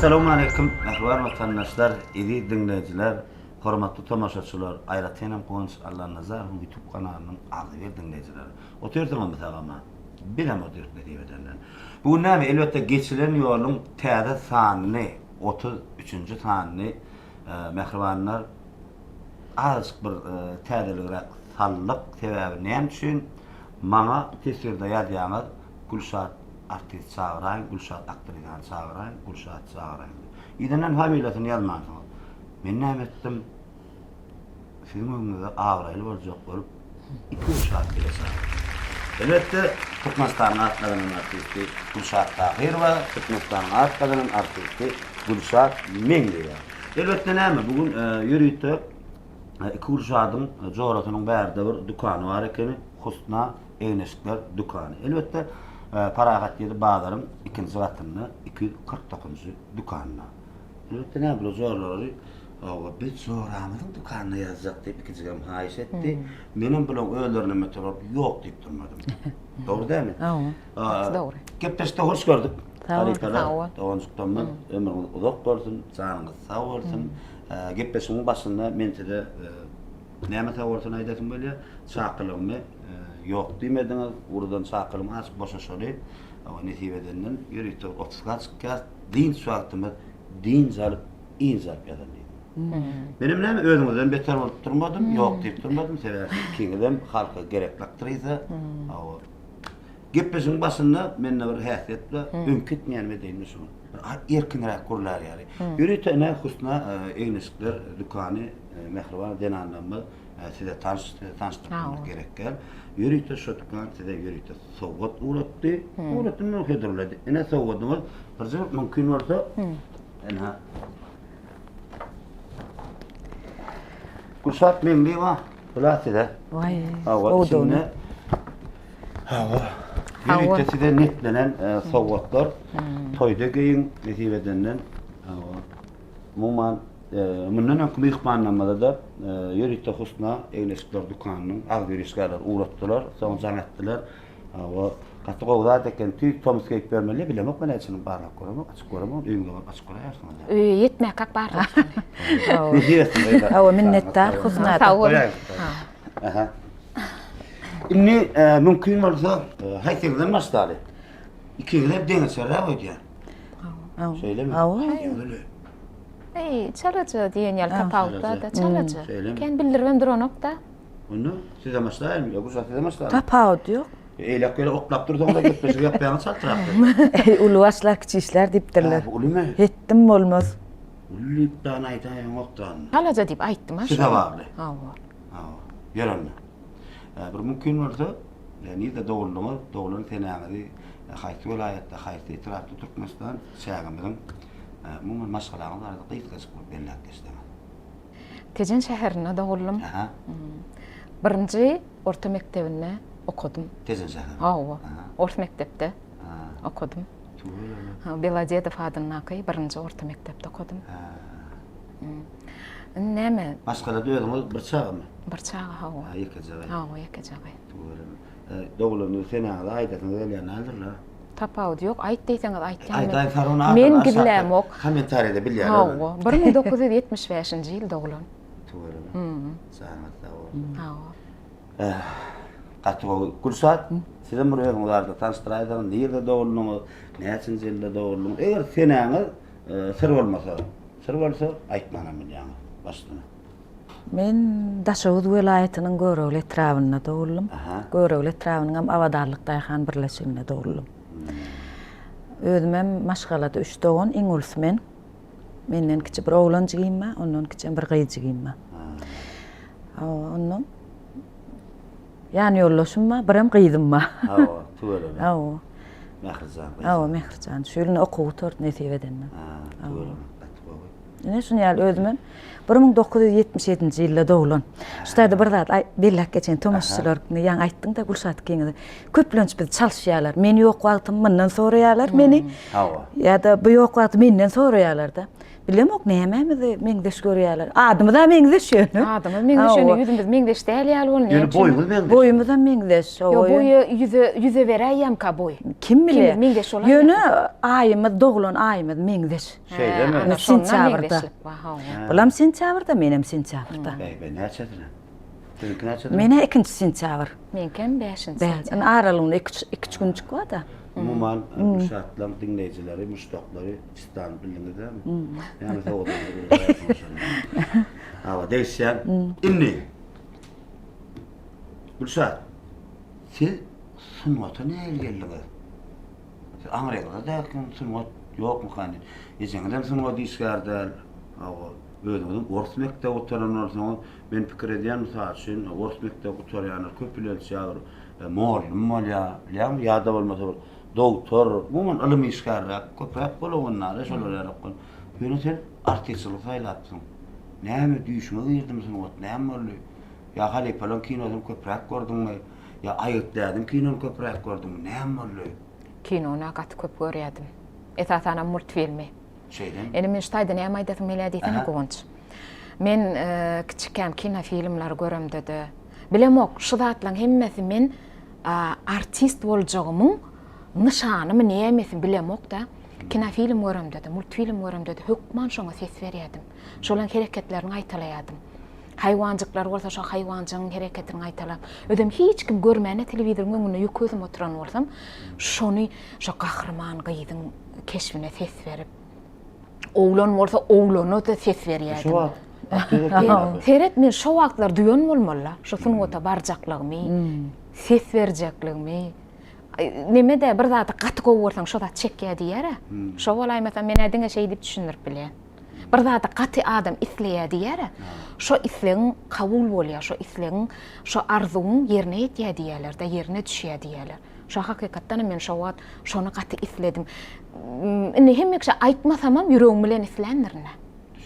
Essalawmaleýkim, mähriban watandaşlar, eziz diňleýjiler, hormatly tomaşaçylar, aýratynam Guwanç Allanazarowyň YouTube kanalynyň agzybir diňleýjileri. Otyrsyňyzmy sag-aman? Bizem otyrys nesip edenden. Bu gün näme, elbetde geçilen ýoluň täze sanyny, 33-nji sanyny mähribanlar azajyk bir täzeligräk saldyk. Sebäbi näme üçin? Maňa teswirde ýazýaňyz, Gülşat artist çagyraýyň, Gülşat aktrisany çagyraýyň, Gülşat çagyraýyň diýip. Yzyndan familiýasyny ýazmansyňyz. Men näme etdim? Siziň öňüňizde abraýly boljak bolup, iki Gülşat bile çagyrdym. Elbetde, Türkmenistanyň at gazanan artisti Gülşat Tahyrowa, Türkmenistanyň at gazanan artisti Gülşat Meňliýewa. Elbetde näme, bu gün ýörite iki Gülşadyň jorasynyň bärde bir dükany bar ekeni, Husna egin-eşikler dükany. Elbetde, Parahat ýeri bazaryň ikinji gatynda, 249-njy dükanynda. Elbetde näme bular joralary Hawa, biz joramyzyň dükanyna ýazjak diýip ikijigem haýyş etdi. Menem bularyň özlerine meter bolup ýok diýip durmadym. Dogry dälmi? Hawa. Gaty dogry. Gepleşikde hoş gördük. Sag bol, sag bol. Doganjyklarymyz ömrüňiz uzak bolsun, janyňyz sag bolsun. Gepleşigiň başynda men size näme sag bolsun aýdasym gelýär. Çakylygymy ýok diýmediňiz. Uludan çakylygymy açyp boşaşaly. Hawa, nesip edenden ýörite otuzga çykýas. Dynç wagtymyz dynç alyp, ynç alyp ýazan diýdim. Menem näme özüňizden beter bolup durmadym, ýok diýip durmadym, sebäbi siz ikiňizem halka gerekli aktrisa. Hawa. Gepleşigiň başynda mende bir häsiýet bar, öňki etmeýänim edeýinmi şuny. Bir erkinräk gürlär ýaly. Ýörite ine Husna egin-eşikler dükany mähriban zenanlarymyz size tanyş, size tanyşdyrmak gerek däl. Ýörite şo dükan size ýörite sowgat ugratdy. Ugratdy, hödürledi. Ine sowgadyňyz. Birje mümkin bolsa, ine. Gülşat Meňliýewa, bular size. Waý, gowudygyny. Hawa. Ýörite size niýetlenen e, sowgatlar. Toýda geýiň, nesip edenden. Hawa. Umuman, e, mundan öňki myhmanlarymyza-da e, ýörite Husna egin-eşikler dükanynyň agzybir işgärleri ugratdylar, soň jaň etdiler. Hawa, gaty gowy zat eken, tüýs tomus geýip ýörmeli, bilemok men näçesini barlap göremok, açyp göremok, öýüňize baryp açyp göräýersiňiz. Öýe ýetmäkäk barlap şony. Nesip etsin gyzlar. Hawa, minnetdar Husna. Sag boluň. Aha. Indi mümkin bolsa, haýsyňyzdan başlaly? Ikiňizem deňeçerräk öýdýän. Şeýlemi? Hawa. Eý, çalaja diýen ýaly tapawut bar-da, çalaja. Şeýlemi? Kän bildiribem duranok-da. Onda sizem başlaýyn, ýa Gülşat sizem başlaýyn. Tapawut ýok. Eýläk beýläk oklap dursaňyz gepleşik ýapýaňyz çaltrak. Eý, uly başlar kiçi işlär diýipdirler. Bu ulymy? Hetdim bolmaz. Uly diýip dany aýdaýaňok dany. Çalaja diýip aýtdym-a. Size bagly. Hawa. Hawa. Ýör onda. Bir mümkin bolsa, nirde doguldyňyz, doglan senäňizi, haýsy welaýatda, haýsy etrapda Türkmenistan çägimiziň, umuman maşgalaňyz barada gysgajyk bir belläp geçseňiz. Tejen şäherinde doguldym. Aha. Birinji orta mekdebinde okadym. Tejen şäherinde? Hawa. Ors mekdepde okadym. Tüweleme. Belodedow adyndaky birinji orta mekdepde okadym. Indi näme? Maşgalada özüňiz bir çagamy? Bir çaga, hawa. Ha, ýekeje gyz. Hawa, ýekeje gyz. Tüweleme. Doglan ýyl senäňizi aýdasyňyz gelýän däldir-le? Tapawudy ýok, aýt diýseňiz aýtýan. Aýdaý sarona Men gizlämok. Kommentariýada bilýärler. Hawa, 1975-nji ýyl doglan. Tüweleme. Janyňyz sag bolsun. Hawa. Gaty gowy. Gülşat, sizem bir özüňiz barada tanyşdyraýsaňyz, nirde doguldyňyz, näçinji ýylda doguldyňyz? Eger senäňiz syr bolmasa, syr bolsa aýtmanam bilýäňiz başdan. Men Daşoguz welaýatynyň Görogly etrabynda doguldym. Görogly etrabynyňam Abadanlyk daýhan birleşiginde doguldym. Özümem maşgalada üç dogan, iň ulusy men. Menden kiçi bir oglan jigim bar, ondan kiçem bir gyz jigim bar. Ondan ýan ýoldaşym bar, birem gyzym bar. Hawa, tüweleme. Hawa. Mährijan gyz. Hawa, Mährijan. Şu ýyl okuw gutardy nesip edende. Ha, tüweleme. Gaty gowy. Ine şuny ýaly özümem 1977-nji ýylda doglan. Şu taýda bir zat belläp geçeýin, tomaşaçylar, ýaňy aýtdyň-da Gülşat ikiňiz. Köplenç bizi çalyşýarlar. Men ýok wagtym mundan soraýarlar meni. Hawa. Ýa-da bu ýok wagty menden soraýarlar-da. Bilemok nämämizi meňzeş görýärler. Adymyz-a meňzeş ýöne. Adymyz meňzeş ýöne ýüzümiz meňzeş däl ýaly bolýar. Ýöne boýumyz meňzeş. Boýumyzam meňzeş. Ýok boýy ýüze ýüze beräýýämka boý. Kim bilýär. Meňzeş bolan. Ýöne aýymyz doglan aýymyz meňzeş. Şeýlemi? Sentýabrda. Bulam sentýabrda, menem sentýabrda. Bäý bäý näçesine? Siziňki näçesine? Men-ä ikinji sentýabr. Meňkem bäşinji sentýabr. Indi aralygynda iki-üç günjük bar-da. Umuman, Gülşatlaň diňleýjileri, muşdaklary çystany bildiňiz dälmi? Näme sowadyňyz şonda? Hawa, degişýän. Indi Gülşat, siz sungata nähili geldiňiz? Siz aňryňyzda dälkiň sungat ýokmyka indi? Ejeňizem sungat işgäri däl. Hawa, özüňiziň ors mekdebi gutaran bolsaňyz, men pikir edýän, mysal üçin, ors mekdebi gutarýanlar köplenç ýa bir Mollum bolýar, bilýäňmi, ýa-da bolmasa bir dogtor, umuman ylym işgärräk köpräk bolagynda-da şolar ýaly okgan. Ýöne sen artistçilik saýlapsyň. Näme düýşüňe girdimi sungat, näme boldy? Ýa halypalaryň kinosyny köpräk gördüňmi? Ýa Aýgytlädiň kinony köpräk gördüňmi? Näme boldy? Kinony gaty köp görýärdim. Esasanam multfilmi. Şeýdemi? Indi men şu taýda näme aýdasym gelýär diýsene Guwanç. Men kiçikäm kinofilmleri göremde-de, Bilemok, şu zatlaň hemmesi men artist boljagymyň nyşanymy nämesi bilemok-da. Kinofilm göremde-de, multfilm göremde-de hökman şoňa ses berýärdim. Şolaň hereketlerini gaýtalaýardym. Haýwanjyklar bolsa şo haýwanjygyň hereketini gaýtalap. Özem hiç kim görmände telewizoryň öňünde ýeke özüm oturan bolsam, şony şo gahryman gyzyň keşbine ses berip, Oglan bolsa oglana-da ses berýärdim. Şo wagt aktýor Seret men şo wagtlar duýan bolmaly-la, şo sungata barjaklygymy, ses berjekligimi. Neme-de bir zady gaty gowy görseň şo zat çekýär diýýär-ä. Şo bolaýmasa men-ä diňe şeý diýip düşündirip bilýän. Bir zady gaty adam isleýär diýýär-ä. Şo islegiň kabul bolýar, şo islegiň, şo arzuwyň ýerine ýetýär diýýärler-de, ýerine düşýär diýýärler. Şo hakykatdanam men şo wagt şony gaty isledim. Indi hemme kişä aýtmasamam ýüregim bilen isländirin-dä.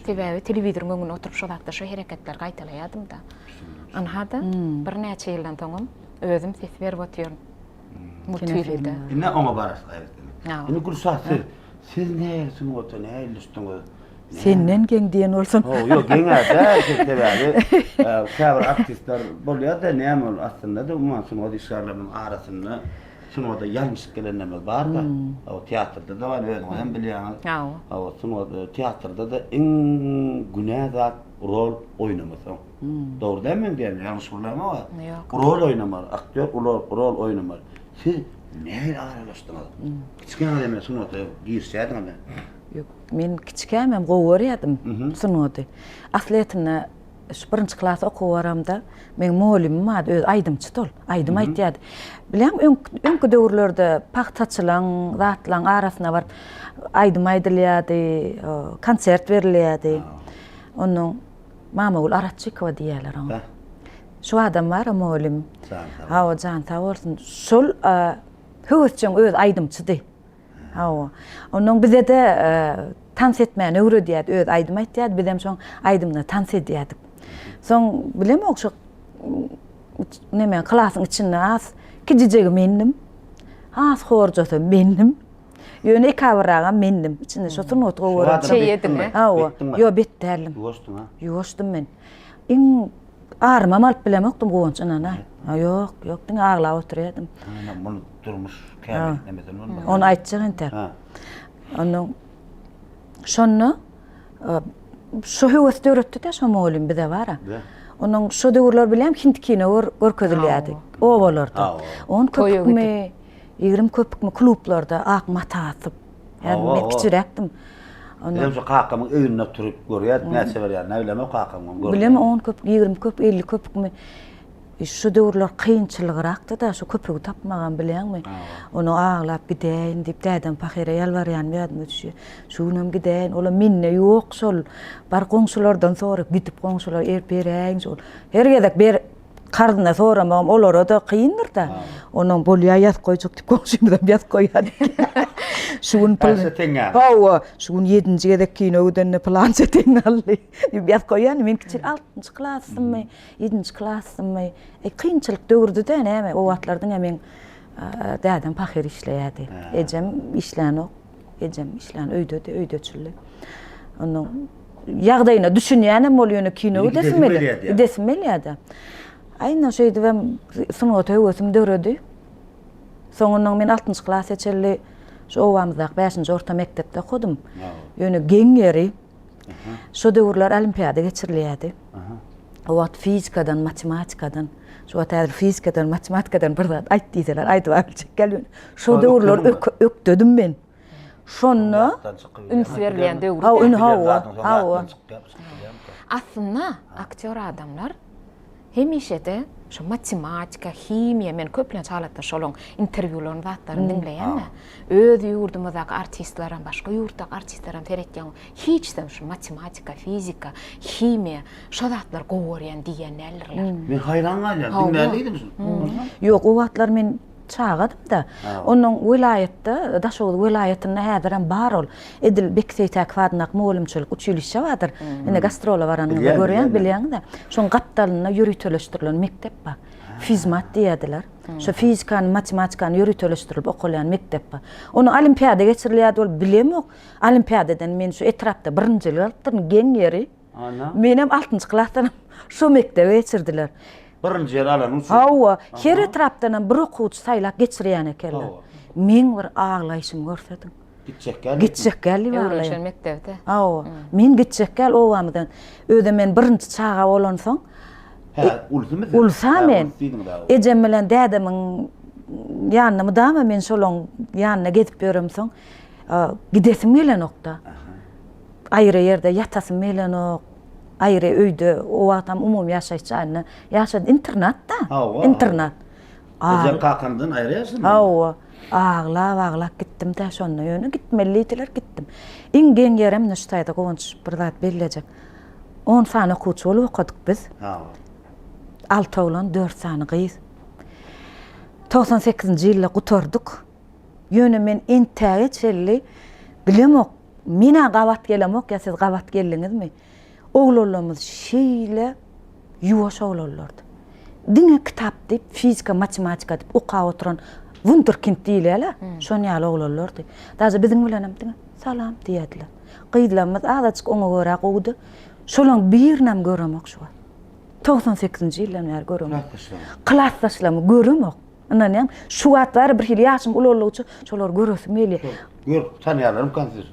Sebäbi telewizoryň öňünde oturyp şo zatda şo hereketleri gaýtalaýardym-da. Ynha-da, birnäçe ýyldan soňam özüm ses berip otyryn. Multfilmde. Indi oňa bararys gaýratdan. Indi Gülşat siz, siz nähili sungata nähili düşdüňiz? Senden geň diýen bolsam. Hawa, ýok, geň-ä däl, sebäbi käbir artistler bolýar-da, näme ol aslynda-da umuman sungat işgärleriniň arasynda sungata ýalňyşyp gelenlerimiz bar-da. Hawa, teatrda-da bar, özüňiz hem bilýäňiz. Hawa. Hawa, sungat, teatrda-da iň günä zat rol oýnamasaň. Dogry dälmi meň diýenim, ýalňyş gürlämok-a? Ýok. Rol oýnamaly, aktýor rol oýnamaly. Siz nähili aralaşdyňyz? Kiçikäňiz hem sungata girişýärdiňizmi? Ýok, men kiçikämem gowy görýärdim sungaty. Aslyýetinde şu birinji klas okuwa baramda meň mugallymym bardy, özi aýdymçydy ol, aýdym aýtýardy. Bilýäňmi, öňki döwürlerde pagtaçylaň, zatlaň arasyna baryp aýdym aýdylýardy, konsert berilýärdi. Onnoň Mamagül Aratjykowa diýýärler oňa. Şu adam bar-a mugallym. Hawa, jany sag bolsun. Şol höwesjeň özi aýdymçydy. Hawa. Onnoň bize-de tans etmäni öwredýärdi. Özi aýdym aýtýardy, bizem şoň aýdymyna tans edýärdik. Soň bilemok şo neme klasyň içinde has kijijegi mendim. Has horjasy mendim. Ýöne ekabyrragam mendim. Içinde şo sungaty gowy görýän. Çeýediň, Hawa. Ýo, bet däldim. Ýuwaşdyň, ha? Ýuwaşdym men. Iň arymam alyp bilemokdym Guwanç ynana. Ýok, ýok, diňe aglap oturýardym. Muny durmuş kämil nemeden bolmaz. Ony aýtjak entek. Ondan şonda şu höwes döretdi-de şo mugallym bize bara. Onuň şo döwürler bilen hint kino görkezilýärdi obalarda. On köpükmi, 20 köpükmi klublarda ak mata asyp. Ýa men kiçiräkdim. Bizem şu kakamyň öýünde oturyp görýärdik, näçe berýär, näbilemok kakamyň görmän. Bilem 10 köpük, 20 köpük, 50 köpükmi. Şu döwürler kynçylygrakdy-da, şu köpügi tapmagam bilýäňmi? Ony aglap gidäýin diýip, dädem pahyra ýalbarýanym ýadyma düşýär. Şu günem gidäýin, olam mende ýok şol. Bar goňşulardan sora, gidip goňşulara er beräýiň şol. Her gezek ber karzyna soramagam olara-da kyndyr-da. Onnoň bolýa ýazyp goýjak diýip goňşymyzam ýazyp goýýar. Şu gün pul. Pylança teňňe. Hawa, şu gün ýedinji gezek kino gidende pylança teňňe aldy diýip ýazyp goýýan. Men kiçi altynjy klasdymmy? Ýedinji klasdymmy? E, kynçylyk döwürdi-dä näme, o wagtlar diňe meň dädem pahyr işleýärdi. Ejem işlänok. Ejem işlän öýdedi, öýdeçildi. Ondan ýagdaýyna düşünýänem bol ýöne kino gidesim gelýär. Gidesim gelýärdi. Aýna şeýdibem sungata höwesim döredi. Soňundan men altynjy klasa çenli şu obamyzdaky bäşinji orta mekdepde okadym. Ýöne geň ýeri şo döwürler olimpiada geçirilýärdi. O wagt fizikadan, matematikadan, şu wagt häzir fizikadan, matematikadan bir zat aýt diýseler aýdyp biljek däl ýöne. Şo döwürler ökdedim men. Şonda üns berilýän döwür. Hawa, hawa. Aslynda aktýor adamlar Hemişe-de şu matematika, himiýa, men köplenç halatda şolaň interwýularyny, zatlaryny diňleýän-de. Öz ýurdumyzdaky artistlerem, başga ýurtdaky artistlerem seretýän, hiçsem şu matematika, fizika, himiýa, şo zatlary gowy görýän diýýän däldirler. Men haýran galýan, diňlän diýdim şuny. Ýok, o wagtlar men Çagadym-da. Onnoň welaýatda, Daşoguz welaýatynda häzirem bar ol. Edil Beki Seýtäkow adyndaky mugallymçylyk uçilişşe bardyr. Ine gastrola baranyňyzda görýäň, bilýäňiz-ä. Şoň gapdalynda ýöriteleşdirilen mekdep bar. Fizmat diýýärdiler. Şo fizikany, matematikany ýöriteleşdirilip okalýan mekdep bar. Onda olimpiada geçirilýärdi, ol bilemok. Olimpiadadan men şu etrapda birinjilik alypdyryn, geň ýeri. Ana. Menem altynjy klasdan şo mekdebe geçirdiler. Birinji ýer alanyň üçin. Hawa, her etrapdanam bir okuwçy saýlap geçirýän ekenler. Meň bir aglaýşymy görsediň. Gitjek gel. Gitjek gel diýip aglaýan. Öwrenişen mekdepde. Hawa, men gitjek gel obamyzdan. Özem men birinji çaga bolansoň. Hä, ulusymy siz? Ulusy-a men. Ejem bilen dädemiň ýanynda mydama men şolaň ýanynda gezip ýöremsoň, gidesim gelenok-da. Aýry ýerde ýatasym gelenok. Aýry öýde, o wagtam umumy ýaşaýyş jaýynda ýaşadym. Internat-da. Hawa. Internat. Ejeň kakaňdan aýry ýaşadyňmy? Hawa. Aglap-aglap gitdim-dä şonda. Ýöne gitmeli diýdiler, gitdim. Iň geň ýerem ine şu taýda Guwanç bir zat bellejek. On sany okuwçy bolup okadyk biz. Hawa. Alty oglan, dört sany gyz. 98-nji ýylda gutardyk. Ýöne men entäge çenli bilemok, men-ä gabat gelemok ýa siz gabat geldiňizmi? Oglanlarymyz şeýle ýuwaş oglanlardy. Diňe kitap diýip, fizika, matematika diýip okap oturan wunderkind diýilýär-ä, şon ýaly oglanlardy. Daže biziň bilenem diňe salam diýerdiler. Gyzlarymyz azajyk oňa görä gowudy. Şolaň birinem göremok şu wagt. 98-nji ýyldan bäri göremok. Klasdaşlarymy? Klasdaşlarymy göremok. Ynanýaň, şu wagt bary bir hili ýaşym ulaldygyça şolary göresim gelýär. Görüp tanaýarlarmykan sizi?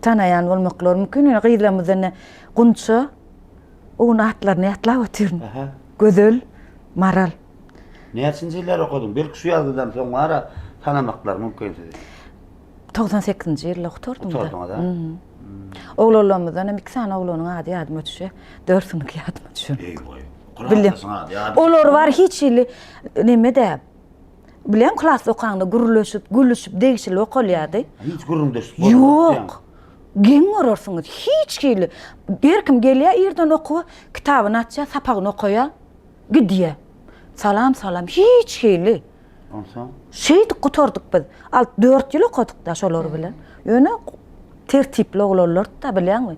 Tanaýan bolmaklary mümkin. Ýöne gyzlarymyzdan ine Gunça, o gün atlaryny ýatlap otyryn. Gözel, Maral. Näçinji ýyllar okadyň? Belki şu ýazgydan soň bara tanamaklary mümkin sizi. 98-nji ýylda gutardym. Gutardyňyz, a? Oglanlarymyzdan hem iki sany oglanyň ady ýadyma düşýär. Dörsüniňki ýadyma düşenok. Eý goý. Klasdaşyň ady ýadyma. Olar bar hiç hili neme däl. Bilýän klasda okaňda gürleşip, gülüşip, degişilip okalýardy. Hiç gürrüňdeşlik bolmady. Ýok. Geň görersiňiz. Hiç hili. Her kim gelýär irden okuwa, kitabyny açýar, sapagyny okaýar, gidýär. Salam, salam. Hiç hili. Onsoň? Şeýdip gutardyk biz. Alt, dört ýyl okadyk-da şolar bilen. Ýöne tertipli oglanlardy-da, bilýäňmi?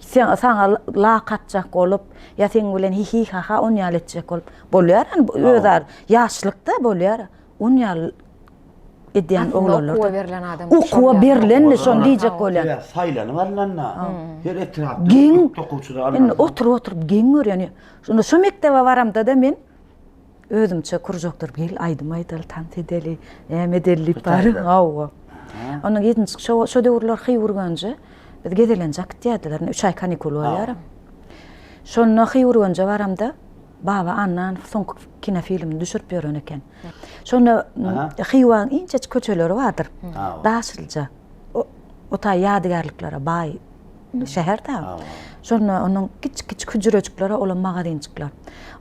Sen, saňa lak atjak bolup, ýa seň bilen hihi-haha on ýaly etjek bolup, bolýar indi bu özara ýaşlykda bolýar. On ýaly edýän oglanlar. Aslynda okuwa berlen adam. Okuwa berlenmi, şony diýjek bolýan. Sebäbi saýlanyp alnanda, her etrapda Geň, okuwçylar alynanda. Indi oturyp-oturyp geň görýän. Şonda şo mekdebe baramda-da men Özümçe kružokdyr gel aýdym aýdaly, tans edeli, näme edeli diýip bary. Hawa. Ondan ýedinji şo şo döwürler Hyýurgenje biz gezelenje äkitýärdiler. Üç aý kanikul bolýar. Şonda Hyýurgenje baramda Baba Annanow soňky kinofilmini düşürip ýören eken. Şonda Hywaň inçejik köçeleri bardyr. Daşlyja. O taý ýadygärliklere baý şäher-dä. Şonda onuň kiçi-kiçi hüjrejikleri, olam magazinjikler.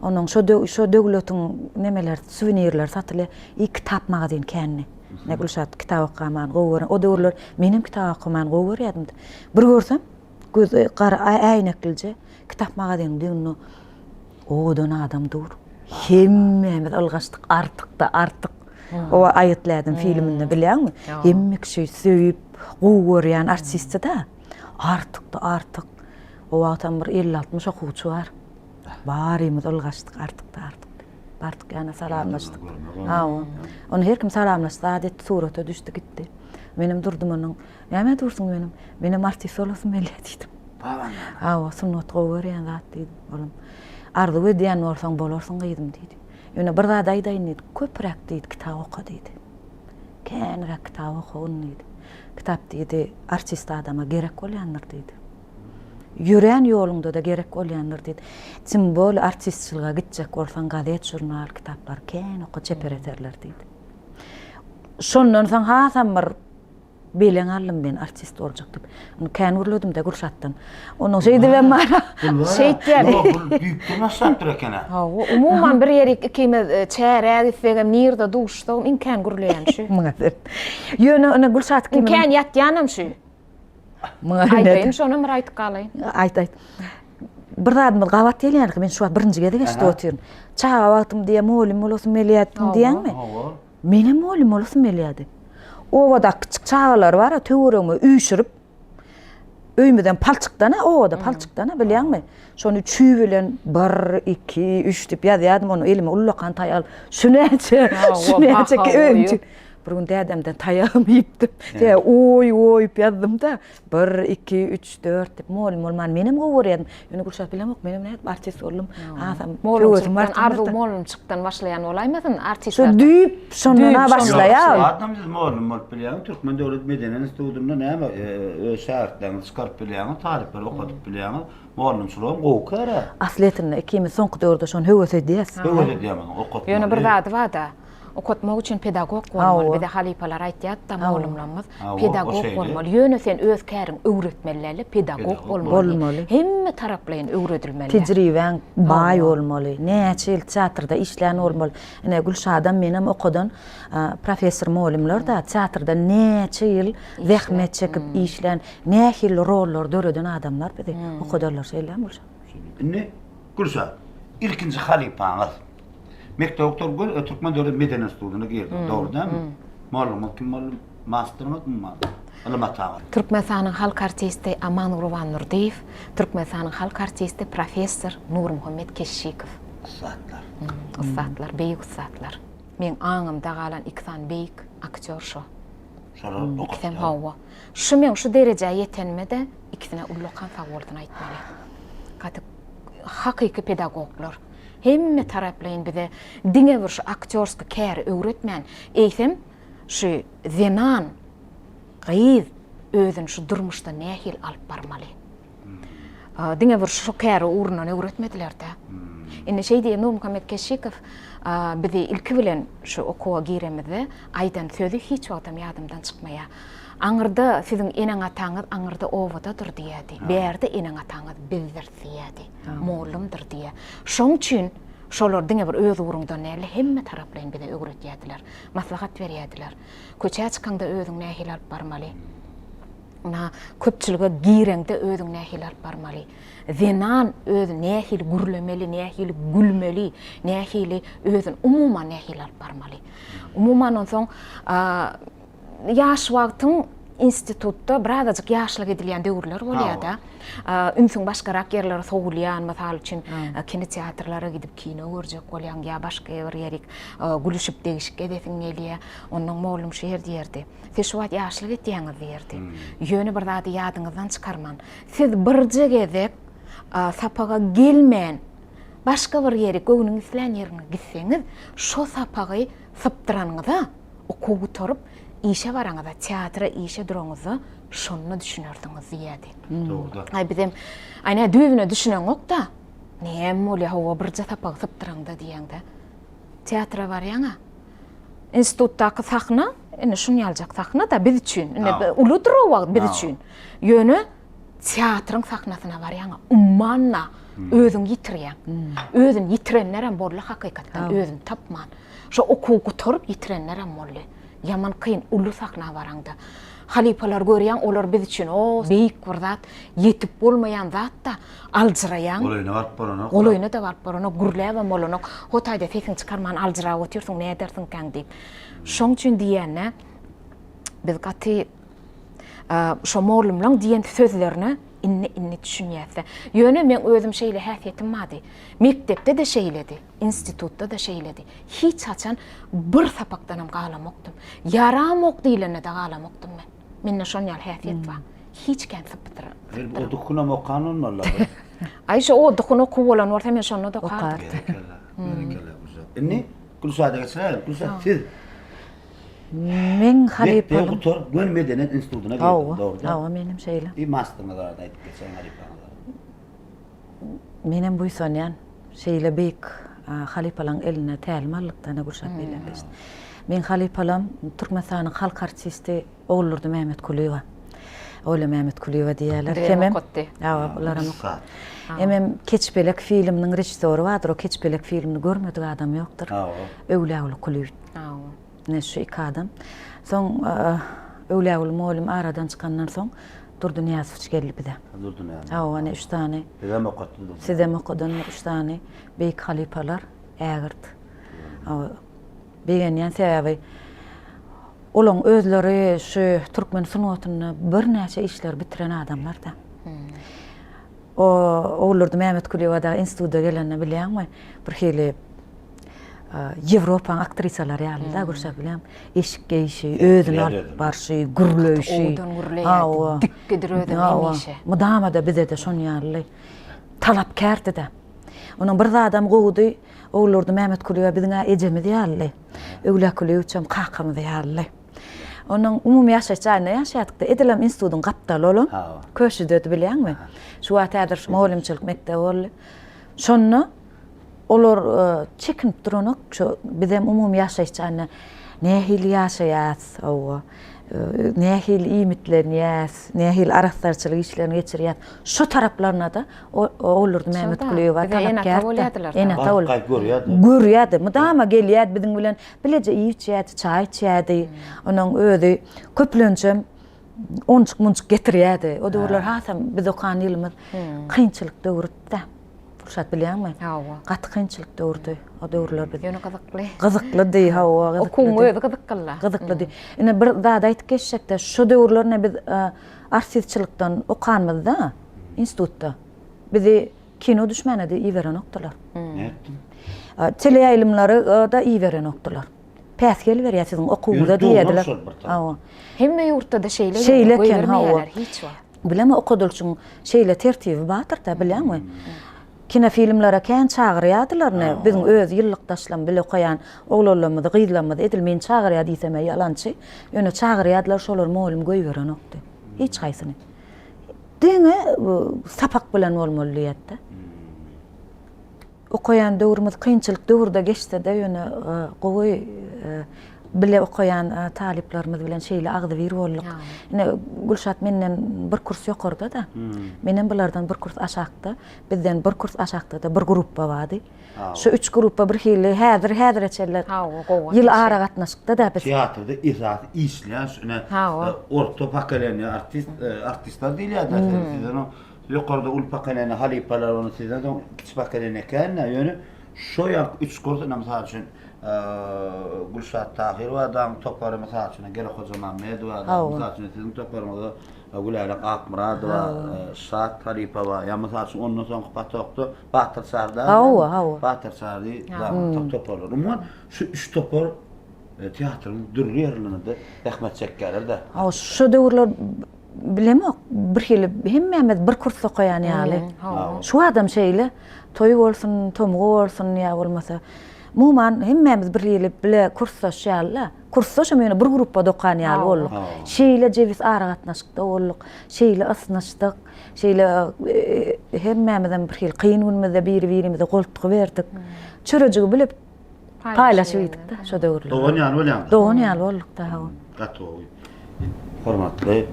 Onuň şo döw, şo döwletiň nemeleri, suwenirleri satylýar. I kitap magazin kändi. Ne Gülşat kitap okamany gowy görýän. O döwürler menem kitap okamany gowy görýärdim. Bir görsem, gözi gara äýneklije kitap magaziniň düýbünde owadan adam dur. Hemmämiz ylgaşdyk, artyk-da, artyk. O Aýgytly ädim filminde bilýäňmi? Hemme kişi söýüp, gowy görýän artisti-da. Artykdy, artyk. O wagtam bir elli-altmyş okuwçy bar. Barymyz ylgaşdyk, artykdy, artyk. Bardyk ýana salamlaşdyk. Hawa. Ony her kim salamlaşdy, zat etdi, surata düşdi, gitdi. Menem durdum onuň. Nämä dursuň menem? Menem artist bolasym gelýär diýdim. Hawa, sungaty gowy görýän zat diýdim. Olam arzuw edýän bolsaň bolarsyň gyzym diýdi. Ýöne bir zat aýdaýyn diýdi. Köpräk diýdi, kitap oka diýdi. Känräk kitap okagyn diýdi. Kitap diýdi, artist adama gerek bolýandyr diýdi. Ýörän ýoluňda-da gerek bolýandyr diýdi. Tim bol artistçilige gitjek bolsaň gazet, žurnal, kitaplary kän oka, çeper eserler diýdi. Şondan soň hasam bir beleň aldym men artist boljak diýip. Ony kän gürledim-de Gülşatdan. Onuň şeýdibem bar. Şeýtýär. Ýok, bul düýpden başlapdyr eken-ä. Hawa, umuman bir ýerik ikimiz e, çärä gitsegem, nirde duşsagam iň kän gürleýän şu. Muňa sen. Ýöne ine Gülşat ikimiziň. Iň kän ýatýanam şu. Muňa Aýdaýyn şonam bir aýdyp galaýyn. Aýt, aýt. Bir zadymyz gabat gelýänki, men şu wagt birinji gezek eşidip otyryn. Çaga wagtym diýýär, mugallym bolasym gelýärdi diýýäňmi? Hawa. Menem mugallym bolasym gelýärdi. Obadaky kiçjik çagalary bar-a, töweregime üýşürip, öýümizem palçykdan-a, obada palçykdan-a, bilýäňmi? Şony çüý bilen bir, iki, üç diýip ýazýardym, ony elime ullakan taýak alyp, şu näçe, şu näçe öýüm üçin. Bir gün dädemden taýagymy iýipdim. Tä oý-oýup ýazdym-da, bir, iki, üç, dört diýip, mugallym bolmany menem gowy görýärdim. Ýöne Gülşat bilemok, menem nädip artist boldum. Hasam höwesim artdy. Arzuw mugallymçykdan başlaýan bolaýmasyn, artistler. Şu düýp şondan-a başlaýar. Ýok, adam siz mugallym bolup bilýäňiz, Türkmen döwlet medeniýet institutynda näme, öz şägirtleriňizi çykaryp bilýäňiz, talyplary okadyp bilýäňiz. Mugallymçylygam gowy kär-ä. Aslyýetinde ikimiz soňky döwürde şony höwes edýäs. Höwes edýämiz, okatmaly. Ýöne bir zady bar-da, Okatmak üçin pedagog bolmaly. Bize halypalar aýtýardy-da, mugallymlarymyz, pedagog bolmaly. Ýöne sen öz käriňi öwretmeli däl-de, pedagog bolmaly. Hemme taraplaýyn öwredilmeli. Tejribäň baý bolmaly. Näçe ýyl teatrda işlän bolmaly. Ine, Gülşadam menem okadan professor mugallymlar-da, teatrda näçe ýyl zähmet çekip işlän, nähili rollary döreden adamlar bizi okadarlar. Şeýle dälmi, Gülşat? Indi, Gülşat, ilkinji halypaňyz. Mekdep okap gör, Türkmen döwlet medeni institutyna girdim. Dogry dälmi? Mugallymyňyz kim boldy? Masterňyz umuman? Ylym ataňyz. Türkmenistanyň halk artisti Aman Gurbandurdyýew, Türkmenistanyň halk artisti professor Nurmuhammet Keşşikow. Ussatlar. Ussatlar, beýik ussatlar. Meň aňymda galan iki sany beýik aktýor şo. Şolar okatýar. Ikisem hawa. Şu meň şu derejä ýetenime-de ikisine ullakan sagbolsun aýtmaly. Gaty hakyky pedagoglar. Hemme taraplaýyn bize diňe bir şu aktýorski käri öwretmän, eýsem şu zenan, gyz özüni şu durmuşda nähili alyp barmaly. Diňe bir şu käri ugrundan öwretmediler-de. Indi şeý diýen Nurmuhammet Keşşikow bizi ilki bilen şu okuwa giremizde aýdan sözi hiç wagtam ýadymdan çykmaýar. Aňyrda siziň eneň-ataňyz aňyrda obadadyr diýýärdi. Bärde eneň-ataňyz bizdiris diýýärdi. Mollumdyr diýýär. Şoň üçin şolar diňe bir öz ugruňdan däl-de, hemme taraplaýyn bize öwredýärdiler. Maslahat berýärdiler. Köçä çykaňda özüňi nähili alyp barmaly? Ynha, köpçülige gireňde özüňi nähili alyp barmaly? Zenan özi nähili gürlemeli, nähili gülmeli, nähili özüni umuman nähili alyp barmaly? Umuman onsoň ýaş wagtyň institutda birazajyk ýaşlyk edilýän döwürler bolýar-da. Ünsüň başgarak ýerlere sowulýan, mysal üçin, kinoteatrlara gidip kino görjek bolýaň ýa başga bir ýerik gülüşip degişik edesiň gelýär. Onnoň mollum şu ýer diýerdi. Siz şu wagt ýaşlyk etýäňiz diýerdi. Ýöne bir zady ýadyňyzdan çykarman. Siz birje gezek sapaga gelmän, başga bir ýerik göwnüň islän ýeriňe gitseňiz, şo sapagy sypdyranyňyza, Okuw gutaryp, işe baraňyzda, teatra işe duraňyzda şonda düşünersiňiz diýýärdi. Dogry-da. Aý bizem, aý nä düýbüne düşüneňok-da. Näme bolýar, hawa birje sapagy sypdyraňda diýýäň-de. Teatra barýaň-a. Institutdaky sahna, indi şuny ýaljak sahna-da biz üçin. Indi uludyr o wagt biz üçin. Ýöne teatryň sahnasyna barýaň-a, umman-da özüňi ýitirýäň. Özüni ýitirenlerem boldy hakykatdan, özüni tapman. Şo okuwy gutaryp ýitirenlerem boldy. Ýaman kyn, uly sahna baraňda. Halypalary görýäň, olar biz üçin o beýik bir zat, ýetip bolmaýan zat-da, aljyraýaň. Golaýyna baryp bolanok. Golaýyna-da baryp bolanok, gürläbem bolanok. Ho taýda sesiňi çykarman aljyrap otyrsyň, nädersiňkäň diýip. Şoň üçin diýýän-dä, biz gaty şo mollumlaň diýen sözlerine. Indi-indi düşünýäs-dä. Ýöne meň özüm şeýle häsiýetim bardy. Mekdepde-de şeýledi, institutda-da şeýledi. Hiç haçan bir sapakdanam galamokdym. Ýaramok diýlende-de galamokdym men. Mende şon ýaly häsiýet bar. Hiç kän sypdyr. Her o dukun hem okan bolmaly. Aý şo o dukun okuw bolan bolsa men şonda-da okardym. Berekella. Berekella Gülşat. Indi Gülşada geçiräýelim. Gülşat siz Meň halypalym. Mekdebi gutaryp göni medeniýet institutyna girdiňiz, dogry däl? Hawa, menem şeýle. Bir masterňiz barada aýdyp geçäýiň halypaňyz barada. Menem buýsanýan. Şeýle beýik halypalaň elinde tälim aldyk da Gülşat belläp geçdi. Meň halypalam Türkmenistanyň halk artisti Oguldurdy Mämetkulyýewa. Oýla Mämetkulyýewa diýýärler. Bizem okatdy. Hawa, bularam okatdy. Hemem Keçpelek filminiň režissýory bardyr, o Keçpelek filmini görmedik adam ýokdur. Hawa. Öwlüýaguly Kulyýew. Hawa. Ine şu iki adam. Soň Öwlüýaguly mugallym aradan çykandan soň Durdy Nyýazowiç geldi bize. Durdy Nyýazow. Hawa, ine üç sany. Bizem okatdy Durdy. Sizem okadandyr üç sany beýik halypalar, ägirt. Hawa, begenýän sebäbi olaň özleri şu türkmen sungatynda birnäçe işleri bitiren adamlar-da. O Oguldurdy Mämetkulyýewa dagy instituta gelende bilýäňmi, birhili Ýewropaň aktrisalary ýaly-da, Gülşat bilýäňmi? Eşik geýşi, özüni alyp barşy, gürleýşi. Owadan gürleýärdi, dikgidir özem hemişe. Mydama-da bize-de şon ýaly talapkärdi-de. Onuň bir zadam gowudy, Oguldurdy Mämetkulyýewa biziň-ä ejemiz ýalydy. Öwlä Kulyýewiçem kakamyz ýalydy. Onuň umumy ýaşaýyş jaýynda ýaşaýardyk-da, edilem institutyň gapdaly bolan Köşüdedi bilýäňmi? Şu wagt häzir şu mugallymçylyk mekdebi boldy. Şonda olar çekinip duranok, şu bizem umumy ýaşaýyş jaýynda nähili ýaşaýas, hawa, nähili iýmitlenýäs, nähili arassaçylyk işlerini geçirýäs, şu taraplaryna-da Oguldurdy Mämmetgulyýewa talapkärdi. Ene-ata bolýardylar. Görýärdi. Görýärdi. Mydama gelýärdi biziň bilen bileje iýip-içýärdi, çaý içýärdi. Onuň özi köplençem onçuk-munçuk getirýärdi. O döwürler hasam biz okan ýylymyz kynçylyk döwrüdi-de. Gülşat bilýäňmi? Hawa. Gaty kynçylyk döwürdi o döwürler biz. Ýöne gyzykly. Gyzyklydy, hawa, gyzyklydy. Okuwyň özi gyzykly-la. Gyzyklydy. Ine bir zat aýdyp geçjek-de, şo döwürler ine biz artistçilikden okanymyzda institutda bizi kino düşmäne-de iberenokdylar. Nätdi? Teleýaýlymlara-da iberenokdylar. Päsgel berýär siziň okuwyňyza diýýärdiler. Hawa. Hemme ýurtda-da şeýle Şeýle eken, hawa. Hiç wagt. Bilemok, okadylyşyň şeýle tertibi bardyr-da, bilýäňmi? Kinofilmlere kän çagyrýardylar ine, biziň öz ýyllykdaşlarymyz, bile okaýan oglanlarymyzy, gyzlarymyzy edil meni çagyrýar diýsem-ä ýalançy, ýöne çagyrýardylar, şolary mugallym goýberenokdy. Hiç haýsyny. Diňe sapak bilen bolmaly diýýärdi-de. Okaýan döwrümiz kynçylyk döwürde geçse-de, ýöne gowy bile okaýan talyplarymyz bilen şeýle agzybir bolduk. Ine, Gülşat menden bir kurs ýokarda-da. Menem bulardan bir kurs aşakda. Bizden bir kurs aşakda-da bir gruppa bardy. Şu üç gruppa bir hili häzir häzire çenli ýyly aragatnaşykda-da biz. Teatrda esasy işleýän şu ine orta pokoleniýa artist artistler diýilýär-dä sizden o ýokarda uly pokoleniýa halypalar bolan sizden soň kiçi pokoleniýa kän-dä ýöne şo ýaňky üç kurs ine mysal üçin Gülşat Tahyrowa dagyň topary mysal üçin Gele Hojamammedowa dagy mysal üçin siziň toparyňyzda Gülälek Akmyradowa Şat halypa bar ýa mysal üçin ondan soňky potokda Batyr Çary dagy Hawa, hawa. Batyr Çary dagyň toparlary. Umuman şu üç topar teatryň dürli ýerlerinde zähmet çekýärler-de. Hawa, şo döwürler bilemok, birhili hemmämiz bir kursda okaýan ýaly. Şu adam şeýle, toý bolsun, tomgy bolsun ýa bolmasa, umuman hemmämiz bir hili bile kursdaş ýaly-da. Kursdaşam ýöne bir gruppada okan ýaly bolduk. Şeýle jebis aragatnaşykda bolduk, şeýle ysnyşdyk, şeýle hemmämizem bir hili kyn günümizde biri-birimize goltgy berdik. Çörejigi bile Paýlaşyp iýdik-de şo döwürler. Dogan ýaly bolýaňyz. Dogan ýaly bolduk-da, hawa. Gaty gowy. Hormatly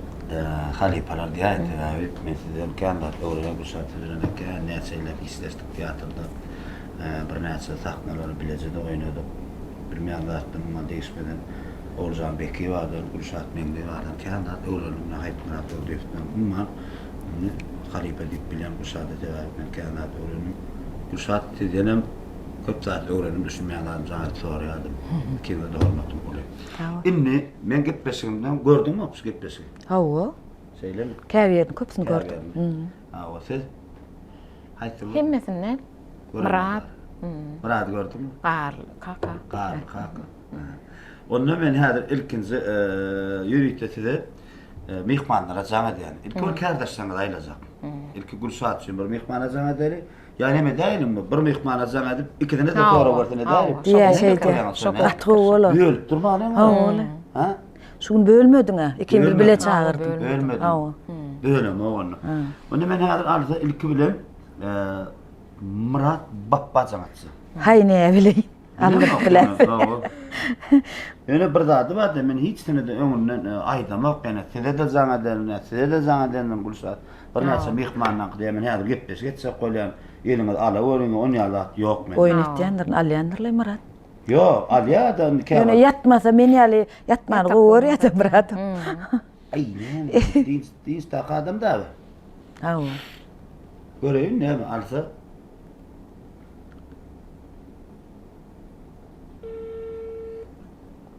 halypalar diýäýin, sebäbi men sizden kän zat öwrenen Gülşat siz bilen kän näçe ýyllap işleşdik teatrda. Birnäçe sahnalary bileje-de oýnadyk. Bilmeýän zatlarym degişmeden Oguljan Bekiýewadan, Gülşat Meňliýewadan kän zat öwrendim. Ine Haýytmyrat Durdyýewden. Umuman, indi halypa diýip bilýän Gülşada sebäbi men kän zat öwrendim. Gülşat sizdenem Köp zat öwrendim, düşünmeýän zadym jaň edip soraýardym. Ikiňize-de hormatym uly. Indi meň gepleşigimden gördüňmi şu gepleşigi? Hawa. Şeýlemi? Käbirini, köpüsini gördüm. Käbirini. Hawa, siz? Haýsy? Hemmesini. Myrat. Myrady gördüňmi? Garly kaka. Garly kaka. Onda men häzir ilkinji ýörite size myhmanlara jaň edýän. Ilki bir kärdeşleriňizi aýlajak. Ilki Gülşat üçin bir myhmana jaň edeli. Ýa neme edäýeliňmi? Bir myhmana jaň edip, ikisine-de sorag bersin edäýelim. Diýä şeýdä. Gaty gowy bolar. Bölüp durmalyň. Hawa. Ha? Şu gün bölmediň-ä. Ikimiz bile çagyrdyň. Bölmedim. Hawa. Bölemok onda. Onda men häzir alsa ilki bilen Myrat Bapba jaň etsin. Haý näbileýin. Aldyryp biler. Ýöne bir zady bar-da, men hiç sene-de öňünden aýdamok, ýöne size-de jaň ederin, size-de jaň edendim Gülşat. Birnäçe myhmanlaňky diýýär, men häzir gepleşik etjek bolýan, eliňizi alaweriň, on ýaly zat ýok mende. Oýun etýändirin, alýandyrlaý Myrat. Ýok, alýar-da indi käwagt. Ýöne ýatmasa men ýaly ýatmany gowy görýär-de Myrat. Aý, näme, dynç, dynçdaky adam dagy. Hawa. Göreýin näme alsa.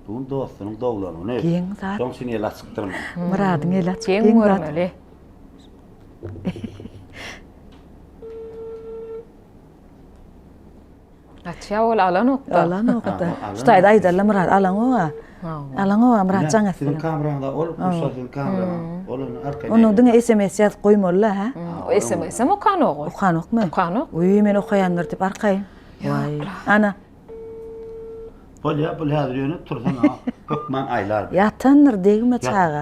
Bu gün dostunyň doglan güni. Geň zat. Şoň üçin eli açykdyr. Myradyň eli açyk. Geň görmeli. Açýa ol alanokda. Alanokda. Şu taýda aýdarlar Myrat alaňoga. Alaňoga Myrat jaň etsin. Siziň kameraňda ol, Gülşat siziň kameraňa. Ol ony arkaýyn. Onuň diňe SMS ýazyp goýmaly-la, hä? SMS-em okanok ol. Okanokmy? Okanok. Uý, men okaýandyr diýip arkaýyn. Waý. Ana. Bolýa, bul häzir ýöne tursan aňa hökman aýlar. Ýatandyr, degme çaga.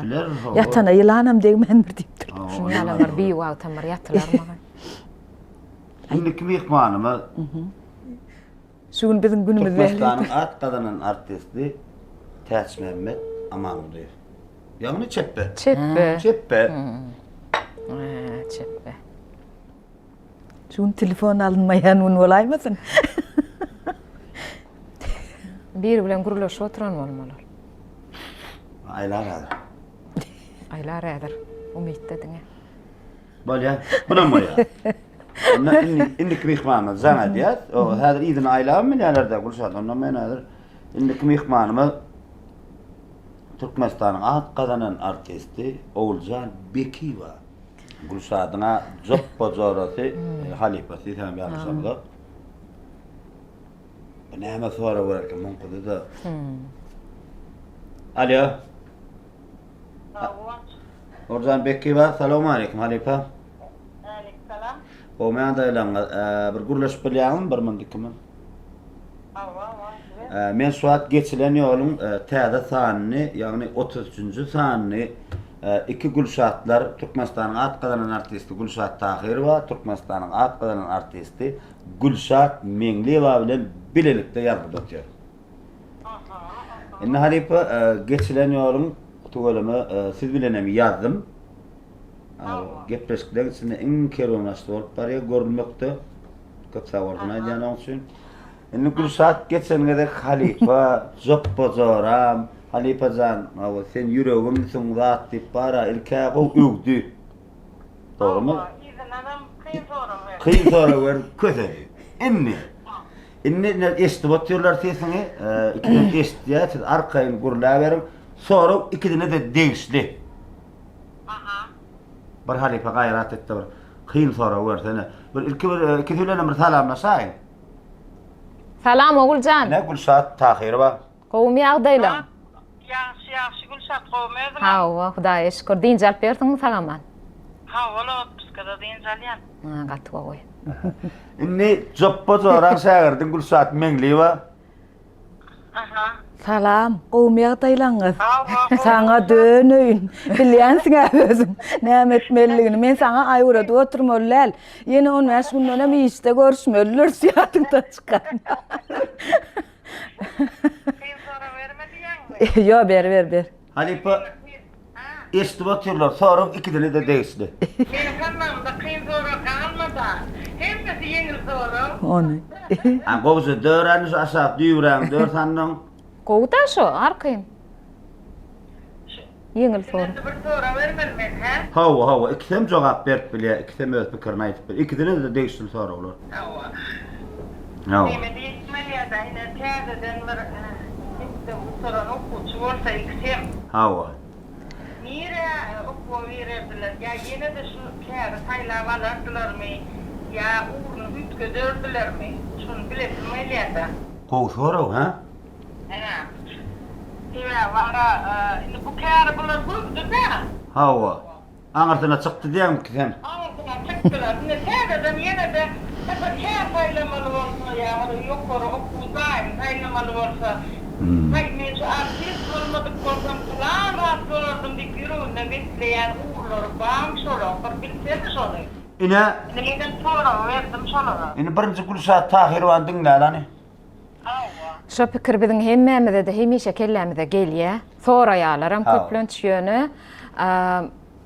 Ýatana ýylanam degmändir diýipdir. Şuny ýalam bir biwagtam bir ýatylarmy? Indiki myhmanymyz Şu gün biziň günümiz däl. Türkmenistanyň at gazanan artisti Täçmämmet Amangulyýew. Ýagny Çepbe. Çepbe. Çepbe. Çepbe. Şu gün telefon alynmaýan gün bolaýmasyn? Biri bilen gürleşip oturan bolmaly. Aýlar häzir. Aýlar häzir. Umytda diňe. Bolýar. Bunam bolýar. Onda indi indiki myhmanymyz jaň edýär. O häzir yzyny aýlabam bilýärler-de Gülşat. Onda men häzir indiki myhmanymyz Türkmenistanyň at gazanan artisti Oguljan Bekiýewa. Gülşadyň-a jopba jorasy, halypasy diýsem ýalňyşamzok. Bu näme sorag bererken muňkydy-da. Alýo. Nurjan Bekkiýewa, salowmaleýkim halypa. Aleyküm Gowmy ýagdaýlaryňyz? Bir gürleşip bilýäňizmi bir munt iki munt? Hawa, hawa. Men şu wagt geçilen ýoluň täze sanyny, ýagny 33-nji sanyny iki Gülşatlar, Türkmenistanyň at gazanan artisti Gülşat Tahyrowa, Türkmenistanyň at gazanan artisti Gülşat Meňliýewa bilen bilelikde ýazgyp otyr. Indi halypa geçilen ýoluň tüweleme siz bilen hem ýazdym. Gepleşikleriň içinde iň kerwenbaşy bolup barýar görülmekde. Köp sag bolsun aýdýanyň üçin. Indi Gülşat geçen gezek halypa jopba joram, halypa jan, hawa sen ýüregimsiň zat diýip bara ilkä gowy öwdi. Dogrymy? Yzyndanam kyn sorag berdi. Kyn sorag berdi, kösedi. Indi Indi ine eşidip otyrlar sesiňi, ikiden eşidýär, siz arkaýyn gürläberiň. Sorag ikisine-de degişli. Aha. Bir halypa gaýrat etde bir kyn sorag bersene. Bir ilki bir ikisi bilenem bir salamlaşaýyň. Salam Oguljan. Ine Gülşat Tahyrowa. Gowumy ýagdaýlaň? Ýagşy ýagşy Gülşat gowumy özüňem? Hawa Hudaýa şükür. Dynç alyp ýörsüňmi sag-aman? Hawa-la otpuskada dynç alýan. Ha gaty gowy. Indi jopba joraň şägirdiň Gülşat Meňliýewa. Aha. Salam, gowumy ýagdaýlaňyz? Hawa, gowy. Saňa döneýin. Bilýänsiň-ä özüň näme etmelidigini. Men saňa aýwradyp oturmaly däl. Ýene on bäş gündenem işde görüşmelidiris ýadyňdan çykarma. Kyn sorag berme diýýäňmi? Ýo, ber, ber, ber. Halypa eşidip otyrlar, sorag ikisine-de degişli. Meniň sandygymda kyn sorag galmada. Hemmesi ýeňil sorag. Ony. Ha gowja dör indi şu aşak düýbüräň dör sandygyň. Gowy-da şo, arkaýyn. Ýeňil sorag. Indi bir sorag bermeli men, hä? Hawa, hawa, ikisem jogap berip bilýär, ikisem öz pikirini aýdyp bilýär. Ikisine-de degişli soraglar. Hawa. Hawa. Neme diýip ine täzeden bir mekdep gutaran okuwçy bolsa ikisem. Hawa. Nirä okuwa girerdiler? Ýa ýene-de şu käri saýlap alardylarmy? Ýa ugruny üýtgederdilermi? Şony bilesim gelýär-dä. Gowy sorag, hä? Hä. Sebäbi wara, indi bu käri bular gördü-dä. Hawa. Aňyrsyna çykdy diýýäňmi sen? Aňyrsyna çykdylar. Indi täzeden ýene-de bir kär saýlamaly bolsa ýa bir ýokary okuw jaýyny saýlamaly bolsa, Haý, men şu artist bolmadyk bolsam pylan zat bolardym diýip ýüreginde besleýän ugurlary barmy şolaň? Bir bilsene şony. Ine. Indi menem soragy berdim şolara. Indi birinji Gülşat Tahyrowany diňläli hany. Hawa. Şo pikir biziň hemmämize-de hemişe kellämize gelýär. Soraýarlaram köplenç ýöne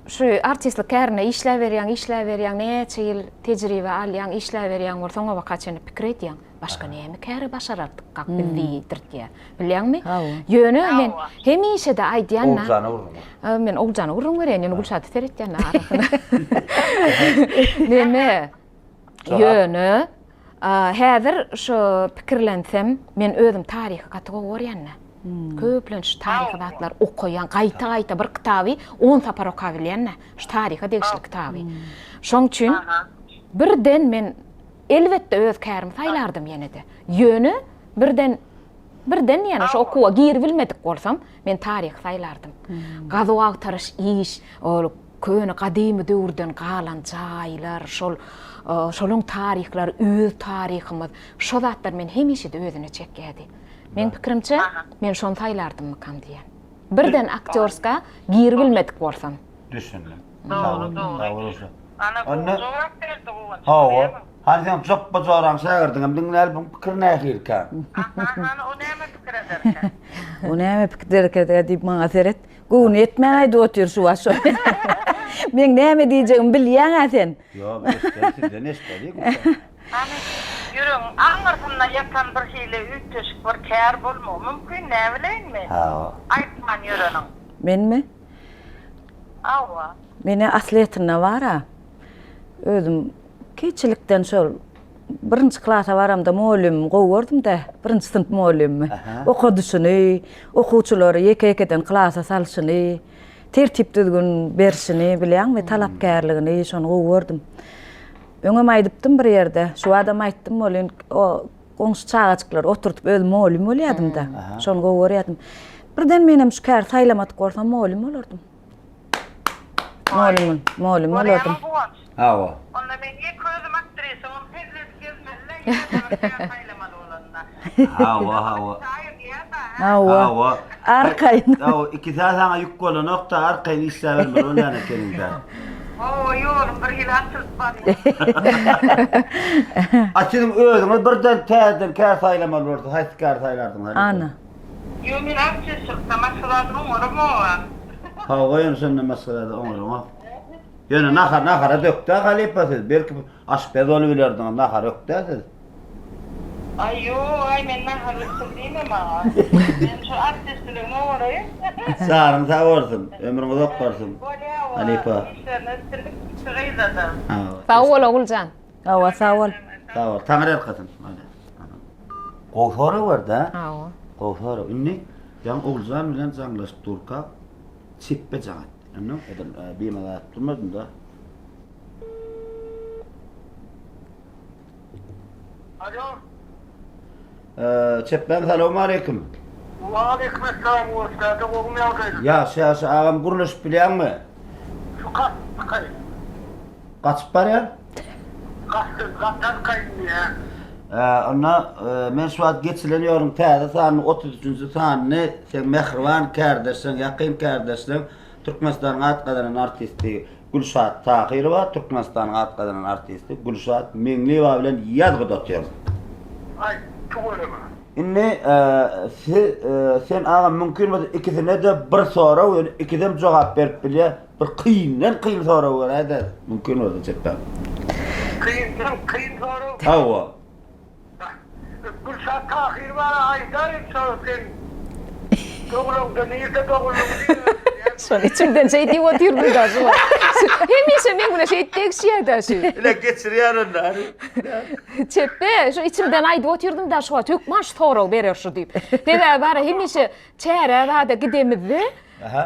şu artistlik kärinde işläberýäň, işläberýäň, näçe ýyl tejribe alýaň, işläberýäň bol soňabaka çenli pikir edýäň. Başga näme käri başarardykkak biz diýdirtýär. Bilýäňmi? Ýöne men hemişe-de aýdýan. Oguljana gürrüň. Men Oguljana gürrüň berýän, ýöne Gülşada seretýän arasynda. Neme? Ýöne häzir şu pikirlensem, men özüm taryhy gaty gowy görýän-de. Köplenç şu taryhy zatlary okaýan, gaýta-gaýta bir kitaby on sapar okabilýän-de, şu taryha degişli kitaby. Şoň üçin birden men elbetde öz kärimi saýlardym ýene-de. Ýöne birden birden ýene şu okuwa giribilmedik bolsam, men taryhy saýlardym. Gazuw-agtaryş iş, ol Köne gadymy döwürden galan jaýlar, şol şolaň taryhlary, öz taryhymyz, şo zatlar meni hemişe-de özüne çekýärdi. Meň pikirimçe, men şony saýlardymmykam diýýän. Birden aktýorska giribilmedik bolsam. Düşündim. Dogry, dogry. Ana gowy jogap berdi Guwanç. Hawa. Hany seň jopba joraň şägirdiňem diňläli buň pikiri nähilikä? Aha, hany o näme pikir ederkä? O näme pikir ederkä diýip maňa seret. Göwni ýetmän aýdyp otyr şu wagt şo. Meň näme diýjegimi bilýäň-ä sen. Ýok, eşdeli sizden eşdeli Gülşen. Hany, ýüregiň aňyrsynda ýatan bir hili üýtgeşik bir kär bolmagy mümkin, näbileýin men. Hawa. Aýtman ýöreniň. Menmi? Hawa. Men-ä aslyýetinde bar-a. Özüm kiçilikden şol Birinji klasa baramda mugallymymy gowy gördüm-de, birinji synp mugallymymy. Okadyşyny, okuwçylary ýeke-ýekeden klasa salşyny, tertip-düzgün berşini, bilýäňmi, talapkärligini, şony gowy gördüm. Öňem aýdypdym bir ýerde, şu badam aýtdym welin, o goňşy çagajyklary oturdyp özüm mugallym bolýardym-da. Şony gowy görýärdim. Birden menem şu käri saýlamadyk bolsam mugallym bolardym. Mugallym, mugallym bolardym. Görýäňmi Guwanç? Hawa. Onda men ýeke özüm aktrisa bolup hezil edip gezmeli-le, ýene bir kär saýlamaly bolanda. Hawa, hawa. Hawa. Hawa. Arkaýyn. Hawa, ikisi-ä saňa ýük bolanok-da, arkaýyn işläbermeli bolýan ekeniň-dä. Hawa, ýolum bir hili açylyp barýar. A siziň özüňiz birden täzeden kär saýlamaly bolsa, haýsy käri saýlardyňyz? Ana. Ýok, men artistçilikde maşgalada oňaramok-a. Hawa, ýöne şonda maşgalada oňaraňok. Ýöne nahar nahara dökdä halypa siz. Belki aşpez bolubilerdiňiz, nahar ökdä siz. Aý ýok, aý men nahar ökdüm diýme maňa. Men şu artistçiligimi oňaraýyn. Janyň sag bolsun, ömrüň uzak bolsun. Bolýa, Halypa. Işlerine üstünlik kiçi gyzada. Sag bol Oguljan. Hawa sag bol. Sag bol. Taňry ýalkasyn. Gowy sorag berdi a. Hawa. Gowy sorag. Indi ýaňy Oguljan bilen jaňlaşyp durka çepbe jaň etdi. Indi edil bimaza aýdyp durmadym-da. Alo. Çepbäm salowmaleýkim. Waleýkim essalam Guwanç däde gowumy ýagdaýlar? Ýagşy ýagşy agam gürleşip bilýäňmi? Şu gaçdykaý. Gaçyp barýan? Gaçdy gaçarkaý diýýä. Onda men şu wagt geçilen ýoluň täze sanyny 33-nji sanyny seň mähriban kärdeşleň ýakyn kärdeşleň Türkmenistanyň at gazanan artisti Gülşat Tahyrowa Türkmenistanyň at gazanan artisti Gülşat Meňliýewa bilen ýazgyda otyryn. Aý, tüweleme. Indi siz sen agam mümkin bolsa ikisine-de bir sorag ýöne ikisem jogap berip bilýär. Bir kyndan kyn sorag beräýdä mümkin bolsa çepbäm. Kyndan kyn sorag? Hawa. Gülşat Tahyrowa aýdaý şo sen dogulaňda nirde doguldyň diýip. Şony içimden şeý diýip otyrdym-da şu wagt. Hemişe meň bilen şeýdip degişýär-dä şu. Ile geçirýär onda hany. Çepbe, şu içimden aýdyp otyrdym-da şu wagt hökman şu soragy berer şu diýip. Sebäbi bara hemişe çärä zada gidemizde.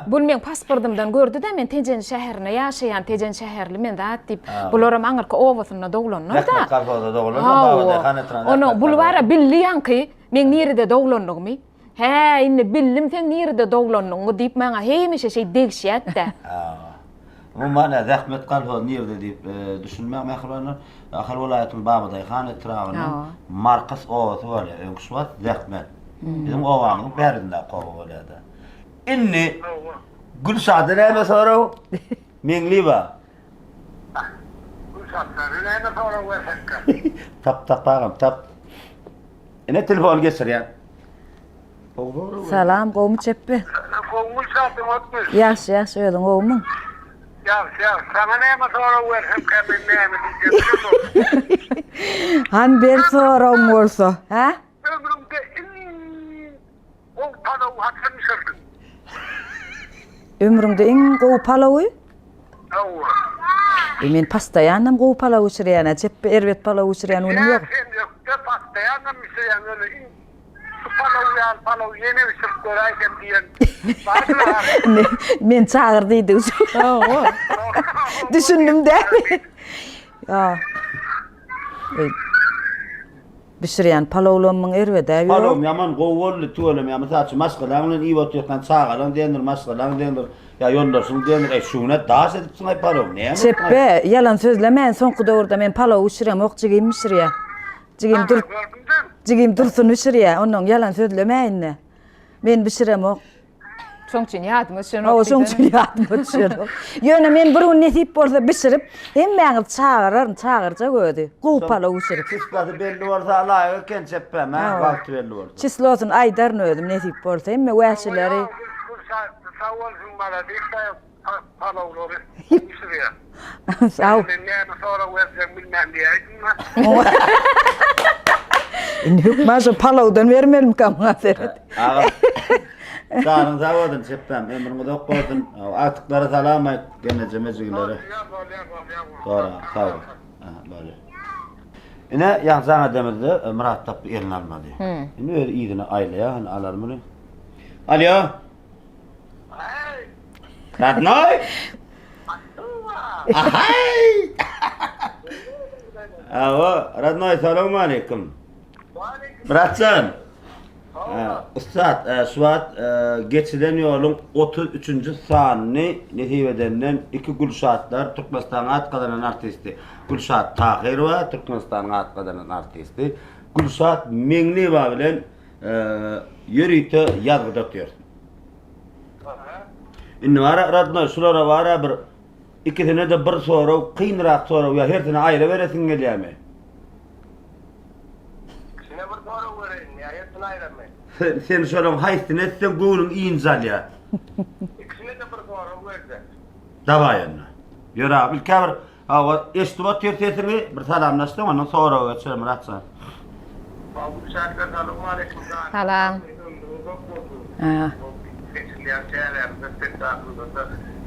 Bul meň pasportymdan gördi-de, men Tejen şäherinde ýaşaýan, Tejen şäherli men zat diýip. Bularam aňyrky obasynda doglanlar-da. Zähmet kolhozda doglanlar, Babadaýhan etrabynda. Onuň bul bara bildi ýaňky meň nirede doglanlygymy. Hä, indi bildim seň nirede doglanlygyňy diýip maňa hemişe şeý degişýärdi-de. Umuman, zähmet kolhozy nirede diýip düşünmäň mähribanlar. Ahal welaýatynyň Babadaýhan etrabynyň Markas obasy bolýar. Öňki şu wagt Zähmet. Biziň obamyzyň bärindäki oba bolýar-da. Indi Gülşatda näme sorag? Meňliba. Gülşatda näme sorag bersekkä? Tap tap agam tap. Ine telefony geçirýän. Salam gowmy Çepbe? Gowy Gülşat oňatmy? Ýagşy ýagşy özüň gowmyň? Ýagşy ýagşy. Saňa näme sorag bersemkä men näme diýjegimi bilemok. Hany ber soragyň bolsa, hä? Ömrüňde iň gowy palawy haçan bişirdiň? Ömrüňde iň gowy palawy? Hawa. E men pastaýanam gowy palaw bişirýän-ä, çepbe erbet palaw bişirýän günüm ýok. Sen ökde pastaýanam bişirýäň, ýöne iň şu palaw ýaly palaw ýene bişirip göräýsem diýen bardyr Indi men çagyr diýdigi şu. Hawa. Düşündim dämi? Ýa. Bişirýän palawlamyň erbed-ä ýok. Palawym ýaman gowy boldy tüweleme ýa mysal üçin maşgalaň bilen iýip otyrkaň çagalaň diýendir maşgalaň diýendir ýa ýoldaşyň diýendir eý şu güne daş edipsiňaý palawy näme Çepbe ýalan sözlemäýin soňky döwürde men palaw bişiremok jigim bişirýä. Jigim Dur jigim Dursun bişirýä onnoň ýalan sözlemäýin-de. Men bişiremok. Şoň üçin ýadyma düşenok. Hawa, şoň üçin ýadyma düşenok. Ýöne men bir gün nesip bolsa bişirip, hemmäňizi çagyraryn, çagyrjak özi. Gowy palaw bişirip. Çislasy belli bolsa alaýyk eken çepbem, hä? Wagty belli bolsa. Çislosyny aýdaryn özüm nesip bolsa. Hemme wäşileri. Sag bolsun malades palawlary gowy bişirýär. Sag. Men näme sorag berjegimi bilmän diýäýdim-le. Indi hökman şo palawdan bermelimikä muňa seret. Agam. Janyň sag bolsun çepbem, ömrüň uzak bolsun. Agtyklara salam aýt, gelnejeme jigilere. Bolýar, bolýar, bolýar. Sora, sag bol. Aha, bolýar. Ine, ýaňy jaň edemizde Myrat tapdy elini almady. Indi özi yzyna aýlaýar, hany alar muny. Alýo. Radnoý. Ahaý. Awa, radnoý, salam aleýkum. Myratjan. Ussat, e, şu wagt e, geçilen ýoluň 33-nji sanyny nesip edenden iki Gülşatlar Türkmenistanyň at gazanan artisti Gülşat Tahyrowa, Türkmenistanyň at gazanan artisti Gülşat Meňliýewa bilen e, ýörite ýazgyda otyr. Indi bara radnoý şulara bara bir ikisine-de bir sorag, kynrak sorag ýa hersine aýra beresiň gelýärmi? Ikisine bir sorag bereýin, ýa hersine aýramy? Sen, sen şolaryň haýsysyny etseň göwnüň ynjalýar? Ikisine-de bir sorag berjek. Dawaý onda. Ýör agam, ilk-ä bir hawa, eşidip otyr sesiňi, bir salamlaşsaň, ondan soraga geçeris Myrat jan. Gülşatlar salowmaleýkim jan. Salam. Ömrüň uzak bolsun. Ha. Geçirilýän çärämizde spektaklymyzda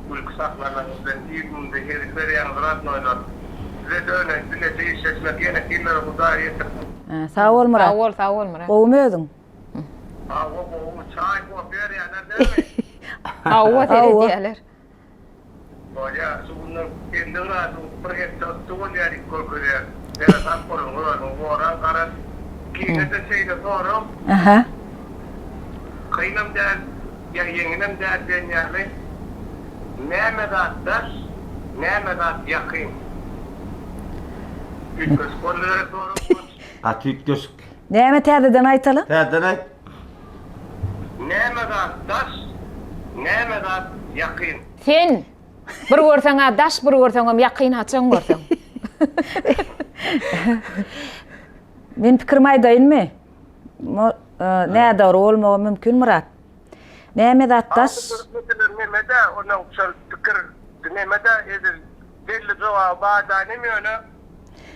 gülki sahnalaryňyz bilen ir günde hezil berýäňiz radnoýlar. Size döneýin bileje işleşmek ýene hillere Hudaý ýetirsin. Ha, sag bol Myrat. Sag bol, sag bol Myrat. Gowumy özüň? Hawa gowy, çaý kofe berýärler dämi? Hawa seredýärler. Bolýar, şu günler 50 gradusyň bir hepde yssy bolýar diýip görkezýär. Seresap boluň, özüňizi goraň, garaz, ikinize-de şeýle sorag. Aha. Kynam däl, ýa ýeňilem däl diýen ýaly, näme zat daş, näme zat ýakyn? Üýtgeşik boldy gerek sorag. Gaty üýtgeşik. Näme täzeden aýtaly? Täzeden aýt. Näme zat daş, näme zat ýakyn? Sen! Bir görseň-ä daş, bir görseňem ýakyn haçan görseň. Men pikirimi aýdaýynmy? Nädogry bolmagy mümkin Myrat. Näme zat daş? Mesele nemede, onuň şol pikir nemede edil belli jogaby bar dänim ýöne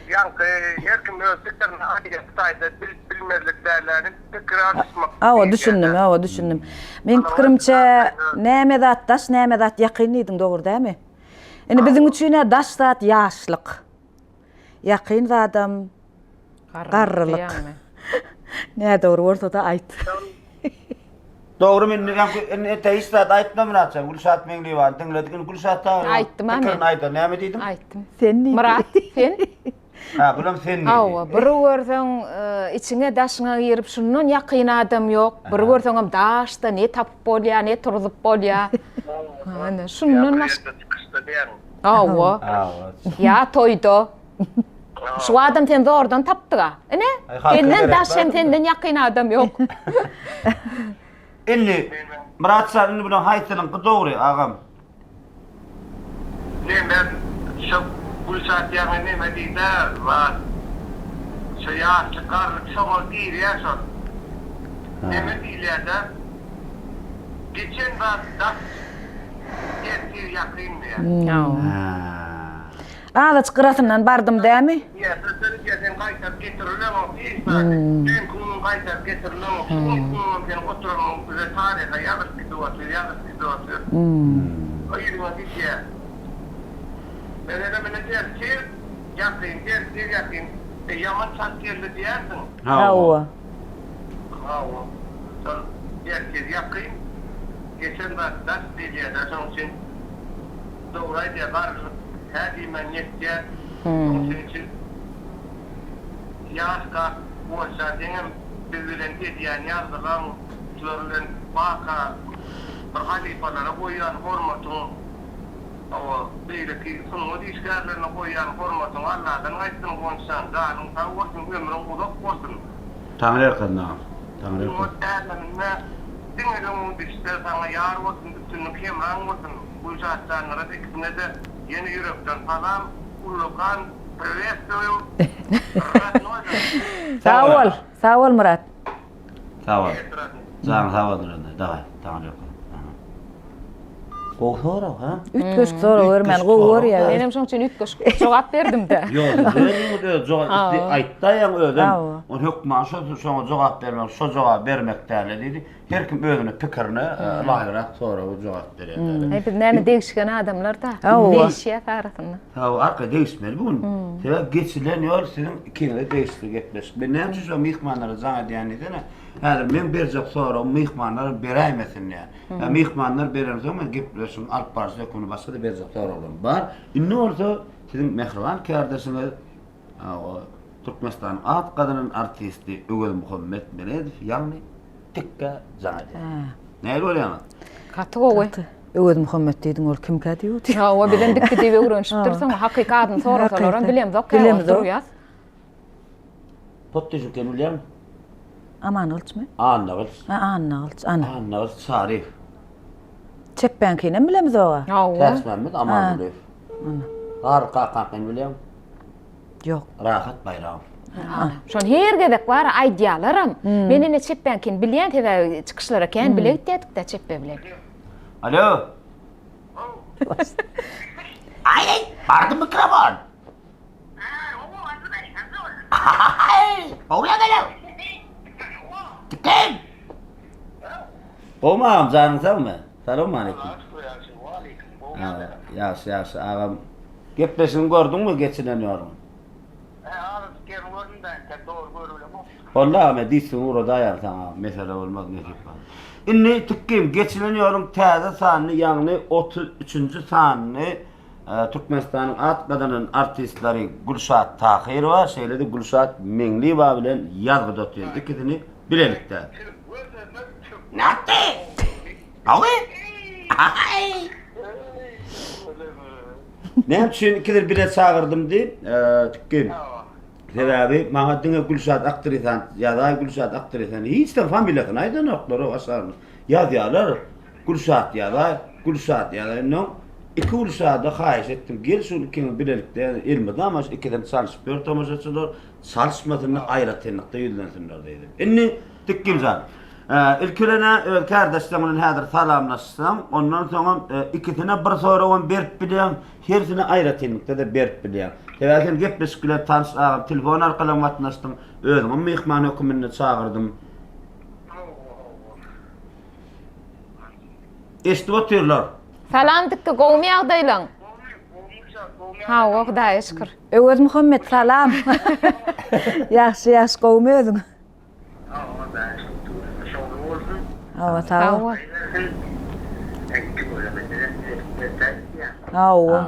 ýaňky her kim öz pikirini aýdýar bu taýda bilip bilmezlik dälläni pikir alyşmak Hawa düşündim, hawa düşündim. Meň pikirimçe näme zat daş, näme zat ýakyn diýdiň dogry dämi? Indi biziň üçin-ä daş zat ýaşlyk. Ýakyn zadam garrylyk. Nädogry bolsa-da aýt. Dogry indi ýaňky indi ete hiç zat aýtma Myratjan Gülşat Meňliýewany diňledik indi Gülşat dagy Aýtdym a men. pikirini aýdar näme diýdiň? Aýtdym. Sen diýdi. Myrat sen? Ha bulam sen diýdi. Hawa bir görseň içiňe daşyňa girip şundan ýakyn adam ýok. Bir görseňem daşda ne tapyp bolýa ne turzup bolýa. Ana şundan başga. Ýa bir ýerde çykyşda diýýäň. Hawa. Hawa. Ýa toýda. Şu adam seni zordan tapdyga. Ine, senden daş hem senden ýakyn adam ýok. Indi Myrat jan indi bunuň haýsynyňky dogry agam? Neme şo Gülşat ýaňy neme diýdä zat şo ýaşlyk garrylyk şoňa girýä şol. Neme diýilýädä geçen zat daş ertir ýakyn diýýä. Azajyk gyrasyndan bardym dämi? Ýa-da sen sen gaýtaryp getirileňok hiç zat. Düýnki günüň gaýtaryp getirileňok. Şu günki günüňem seniň oturanyň bize taryha ýazylyp gidip otyr, ýazylyp gidip otyr. Yzyňa gidýär. Meselem ine ertir ýakyn, ertir ýakyn. E ýaman çalt geldi diýersiň. Hawa. Hawa. Şol ertir ýakyn, geçen zat daş diýilýär-dä şonuň üçin. Dogry aýdýar garrylyk hä diýmän ýetýär şoň üçin ýaş gart bolsa seňem biz bilen edýän ýazgylaň şular bilen baka bir halypalara goýýan hormatyň hawa beýleki sungat işgärlerine goýýan hormatyň Alladan gaýtsyn Guwançjan janyň sag bolsun ömrüň uzak bolsun. Taňryýalkasyn agam. Taňryýalkasyn. Sungat äleminde diňe öňüň düşse saňa ýar bolsun üstünlik hemraň bolsun. Gülşatjanlara ikisine-de ýene ýürekden salam ullakan priwestwiýu radnoýlar. Sag bol. Sag bol Myrat. Sag bol. Janyň sag bolsun radnoý. Daway. Taňryýalkasyn. Gowy sorag ha? Üýtgeşik sorag bermäni gowy görýär. Menem şoň üçin üýtgeşik jogap berdim-de. Ýok, özüňiz öz jogap aýtdaýaň özem. Ony hökman şo şoňa jogap bermek, şo jogaby bermek däl-le diýdi. Her kim özüne pikirine laýygrak soraga jogap berýär. Heý biz näme degişgen adamlar-da. Degişýäs arasynda. Hawa, arka degişmeli bu gün. Sebäbi geçilen ýol siziň ikiňize degişli gepleşik. Men näme üçin şo myhmanlara jaň edýän diýsene. Häzir meň berjek soragym myhmanlar beräýmesin diýýän. Ýa myhmanlar berensoň men gepleşigiň alyp baryşy hökmünde başga-da berjek soraglarym bar. Indi bolsa siziň mähriban kärdeşiňiz Türkmenistanyň at gazanan artisti Öwezmuhammet Meredow, ýagny Tikgä jaň edýär. Nähili bolýaňyz? Gaty gowy. Öwezmuhammet diýdiň, ol kimkä diýip otyr. Hawa, bizem Dikgi diýip öwrenişipdiris oňa. Hakyky adyny sorasalaram bilemzok, käwagt durýas. Potdyjyk kim bilýäňmi? Amangylyçmy? Annagylyç. Ha, Annagylyç, ana. Annagylyç Çaryýew. Çepbäňkinem bilemzog-a. Hawa. Täçmämmet Amangulyýew. Ana. Garry kakaňkyny bilýäňmi? Ýok. Rahat Baýramow. Şony her gezek bar aýdýarlaram. Men ine çepbäňkini bilýän sebäbi çykyşlara kän bile gitýärdik-dä çepbe bilen. Alo. Aý, bardy mikrofon. Tiken. Gowmy agam janyň sagmy? Salowmaleýkim. Ýagşy ýagşy agam. Gepleşigiňi gördüňmi geçilen ýoluň? Boldy agam e diskiňi ugradaýaly saňa mesele bolmaz nesip bolsa. Indi Tikkim geçilen ýoluň täze sanyny ýagny 33-nji sanyny Türkmenistanyň at gazanan artistleri Gülşat Tahyrowa şeýle-de Gülşat Meňliýewa bilen ýazgyda otyryn. Ikisini bilelikde. Nätdi? Gowy? Aý! Näme üçin ikisini bile çagyrdym diýip, Tükgin. Sebäbi maňa diňe Gülşat aktrisany ýazaý, Gülşat aktrisany hiç de familiýasyny aýdanoklar o aşagyna. Ýazýarlar. Gülşat ýazaý, Gülşat ýazaý. Ondan iki Gülşada haýyş etdim. Gel şu ikiňi bilelikde elmydama şu ikisini çalşyp ýör tomaşaçylar. Çalyşmasynlar, aýratynlykda ýüzlensinler diýdim. Indi Tikgin jan, ilki bilen-ä öz kärdeşleň bilen häzir salamlaşsaň, ondan soňam ikisine bir soragam berip bilýäň, hersine aýratynlykda-da berip bilýäň. Sebäbi sen gepleşik bilen tanyş agam, telefon arkalam gatnaşdyň, özüňem myhman höküminde çagyrdym. Eşidip otyrlar. Salam Dikgi gowmy ýagdaýlaň? Hawa Hudaýa şükür. Öwezmuhammet salam. Ýagşy ýagşy gowmy özüň? Hawa, sag bol. Hawa.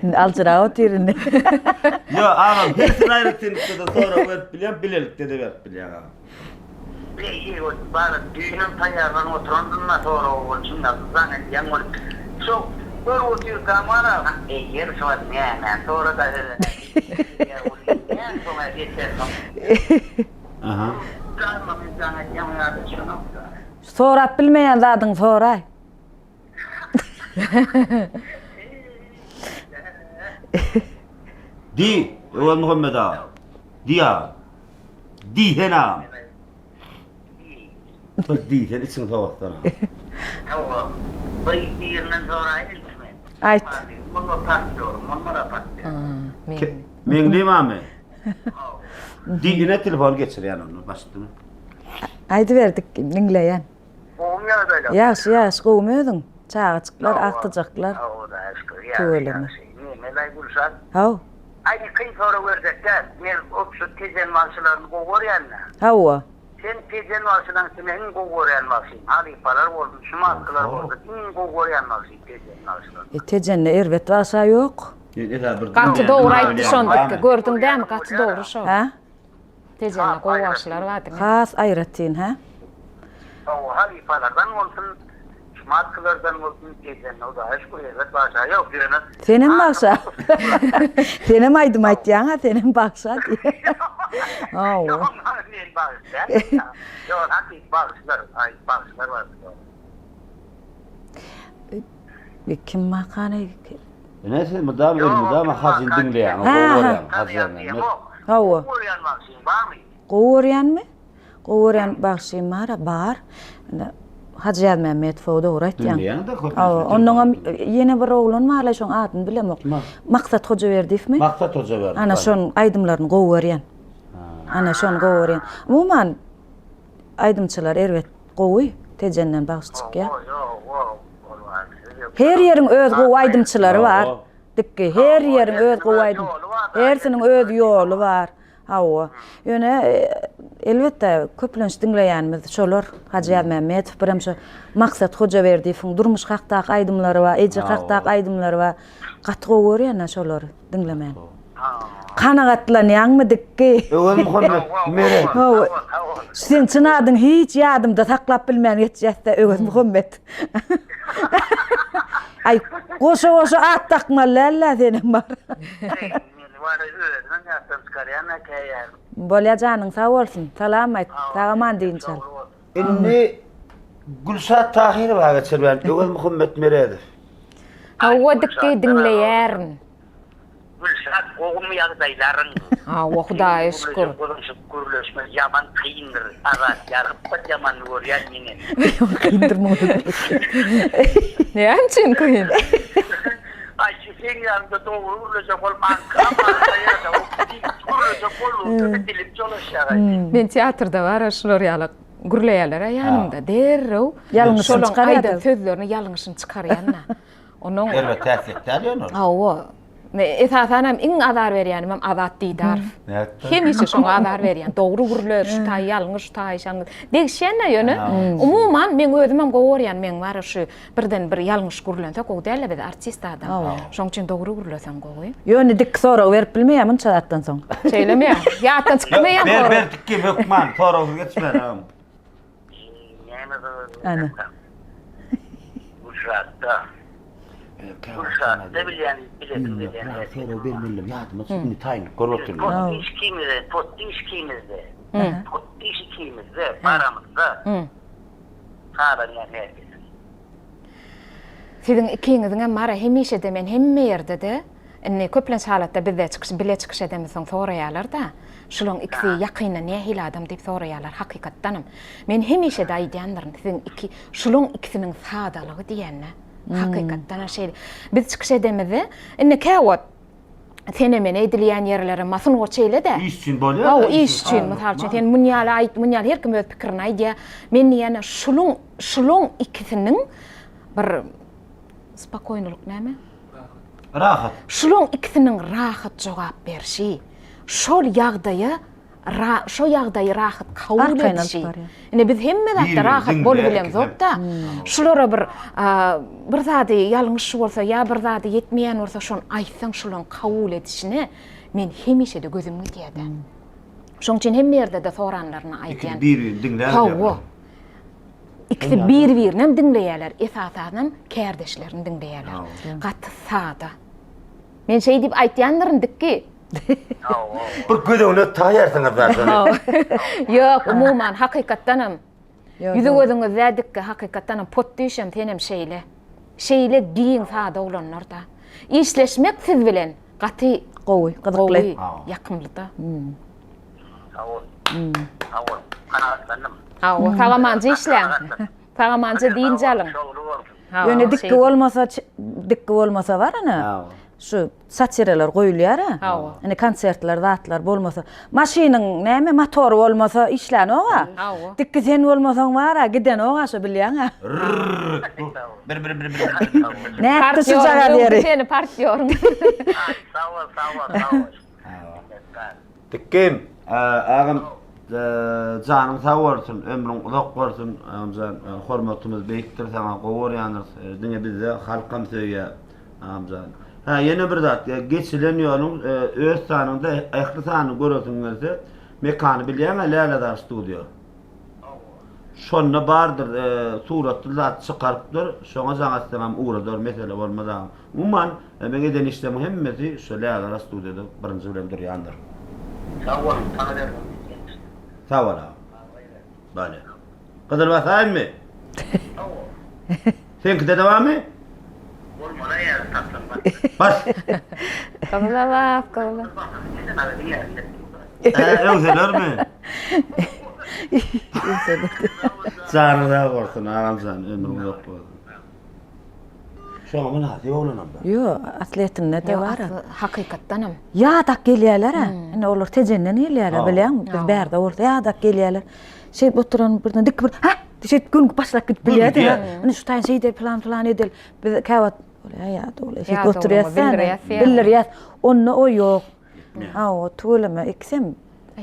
Indi aljyrap otyr indi. Ýok, agam, hersini aýratynlykda-da sorag berip bilýän, bilelikde-de berip bilýän agam. Beýle bolup bar, düýnem taýýarlanyp oturandym-da soragy bolçun ýaly jaň edýäň bolup. Şo görüp otyrkam bar-a, eýer şo wagt näme sorada diýýär welin, näme soň-a geçensoň. Aha. Galmagy jaň edýäň ýa-da çenok-da. Sorap bilmeýän zadyňy soraý. Diý, Öwezmuhammet aga. Diý agam. Diý sen agam. Bir diý sen içiň sowatdan agam. Hawa, bir birinden soraýyn ilki men. Aýt. Muny partýor, muny-da partýor. Meňli bamy? Diý ine telefony geçirýän onda başdyny. Aýdyberdik, diňleýän. Gowumy ýagdaýlar? Ýagşy, ýagşy, gowumy özüň? Çagajyklar, agtyjaklar. Hudaýa şükür, ýagşy, Tüweleme. ýagşy. Nemelaý Gülşat? Haw. Aý, kyn sorag berjek däl. Men şu Tejen bagşylaryny gowy görýän-dä. Hawa. Sen Tejen bagşylaryň içinde iň gowy görýän bagşyň? Halypalar bolsun, şumatkylar bolsun, iň gowy görýän bagşyň Tejen bagşylarynyň? E, Tejende erbet bagşa ýok. Gaty dogry aýtdy şonda. Gördüň dämi, gaty dogry şo. Hä? Tejende gowy bagşylar bar diňe. Has aýratyn hä? Hawa halypalardan bolsun, şumatkylardan bolsun Tejende Hudaýa şükür erbet bagşa ýok ýöne Senem bagşa. Senem aýdym aýtýaňa senem bagşa diý. Hawa. Ýok men bagşy däl. Ýok hakyky bagşylar, aý bagşylar bar. Kim makany? Ine siz mydama elmydama Hajyny diňleýäňiz, gowy görýäňiz Hajy Ýazmämmet. Hawa. Gowy görýän bagşyň barmy? Gowy görýänmi? Gowy görýän bagşym bar-a, bar. Indi Hajy Ýazmämmetowy dogry aýtýaň. Diňleýäň-de köplenç. Hawa, onnoňam ýene bir oglan bar-la, şoň adyny bilemok. Maksat Hojaberdiýewmi? Maksat Hojaberdiýew. Ana şoň aýdymlaryny gowy görýän. Ana şony gowy görýän. Umuman aýdymçylar erbet gowy, Tejenden bagşy çykýar. Her ýeriň öz gowy aýdymçylary bar. Dikgi, her ýeriň öz gowy aýdym. Hersiniň öz ýoly bar. Hawa. Ýöne elbetde köplenç diňleýänimiz şolar. Hajy Ýazmämmedow, birem şo Maksat Hojaberdiýewiň durmuş hakdaky aýdymlary bar, eje hakdaky aýdymlary bar. Gaty gowy görýän-ä şolary diňlemäni. Kanagatlanýaňmy Dikgi? Öwezmuhammet Meret. Hawa. Seň çyn adyň hiç ýadymda saklap bilmän geçýäs-dä Öwezmuhammet. Aý, goşa-goşa at dakmaly däl-dä senem bar. Meni bar özümem ýatdan çykarýan-a käýärim. Bolýa janyň sag bolsun. Salam aýt. Sag-aman dynç al. Indi Gülşat Tahyrowa geçirýän Öwezmuhammet Meredow. Hawa Dikgi diňleýärin. Gülşat gowumy ýagdaýlaryň. Hawa Hudaýa şükür. Gürleşip gürleşmek ýaman kyndyr Azat ýarypdyr ýaman görýän menem. Kyndyr muňa gürleşmek. Näme üçin kyn? Aý şu seň ýanyňda dogry gürlejek bolup aňkam aňka ýa-da gürlejek boldugyça dilim çolaşýar aý. Men teatrda bara şular ýaly gürleýärler-ä ýanymda derrew Ýalňyşyny şolaň çykarýar-da. aýdan sözlerini ýalňyşyny çykarýan-da. Onuň Erbet häsiýet däl ýöne ol. Hawa. Esasanam iň azar berýänimem Azat Didarow. Nätdi? Hemişe şoňa azar berýän. Dogry gürle, şu taý ýalňyş, şu taý şalňyş. Degişýän-dä ýöne. Umuman, meň özümem gowy görýän, meň bar şu birden bir ýalňyş gürlense gowy däl-de biz artist adam. Şoň üçin dogry gürleseň gowy. Ýöne dik sorag berip bilmeýär munça zatdan soň. Şeýlemi ýa? Ýatdan çykmaýar Ber, sorag. ber dikki hökman soragsyz geçmeli agam. Näme Ana. Gülşatda. Gülşatda bilýän bilesim gelýän. Sorag bermelidim ýadyma düşdi indi taýynlyk görüp otyryn. Potdiş ikimizde, potdiş ikimizde. Potdiş ikimizde baramyzda. Halanýan herkesiň. Siziň ikiňiziňem bara hemişe-de men hemme ýerde-de Indi köplenç halatda bizde çykyş bile çykyş edemizsoň soraýarlar-da, şulaň ikisi ýakyndan nähili adam diýip soraýarlar hakykatdanam. Men hemişe-de aýdýandyryn, siziň iki şulaň ikisiniň sadalygy diýende hakykatdanam şeýle. Biz çykyş edemizde indi käwagt sene-mene edilýän ýerlerem bar, sungat şeýle-dä. Iş üçin bolýar-da. Hawa, iş üçin. Mysal üçin, sen muny ýaly aýt, muny ýaly her kim öz pikirini aýdýar. Men diýýän, şulaň şulaň ikisiniň bir spokoýnylyk näme? Rahat. Şulaň ikisiniň rahat jogap berşi, şol ýagdaýa. Ra şo ýagdaýy rahat kabul Arkaýyn alyp edişi. barýar. Ine biz hemme zatda Bir-birini rahat diňleýär bolubilemzok-da. ikisem. Şulara bir bir zady ýalňyş bolsa ýa bir zady ýetmeýän bolsa şony aýtsaň şolaň kabul edişine men hemişe-de gözüm gidýär-de. Şoň üçin hemme ýerde-de soranlaryna aýdýan. Ikisi bir-birini diňläp Hawa. Ikisi bir-birinem diňleýärler, esasanam kärdeşlerini diňleýärler. Gaty sada. Men şeý diýip aýtýandyryn Dikki. Bir göz öňüne taýarsyňyz da şony. Ýok, umuman hakykatdanam ýüzi gözüňizde Dikki, hakykatdanam potdyşam senem şeýle. Şeýle giň sada oglanlar-da. Işleşmek siz bilen gaty gowy, gyzykly. Gowy, ýakymly-da. Sag bol. Sag bol. Kanagatlandym. Hawa, sag-amanja işläň. Sag-amanja dynç alyň. Şowly bolsun. Ýöne dikgi bolmasa, dikgi bolmasa bar ana. Şu satiralar goýulýar-a. Hawa. Indi konsertler, zatlar bolmasa. Maşynyň näme motory bolmasa işlänok-a. Hawa. Dikgi sen bolmasaň bar-a, gidenok-a şo bilýäň-ä. Bir bir bir bir bir. Nätdi şujagaz ýeri? Seni partýoryň. Sag bol, sag bol, sag bol. Dikgim, agam janyň sag bolsun, ömrüň uzak bolsun, agamjan hormatymyz beýikdir saňa gowy görýändiris, diňe bizde halkam söýýär agamjan. Hä ýene bir zat, geçilen ýoluň öz sanyňda ähli sanyny göresiň gelse, Mekany bilýäňä Lälezar studio. Şonda bardyr suratly zat çykarypdyr, şoňa jaň etseňem ugradar mesele bolmaz agam. Umuman meň eden işlerimiň hemmesi şo Lälezar studiýada birinji bilen durýandyr. Sag boluň saňa bergin ýetişdim. Sag bol agam. Bale. Gyzyl basaýynmy? Seňkide-de barmy? Bolmaly ýa tapsam bas. Bas. Gyzyla bas, gyzyla. Hä, öwselermi? Janyň sag bolsun, agam jan, ömrüň uzak bolsun. Şoňa mynasyp oglanam bar. Ýok, aslyýetinde-de bar. Hakykatdanam. Ýadak gelýärler-ä. Indi olar Tejenden gelýärler, bilýäňmi? Biz bärde bolsa ýadak gelýärler. Şeýdip oturan birden dik bir, hä? Şeýdip gönüp başlap gidip bilýärdi. Indi şu taýyn şeýdeli, pylan-pylan edeli. Biz käwagt bolýar ýa-da ol şeýdip oturýas. Bildirýäs. Onda o ýok. Hawa, tüweleme ikisem.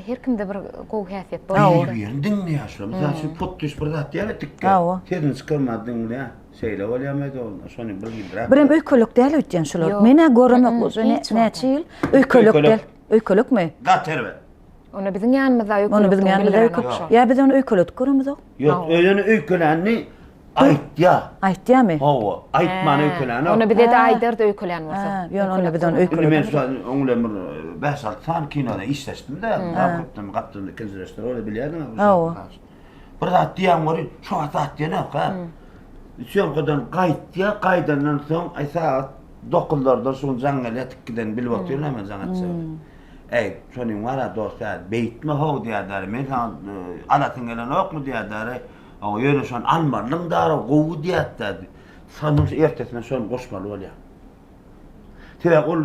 Her kimde bir gowy häsiýet bolýar. Bir-birini diňleýär şular. Mysal üçin potdyş bir zat diýýär tikge. Sesini çykarman diňleýär. Şeýle bolýarmy ol? Şony bir bildiräp. Birem öýkelek däl öýtýän şular. Men-ä göremok uje näçe ýyl öýkelek däl. Öýkelekmi? Gaty erbet. Onda biziň ýanymyzda öýkelek. Ony biziň ýanymyzda öýkelek. Ýa biz ony öýkeledip göremizok. Ýok, ýöne öýkelänini aýtýar. Aýtýarmy? Hawa, aýtman öýkelänok. Onda bize-de aýdardy öýkelän bolsa. Ýöne onda biz ony öýkeledip. Indi men şu oň bilen bir bäş-alty sany kinoda işleşdim-de. Köpden gapdalynda ikinji režissýor bolýar, bilýärdiňiz. Hawa. Bir zat diýýän welin, şo wagt zat diýenok, ha. Sýomkadan gaýtýar, gaýdandan soň, aý sagat dokuzlardan şu gün jaň gelýär, tikgiden bilip otyryn-a men jaň etjegini. Äý, şonyň bar-a dost, hä, beýtme how diýýär-däri, men saňa alasyň gelenokmy diýýär-däri, hawa, ýöne şony almalyň dara, gowy diýýär-dä. Sonuň ertesine şony goşmaly bolýar. Sebäbi ol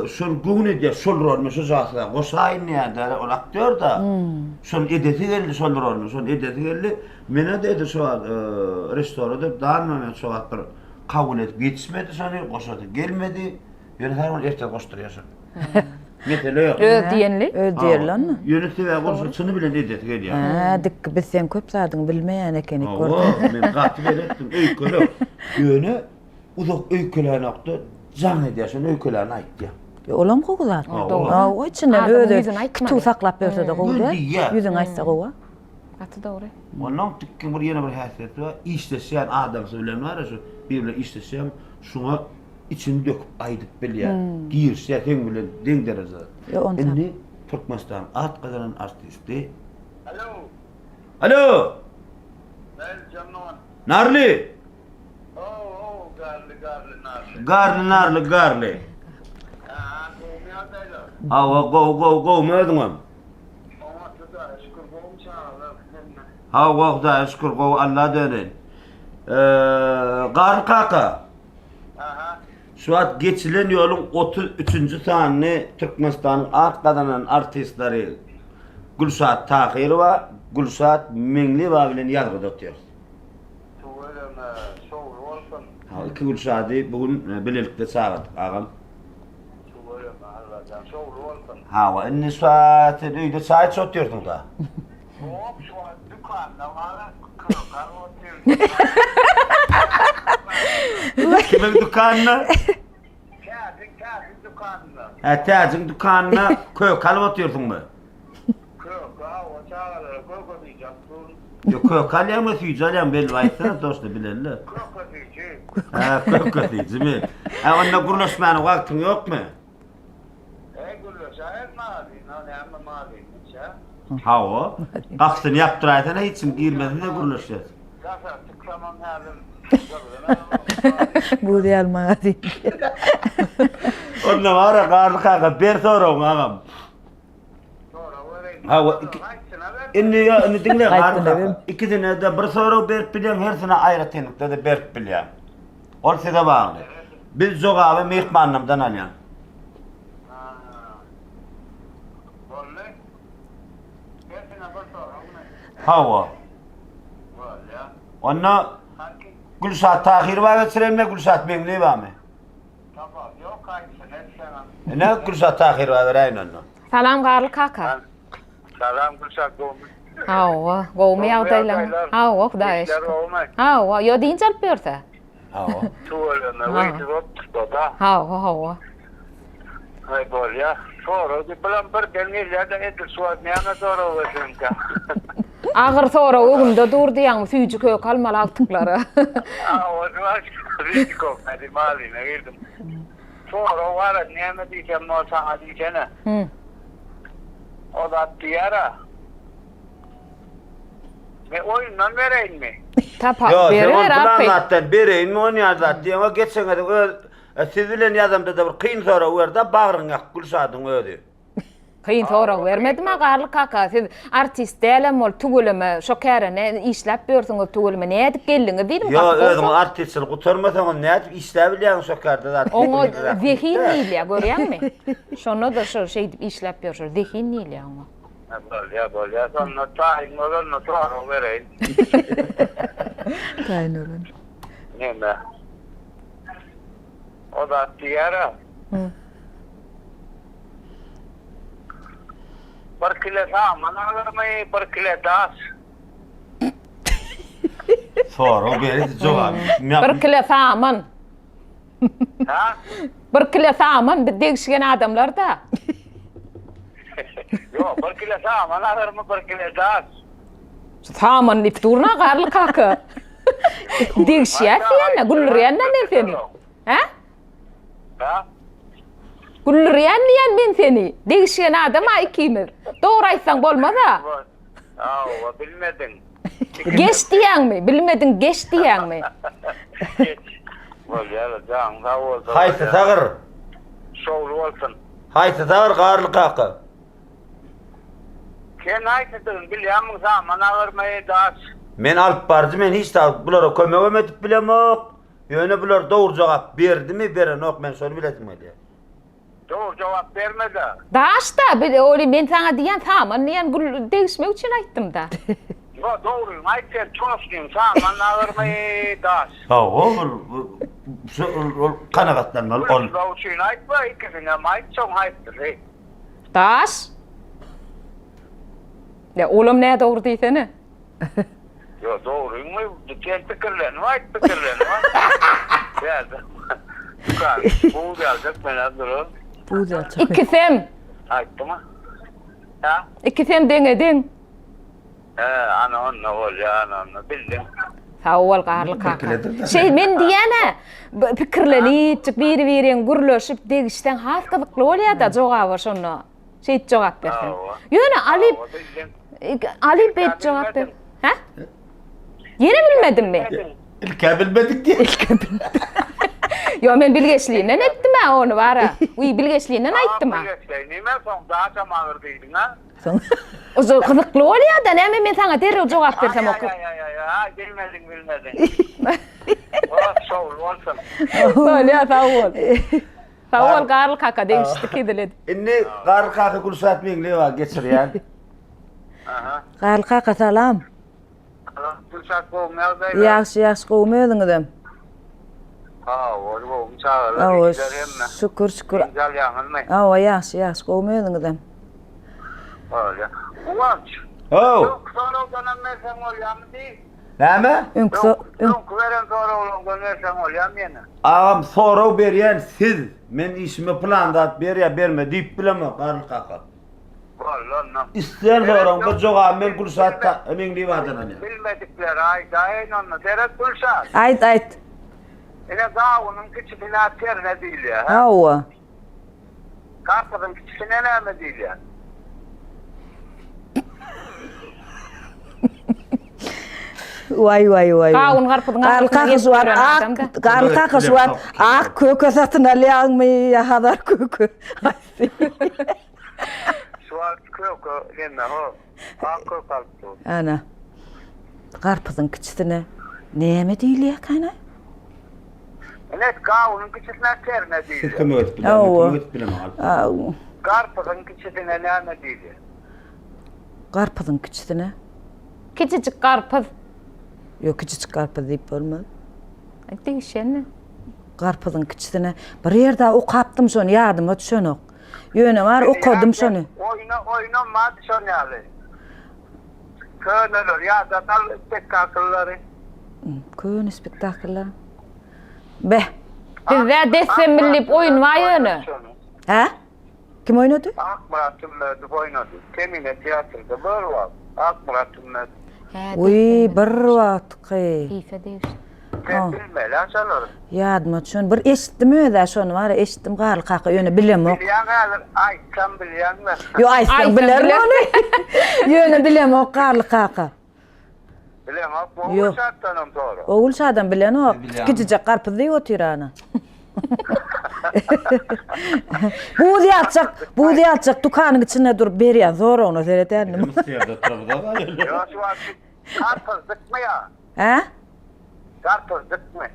şony göwün edýär, şol roluny şu jasyna goşaýyn diýýär-dä, ol aktýor-da. Şony edesi geldi, şol roluny, şony edesi geldi. Menä-de edil şo wagt režissýora-da dan moment şo wagt bir kabul edip ýetişmedi şony, goşasy gelmedi. Ýöne her gün ertir goşdurýar şony. Mesele ýok. Öz diýenli. Öz diýenli onda. Ýöne sebäbi ol şony çyny bilen edesi gelýär. Hä, dikki biz seň köp zadyňy bilmeýän ekenik gördüň. Hawa, men gaty beletdim, öýkelek. Ýöne uzak öýkelänokda jaň edýär, şony öýkeläni aýtýar. E, olam gowy zat. Hawa, içinden özi kituw saklap ýörse-de gowy däl. Ýüzüňe aýtsa gowy. Gaty dogry. Onnoň tikkiň bir ýene bir häsiýeti bar, işleşýän adamsy bilen bar-a şu, biri bilen işleşýän, şuňa içini döküp aýdyp bilýär. Girişýär seň bilen deň derejede. Indi Türkmenistanyň at gazanan artisti. Alo. Alo. Narly. Narly. How how garly garly narly. Garly narly garly. Ha gowmy ýagdaýlar? Hawa gowy gowy gowmy özüňem? Oňat Hudaýa şükür gowmy çagalar hemme? Hawa Hudaýa şükür gowy Alla döneýin. Garly kaka. Aha. Şu wagt geçilen ýoluň 33-nji sanyny Türkmenistanyň at gazanan artistleri Gülşat Tahyrowa, Gülşat Meňliýewa bilen ýazgyda otyrys. Tüweleme, şowly bolsun. Ha, iki Gülşady bu gün bilelikde çagyrdyk agam. Tüweleme, Allajan. Şowly bolsun. Hawa, indi şu wagt sen öýde çaý içip otyrsyň-da. Ýok, şu wagt dükanda bar, köke alyp otyryn. Kimiň dükanynda? Täjiň, Täjiň dükanynda. Hä, Täjiň dükanynda köke alyp otyrsyňmy? Köke, hawa, çagalara köke süýji alyp durun. Ýok, köke alýaňmy, süýji alýaňmy, belli aýtsana, toşna bileli. Köke süýji. Hä, köke süýjimi? Hä, onda gürleşmäne wagtyň ýokmy? Eý, gürleşäýeris magazyna, näme magazynyň içi? Hawa, gapysyny ýapdyraýsana, hiç kim girmesin-de gürleşýäs. Daşary çyksamam häzir Buz ýaly magazyn. Onda bar-a, Garly kaka, ber soragyňy agam. Hawa, indi ýa indi diňle Garly kaka. Ikisine-de bir sorag berip bilýäň, hersine aýratynlykda-da berip bilýäň. Ol size bagly. Biz jogaby myhmanlarymdan alýan. Boldy. Hersine bir soragmy? Hawa. Bolýa. Onda Gülşat Tahyrowa geçirelim Gülşat Meňliýewamy? Tapawut ýok, haýsysyny etseňem. Ine Gülşat Tahyrowa beräýin onda. Salam Garly kaka. Salam Gülşat gowmy? Hawa, gowmy ýagdaýlaň? Hawa, Hudaýa şükür. Hawa, ýo dynç alyp ýörse. Hawa. Tüweleme, weýsiz otpuskda-da. Hawa, hawa. Aý bolýa. Sorag diýip bulam birden gelýä-de edil şu wagt näme sorag bersemkä. Agyr sorag öňümde dur diýýäňmi süýji kök almaly agtyklara. Hawa şu wagt süýji kök hadi malyna girdim. Sorag bar näme diýsem bol saňa diýsene. O zat diýýär-ä. Men oýundan bereýinmi? Tapa Ýok, sen berer ol bulan apy. zatdan bereýinmi on ýaly zat diýeňok geçen gezek öz siz bilen ýazamda-da bir kyn sorag berdi-de bagryňy ýakyp Gülşadyň özi. Kyn sorag bermedim-a Garly kaka, siz artist dälem bol tüweleme şo käre ne işläp ýörsüňiz tüweleme nädip geldiňiz diýdim Ýo gaty gowy özüňiz artistçilik gutarmasaňyz nädip işläbilýäňiz şo kärde zat Oňa zehin diýilýär görýäňmi? Şonda-da şo şeýdip işläp ýör şo zehin diýilýär oňa. Bolýa bolýa şonda taýyn bolanda sorag bereýin. Taýyn bolanda. Neme? O zat diýýär-ä. Bir kile saman alyrmy, bir kile daş? Sorag berdi jogap. Bir kile saman. Ha? Bir kile saman biz degişgen adamlar-da. Ýok, bir kile saman alyrmy, bir kile daş? Saman diýip durna Garly kaka. Degişýäs diýende, güldürýän-dä men seni. Hä? Ha? Güldürýän diýen men seni. Degişgen adam-a ikimiz. Dogry aýtsaň bolmaz-a. Hawa, bilmediň. Geç diýýäňmi? Bilmediň geç diýýäňmi? Geç. Bolýar, janyň sag bolsun. Haýsy sagyr? Şowly bolsun. Haýsy sagyr Garly kaka? Sen haýsydygyny bilýärmiň saman agyrmy daş? Men alyp baryjy men hiç zat bulara kömegem edip bilemok. Ýöne bular dogry jogap berdimi berenok men şony bilesim gelýär. Dogry jogap bermedä. Daşda biz oli men saňa diýen saman diýen gül degişmek üçin aýtdymda. Ýo dogryňy aýt sen toşnyň saman agyrmy daş. Hawa ol şu ol kanagatlanmaly ol. Gülmek üçin aýtma ikisinem aýt soň haýsysy. Daş. Ýa olam nädogry diýsene. Ýo dogryňmy sen pikirlenip aýt pikirlenip aýt. Täze. Dükan buz ýaljak menä duran. Buz ýaljak. Ikisem. Aýtdyňmy? Ha? Ikisem deňe deň. He, ana onda bolýa, ana onda bildim. Sag bol Garly kaka. Şeý men diýýän-ä, pikirlenipjik biri-biriň gürleşip degişseň has gyzykly bolýa-da jogaba şonda. Şeýdip jogap berseň. Ýöne Alyp Alyp beýdip jogap ber. Hä? Ýene bilmedimmi? Ilkä bilmedik diýip. Ilkä bilmedik. Ýo men bilgeşliginden etdim-ä ony bara. Wiý bilgeşliginden aýtdym-a. Bilgeşleýin diýme, soň daşam agyr diýdiň-ä. Soň. Ozo gyzykly bolýa-da, näme men saňa derrew jogap bersem ok. Aý aý aý aý, bilmediň bilmediň. Oh, şowly bolsun. Bolýa, sag bol. Sag bol Garly kaka degişdik hezil edip. Indi Garly kaka Gülşat Meňliýewa geçirýän. Aha. Garly kaka salam. Salam Gülşat gowmy ýagdaýlar? Ýagşy ýagşy gowmy özüňizem? Hawa, gowumy çagalar, Hawa, işler hemme? şükür, şükür. Dynç alýaňyzmy? Hawa, ýagşy, ýagşy, gowumy özüňizem? Bolýa. Guwanç. How. Öňki soragdanam berseň bolýamy diý. Näme? Öňki so, öň, Öňki beren soraglaňdan berseň bolýamy ýene? Agam sorag berýän siz. Men işime pylan zat ber ýa berme diýip bilemok Garly kaka. Boldy onda. Islän soragyň bir jogaby men Gülşat ta, Meňlibadan alýan. Bilmedikleri aýdaýyn onda. Seret Gülşat. Aýt, aýt. Ine gawunyň kiçisine terne diýilýär, hä? Hawa. Garpyzyň kiçisine näme diýilýär? Waý waý waý. Gawun garpyzyň Garly arasynda kaka gezip şu wagt ýören ak adam-da. Garly kaka şu wagt ak köke satyn alýaňmy ýa Hazar köke? Şu wagt köke neme ho? Ak köke alyp dur. Ana. Garpyzyň kiçisine näme diýilýärkä? Ine gawunyň kiçisine terne Siz diýilýär. kömek edip bilermi? Hawa. Kömek edip bilemok alyp. Aw. Garpyzyň kiçisine näme diýilýär? Garpyzyň kiçisine. Kiçijik garpyz. Ýok, kiçijik garpyz diýip bolmaz. Degişenmi? Garpyzyň kiçisine. Bir ýerde okapdym şony, ýadyma düşenok. Ýöne bar okadym şony. Oýna oýnam bardy şon ýaly. Köneler ýada sal spektakllary. Köne spektakllar. Beh. Bizde desse milli oýun bar ýöne. Hä? Kim oýnady? Akmyrat Tümmedow oýnady. Kemine teatrda bir wagt Akmyrat Tümmedow. Wiý, bir wagtky. Diýse degişli. Sen bilmeli a şolary. Ýadyma düşen bir eşitdim özä şony bar eşitdim Garly kaka ýöne bilemok. Bilýäň häzir aýtsam bilýäňmi? Ýok aýtsaň bilerin ony. Ýöne bilemok Garly kaka. Bileňok Ogulşatdanam sora. Ogulşadam bilenok. Kiçijek garpyz diýip otyr ana. Buz ýatjak, buz ýatjak dükanyň içinde durup berýän soragyna seredändim. Ýok şu wagt garpyzdykmy ýa? Hä? Garpyzdykmy?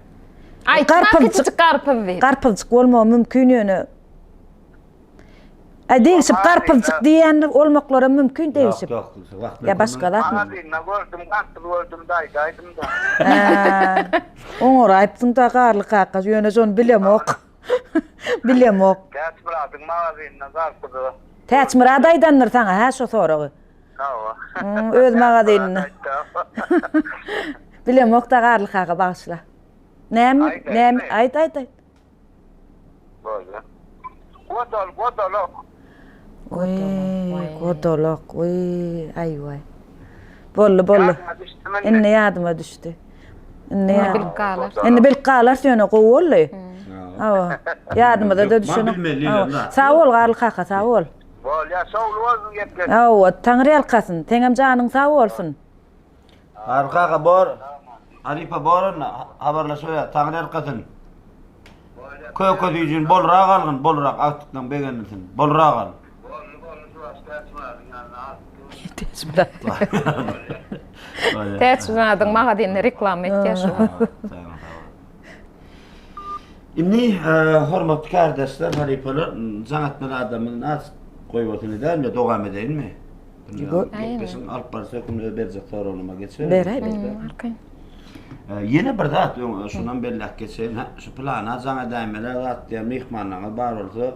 Aýtma kiçijik garpyz diýip. Garpyzjyk bolmagy mümkin ýöne. Aý degişip garpyzjyk diýýän bolmaklaram mümkin degişip. Ýok, ýok. Ýa başga zatmy? Magazynda gördüm, garpyz gördüm daýdaýdym-da. Hä. Oňaraýypsyň-da Garly kaka, ýöne şony bilemok. Bilemok. Täçmyradyň magazynda garpyzy. Täçmyrat aýdandyr saňa hä şo soragy? Hawa. Öz magazynynda. Bilemok-da Garly kaka bagyşla. Näme, näme, aýt, aýt, aýt. Boldy. Godal, godalak. Oý, godalak, oý, aý-waý. Boldy, boldy. Indi ýadyma düşdi. Indi ýadyma. Bilip galar. Indi bilip galarys ýöne gowy boldy. Hawa. Ýadymyza-da düşenok. Sag bol Garly kaka, sag bol. Bolýar, şowly bolsun gepleşik. Hawa, Taňry ýalkasyn. Seňem janyň sag bolsun. Garly kaka bor. Halypa bor onda habarlaşaýa Taňry ýalkasyn. Köke süýjüni bolrak algyn, bolrak agtyklaň begenilsin. Bolrak al. Boldy, boldy, şu wagt Täçmyradyň ýanyna alyp Täçmyrat. Täçmyradyň magazynyny reklama etýär şu wagt. Indi hormatly kärdeşler, halypalar, jaň etmeli adamyny az goýbolsun edäýinmi, dowam edeýinmi? Gepleşigiň alyp baryjy hökmünde berjek soragyma geçerin. Beräý, ber. Arkaýyn. Ýene bir zat öň şunam belläp geçeýin. Hä, şu pylana jaň edäýmeli zat diýen myhmanlaryňyz bar bolsa,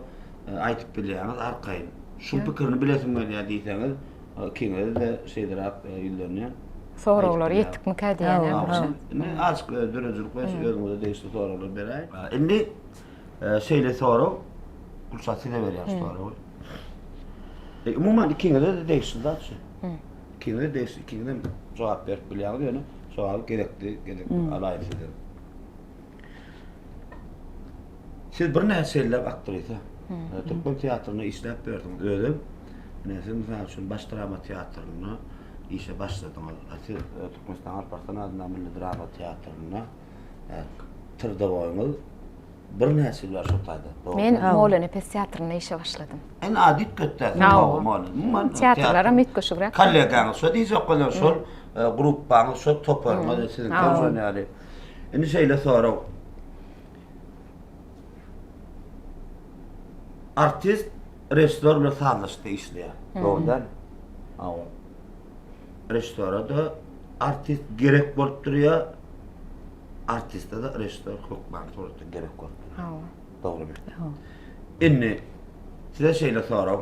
aýdyp bilýäňiz arkaýyn. Şuň pikirini bilesim gelýär diýseňiz, ikiňize-de şeýleräk ýüzlenýän. Soraglar ýetikmikä diýýän hä. Indi azajyk döredijilik boýunça özüňize degişli soraglar beräýin. Indi şeýle sorag, Gülşat size berýän şu soragy. Umuman ikiňize-de degişli zat şu. Ikiňize degişli, ikiňiz hem jogap berip bilýäňiz, ýöne jogaby gezekli gezek alaýyn sizden. Siz birnäçe ýyllap aktrisa, türkmen teatrynda işläp ýördüňiz. Özem, ine siz mysal üçin Baş drama teatrynda işe başladyňyz. Siz Türkmenistanyň Alparslan adyndaky Milli drama teatrynda trdowoýyňyz Birnäçe ýyl bar şo taýda. Dogry. Men Mollanepes teatrynda işe başladym. Indi ady üýtgetdä siz hawa Molla. Umuman Teatrlaram üýtgeşigräk. Kollegaňyz şo diýjek bolýan şol gruppaňyz şo toparyňyz siziňkem şon ýaly. Indi şeýle sorag. Artist režissýor bilen sazlaşykda işleýär. Dogry dälmi? Hawa. Režissýora-da artist gerek bolup durýar. Artiste-de režissýor hökmany suratda gerek bolup biler. Hawa. Dogrymy? Hawa. Indi size şeýle sorag.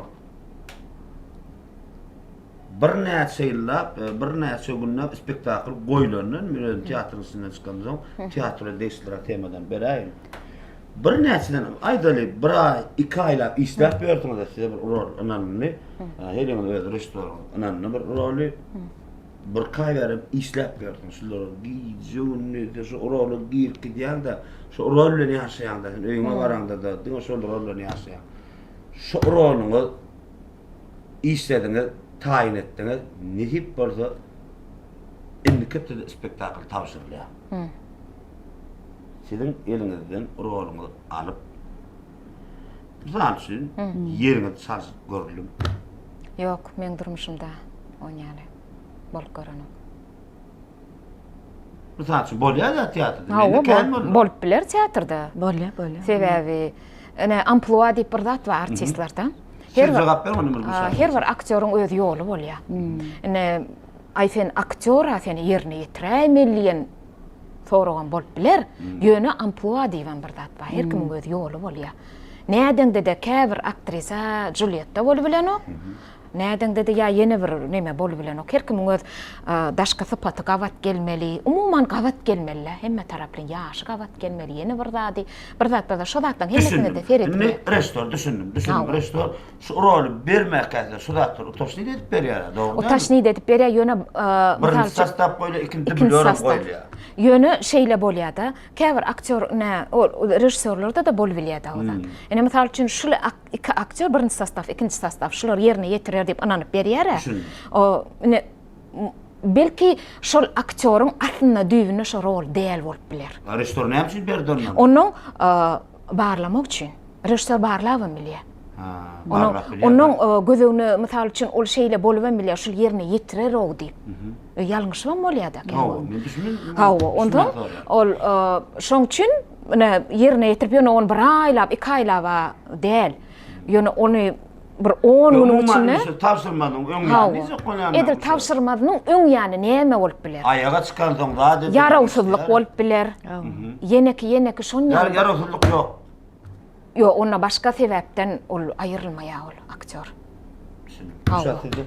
Birnäçe ýyllap, e, birnäçe günläp spektakl goýlandan, men özüm teatryň içinden çykamsoň, teatra degişliräk temadan beräýin. Birnäçeden, aýdaly, bir aý, iki aýlap işläp ýörsüňiz, size bir rol ynanyldy. Heliňiz öz režissýoryňyz ynandy bir roly. Bir aý bäri işläp ýörsüň, şular gije-gündiz şu rola girip gidýäň-de, şu rol bilen ýaşaýaň-da, sen öýüňe baraňda-da diňe şol rol bilen ýaşaýaň. Şu roluňyz işlediňiz, taýyn etdiňiz, nesip bolsa indiki hepdede spektakl tabşyrylýar. Siziň eliňizden roluňyzy alyp, mysal üçin, ýeriňizi çalşyp görüldimi? Ýok, meň durmuşymda on ýaly bolup görenok. Mysal üçin, bolýar-da teatrda. Hawa, Mende kän boldy. bolup biler teatrda. Bolýar, bolýar. Sebäbi ine amplua diýip bir zat bar artistlarda. Siz jogap beriň onda bir Gülşat. Her bir aktýoryň öz ýoly bolýar. Ine, aý sen aktýor-a seni ýerine ýetiräýmeli diýen soragam bolup biler. Ýöne amplua diýibem bir zat bar. Her kimiň öz ýoly bolýar. Nädeňde-de käbir aktrisa Julýetta bolubilenok. Nädeňde-de ýa ýene bir neme bolubilenok. Her kimiň öz daşky sypaty gabat gelmeli. Umuman gabat gelmeli-dä. Hemme taraplaýyn ýaşy gabat gelmeli. Ýene bir zady, bir zat bolsa şo zatlaryň hemmesine-de seredilýär. Indi režissýor düşündim, düşündim. Režissýor şu roly bermäkäse şu zatlary utaşnit edip berýär-ä, dogry dälmi? Utaşnit edip berýär, ýöne Birinji sostaw goýulýar, ikinji dublýoram goýulýar. Ýöne şeýle bolýar-da, käbir aktýor nä, ol režissýorlarda-da bolubilýär-dä o zat. Ine mysal üçin şul iki aktýor birinji sostaw, ikinji sostaw şular ýerine ýetirer diýip ynanyp berýär-ä. O ine belki şol aktýoryň aslynda düýbünde şo rol däl bolup biler. Režissýor näme üçin berdi ondan? Onuň barlamak üçin. Režissýor barlabam bilýär. Barlap bilýär. Onuň göz öňüne mysal üçin ol şeýle bolubam bilýär, şul ýerine ýetirer-ow diýip. Ýalňyşybam bolýar-da. Hawa, men düşündim. Hawa, onsoň ol şoň üçin ine ýerine ýetirip ýöne ony bir aýlap, iki aýlab-a däl. Ýöne ony bir on günüň içinde Umuman tabşyrmazynyň öň ýany diýjek bolýan. Edil tabşyrmazynyň öň ýany näme bolup biler? Aýaga çykansoň zat edip. Ýarawsyzlyk bolup biler. Ýeneki, ýeneki şon ýaly. Ýarawsyzlyk ýok. Ýok, onda başga sebäpden ol aýrylmaýar ol aktýor. Düşündim. Gülşat sizde?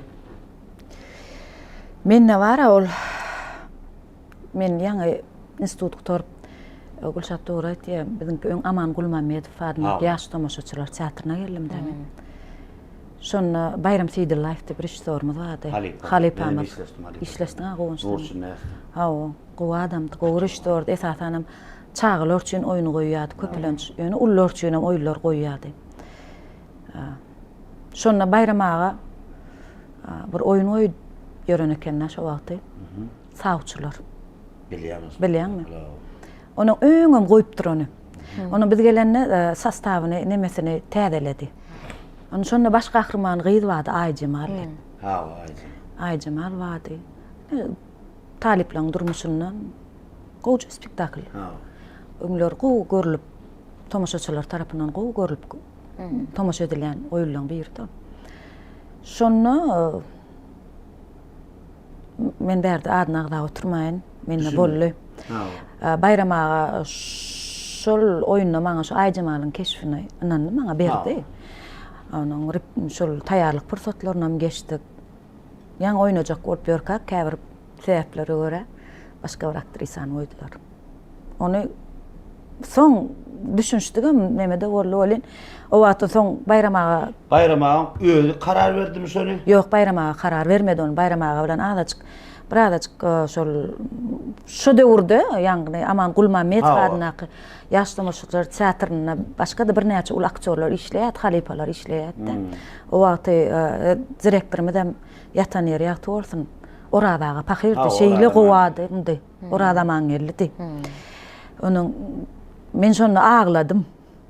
Mende bar-a ol. Men ýaňy institut gutaryp, Gülşat dogry aýtýar, biziňki öň Aman Gulmammedow adyndaky ýaş tomaşaçylar teatryna geldim-dä men. Şonda Baýram Seýdyllaýew diýip režissýorymyz bardy. Halypa. Halypamyz. Işleşdiň-ä Guwanç. Hawa, gowy adamdy, gowy režissýordy. Esasanam çagalar üçin oýun goýýardy köplenç. Ýöne ulular üçin hem oýunlar goýýardy. Şonda Baýram aga bir oýun goýup ýören eken-dä şo wagty. Sawçylar. Bilýän. Bilýäňmi? Onuň öňem goýupdyr ony. Onuň biz gelende sostawyny, nemesini täzeledi. Onuň şonda baş gahryman gyz bardy, Aýjemal diýip. Hawa, Aýjemal. Aýjemal bardy. Talyplaryň durmuşyndan gowja spektakl. Öňler gowy görlüp, tomaşaçylar tarapyndan gowy görlüp tomaşa edilýän oýunlaryň biridi. Şonda men bärde adyny agzap oturmaýyn. Mende boldy. Baýram aga şol oýunda maňa şu Aýjemalyň keşbini ynandy, maňa berdi. Onuň şol taýýarlyk pursatlarynam geçdik. Ýaňy oýnajak bolup ýörkäk käbir sebäplere görä başga bir aktrisany goýdular. Ony soň düşünişdigem neme-de boldy welin, o wagtdan soň Baýram aga Baýram agaň özi karar berdimi şony? Ýok, Baýram aga karar bermedi ony. Baýram aga bilen azajyk, birazajyk şol şo döwürde, ýagny Aman Gulmammedow adyndaky Ýaş tomaşaçylar teatrynda başga-da birnäçe uly aktýorlar işleýärdi, halypalar işleýärdi. O wagty direktorymyzam ýatan ýeri ýagty bolsun, Oraz aga pahyrdy, şeýle gowy adamdy. Oraz Amangeldidi. Onuň men şonda agladym.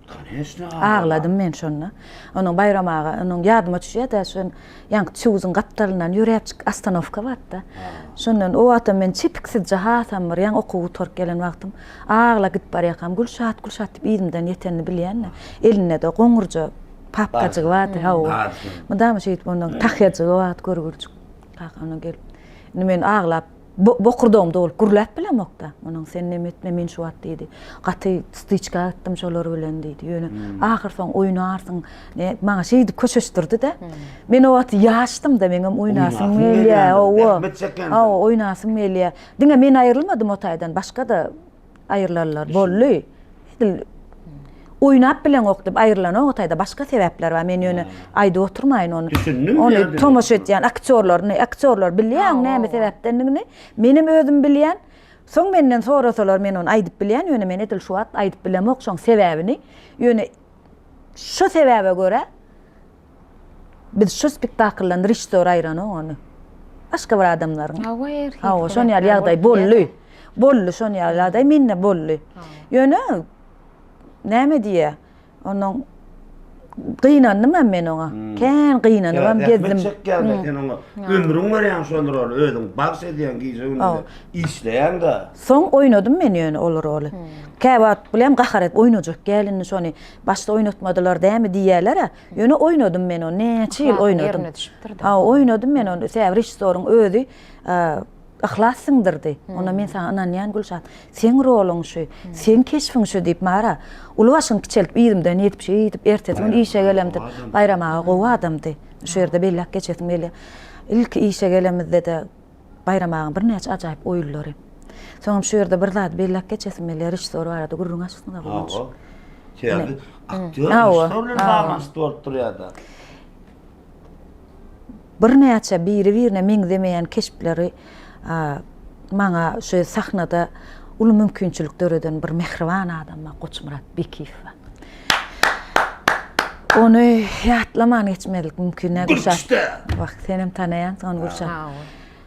Koneçno agladym men şonda. Onuň Baýram aga, onuň ýadyma düşýär-de, şon ýaňky çuzyň gapdalyndan ýöräpjik ostanowka bardy-da. Şondan o wagtam men çepiksizje hasam bir ýaňy okuw gutaryp gelen wagtym agla gidip barýarkam Gülşat, Gülşat diýip yzymdan ýetenini bilýän-de. Elinde-de goňurja papkajygy bardy, hawa. Mydama şeýdip ondan tahýajygy bardy görgürjik. Kakam gelip, indi men aglap. Bokurdagym dolup gürläp bilemok-da. Onuň sen neme etme men şu wagt diýdi. Gaty styçka gitdim şolar bilen diýdi. Ýöne ahyr soň oýnarsyň. Ne maňa şeýdip köşeşdirdi-de. Men o wagt ýaşdym-da, meňem oýnasym gelýär. Hawa. Hawa, oýnasym gelýär. Diňe men aýrylmadym o taýdan, başga-da aýrylanlar boldy. Edil oýnap bileňok diýip aýrylanok o taýda başga sebäpler bar. Men ýöne aýdyp oturmaýyn ony. Düşündim. Ony tomaşa etýän aktýorlaryny, aktýorlar bilýän näme sebäpdendigini. Menem özüm bilýän. Soň menden sorasalar men ony aýdyp bilýän, ýöne men edil şu wagt aýdyp bilemok şoň sebäbini. Ýöne şu sebäbe görä Biz şu spektakldan režissýor aýranok ony. Başga bir adamlaryň. Hawa, her hili. Hawa, şon ýaly ýagdaý boldy. Boldy, şon ýaly ýagdaý mende boldy. Ýöne näme diýýä? Onuň gynandym hem men oňa. Kän gynanybam gezdim. Zähmet çekýäň-de sen oňa. Ömrüň berýäň şol roly, özüň bagş edýäň gije-gündiz işleýäň-de. Soň oýnadym men ýöne ol roly. Käwagt bilem gahar edip oýnajak gel indi şony. Başda oýnatmadylar dämi diýýärler-ä. Ýöne oýnadym men ony, näçe ýyl oýnadym. Ýerine düşüpdir-de. Hawa, oýnadym men ony. Sebäbi režissýoryň özi yhlas siňdirdi. Onda men saňa ynanýan Gülşat. Seň roluň şu, seň keşbiň şu diýip mara uly başyny kiçeltip yzymdan ýetip şeýdip ertesi gün işe gelemde Baýram aga gowy adamdy. Şu ýerde belläp geçesim gelýär. Ilki işe gelemizde-de Baýram agaň birnäçe ajaýyp oýunlary. Soňam şu ýerde bir zady belläp geçesim gelýär, režissýor barada gürrüň açdyňyz-a Guwanç. Hawa. Sebäbi aktýor režissýor bilen baglanyşykly bolup durýar-da. Birnäçe biri-birine meňzemeýän keşpleri maňa şu sahnada uly mümkinçilik döreden bir mähriban adam bar, Goçmyrat Bekiýew bar. Ony ýatlaman geçmezlik mümkin däl Gülşat. Gülküşde. Wah, senem tanaýansyň ony Gülşat. Hawa,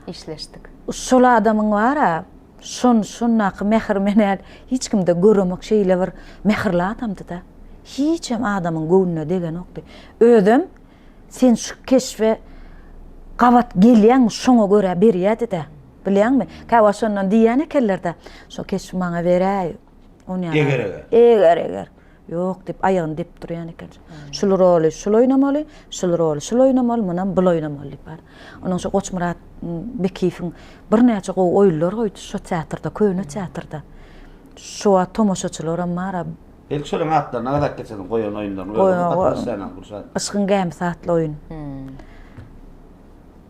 işleşdik. Şol adamyň bar-a, şon, şondaky mähir men häli hiç kimde göremok, şeýle bir mähirli adamdy-da. Hiçem adamyň göwnüne degenokdy. Özem sen şu keşbe gabat gelýäňmi, şoňa görä berýädi-de. Bilýäňmi? Käwagt şondan diýýän ekenler-de, şo keşbi maňa beräý, Onýa. Eger-eger. Eger-eger. Ýok diýip aýagyny depip durýan eken. Şul roly şul oýnamaly, şul roly şul oýnamaly, munam bul oýnamaly diýip bar. Onuň şu Goçmyrat Bekiýewiň birnäçe gowy oýunlar goýdy şo teatrda, köne teatrda. Şu wagt tomaşaçylaram bar-a. Belki şolaryň atlaryny agzap geçersiň, goýan oýunlaryny özüňiz gatnaşýan Gülşat. Yşgyň gämisi atly oýun.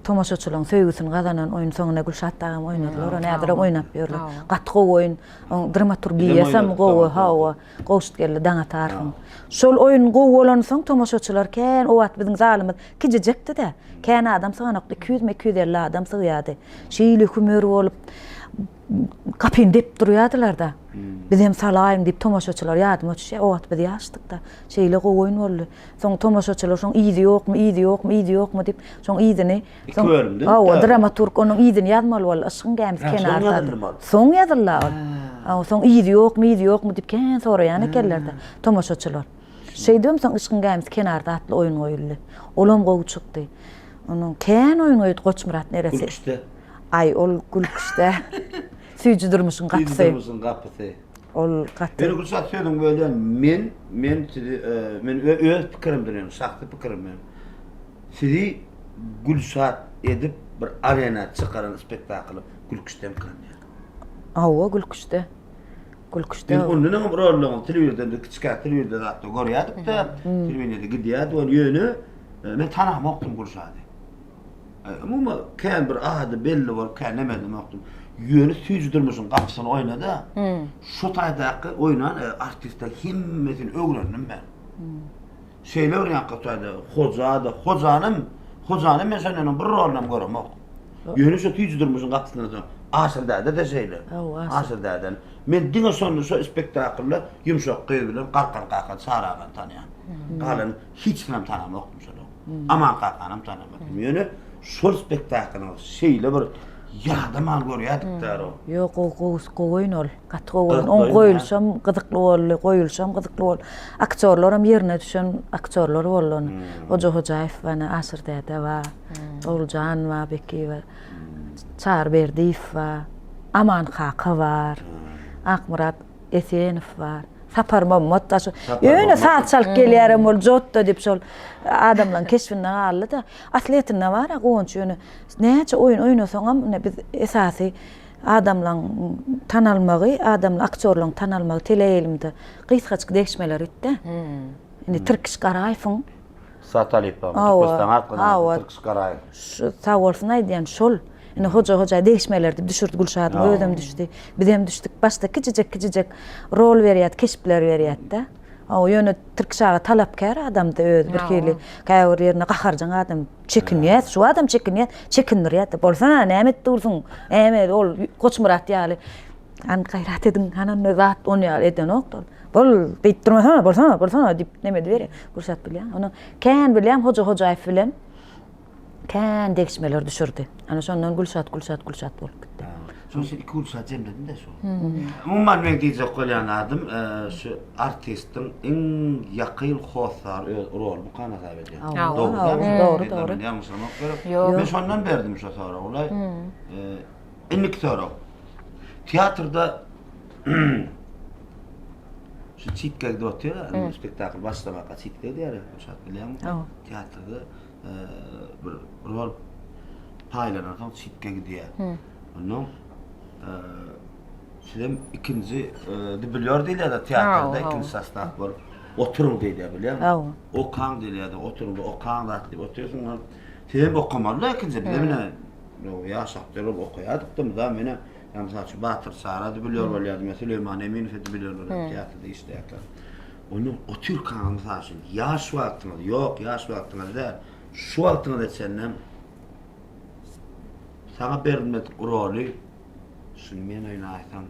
Tomaşaçylaryň söýgüsini gazanan oýun soňunda Gülşat dagam oýnadylar ony häzirem oýnap ýörler. Gaty gowy oýun. Oň dramaturgiýasam gowy hawa. Gowşutgeldi Daňatarowyň. Şol oýun gowy bolansoň tomaşaçylar kän o wagt biziň zalymyz kijijekdi-de. Kän adam syganokdy 200-mi 250 adam sygýardy. Şeýle hümer bolup gapyny depip durýardylar-da. Bizem salaýyň diýip tomaşaçylar ýadyma düşýär. O wagt biz ýaşdyk-da. Şeýle gowy oýun boldy. Soň tomaşaçylar şoň yzy ýokmy, yzy ýokmy, yzy ýokmy diýip, şoň yzyny Iki bölümden. Hawa, dramaturg onuň yzyny ýazmaly boldy. Yşgyň gämisi kenarda. Soň ýazyldymy ol? Soň ýazyldy ol. Hawa, soň yzy ýokmy, yzy ýokmy diýip kän soraýan ekenler-de tomaşaçylar. Şeýdibem soň Yşgyň gämisi kenarda atly oýun goýuldy. Olam gowy çykdy. Onuň kän oýun goýdy Goçmyrat neresi. Gülküşde. Aý, ol gülküşde. Süýji durmuşyň gapysy. Süýji durmuşyň gapysy. Ol gaty. Ýöne Gülşat sözüňi bölýän men men sizi men öz pikirimdir ýöne şahsy pikirim men. Sizi Gülşat edip bir arena çykaran spektakly Gülküşden kanýar. Hawa Gülküşde. Gülküşde. Biz ondan öňem rollaryňyzy telewizordan biz kiçikäk telewizorda zatda görýärdik-de, telewideniýede gidýärdi ol ýöne men tanamokdym Gülşady. Umuman kän bir ady belli bolup kän neme edemokdym. Ýöne süýji durmuşyň gapysyny oýnada. Şu taýdaky oýnan e, artistler hemmesini öwrendim men. Şeýle bir ýaňky taýda Hoja-da, Hojanam, Hojanam men şondan bir rolunam göremok. Ýöne şu süýji durmuşyň gapysyndan soň Aşyr däde-de şeýle. Aşyr dädeni. Men diňe şonda şo spektaklda Ýumşak gyz bilen Galkan kaka Çary agany tanýan. Galan hiç kimem tanamokdym şolar. Aman kakanam tanamadym. Ýöne şol spektaklyň şeýle bir ýadaman görýärdik däro. Ýok, gowy, gowy, gowy oýun ol. Gaty gowy oýun. Oň goýulşam gyzykly boldy, goýulşam gyzykly boldy. Aktýorlaram ýerine düşen aktýorlar boldy onuň. Hoja Hojaýew bar, Aşyr däde bar, Oguljan bar, Bekiýewa, Çary Berdiýew bar, Aman kaka bar, Akmyrat Esenow bar. Sapar Mommat da şu. Ýöne saz çalyp gelýärem ol Jotda diýip şol adamlaryň keşbinde galdy-da. Aslyýetinde bar-a Guwanç ýöne näçe oýun oýnasaňam ine biz esasy adamlaryň tanalmagy, adamlaryň aktýorlaryň tanalmagy teleýaýlymda gysgajyk degişmeler gitdi. Indi Tirkiş Garaýewiň Sat halypa, Türkmenistanyň at gazananysy Tirkiş Garaýew. Şu sag bolsun aýdýan şol. Indi Hoja Hoja degişmeler diýip düşürdi Gülşadyň özem düşdi. Bizem düşdük. Başda kiçijek kiçijek rol berýärdi, keşpler berýärdi-de. Hawa, ýöne Tirkiş aga talapkär adamdy özi bir hili. Käbir ýerinde gaharjaň adam. Çekinýär, şu adam çekinýär, çekindirýär-de. Bolsana, näme edip dursuň? Näme ol Goçmyrat ýaly. Hany gaýrat ediň, hany onda zat on ýaly edenok-da ol. Bol, beýdip durmasana, bolsana, bolsana diýip neme ediberýär. Gülşat bilýän. Ony kän bilýän Hoja Hojaýew bilen kän degişmeler düşürdi. Ana şondan Gülşat, Gülşat, Gülşat bolup gitdi. Şonuň üçin iki Gülşat jemledim-de şu. Umuman meň diýjek bolýan zadym, şu artistiň iň ýakyn hossary öz roly mukam hasap edýän. Dogry dämi? Dogry, dogry. Ýalňyşlamak gerek. Ýok. Men şondan berdim şu soragy. Indiki sorag. Teatrda şu çitka gidip otyr, spektakl başlamaka çitka gidýär, şat bilýäňmi? Teatrda bir rol paýlanan soň çitka gidýär. Ondan sizem ikinji dublýor diýilýär teatrda ikinji sostaw bolup oturyň diýilýär bilýäňmi? Okaň diýilýär, oturyň, okaň zat diýip otyrsyň. Sizem okamaly ikinji, bize bilen Ýaş aktýor bolup okaýardyk-da, mydam meni, ýa mysal üçin, Batyr Çara dublýor bolýardy, men Süleýman Eminow dublýor bolýardy teatrda işleýärkäm. Ondan otyrkaňyz, mysal üçin, ýaş wagtyňyz, ýok, ýaş wagtyňyz däl, şu wagtyňyza çenlem saňa berilmedik roly şuny men oýnaýsam,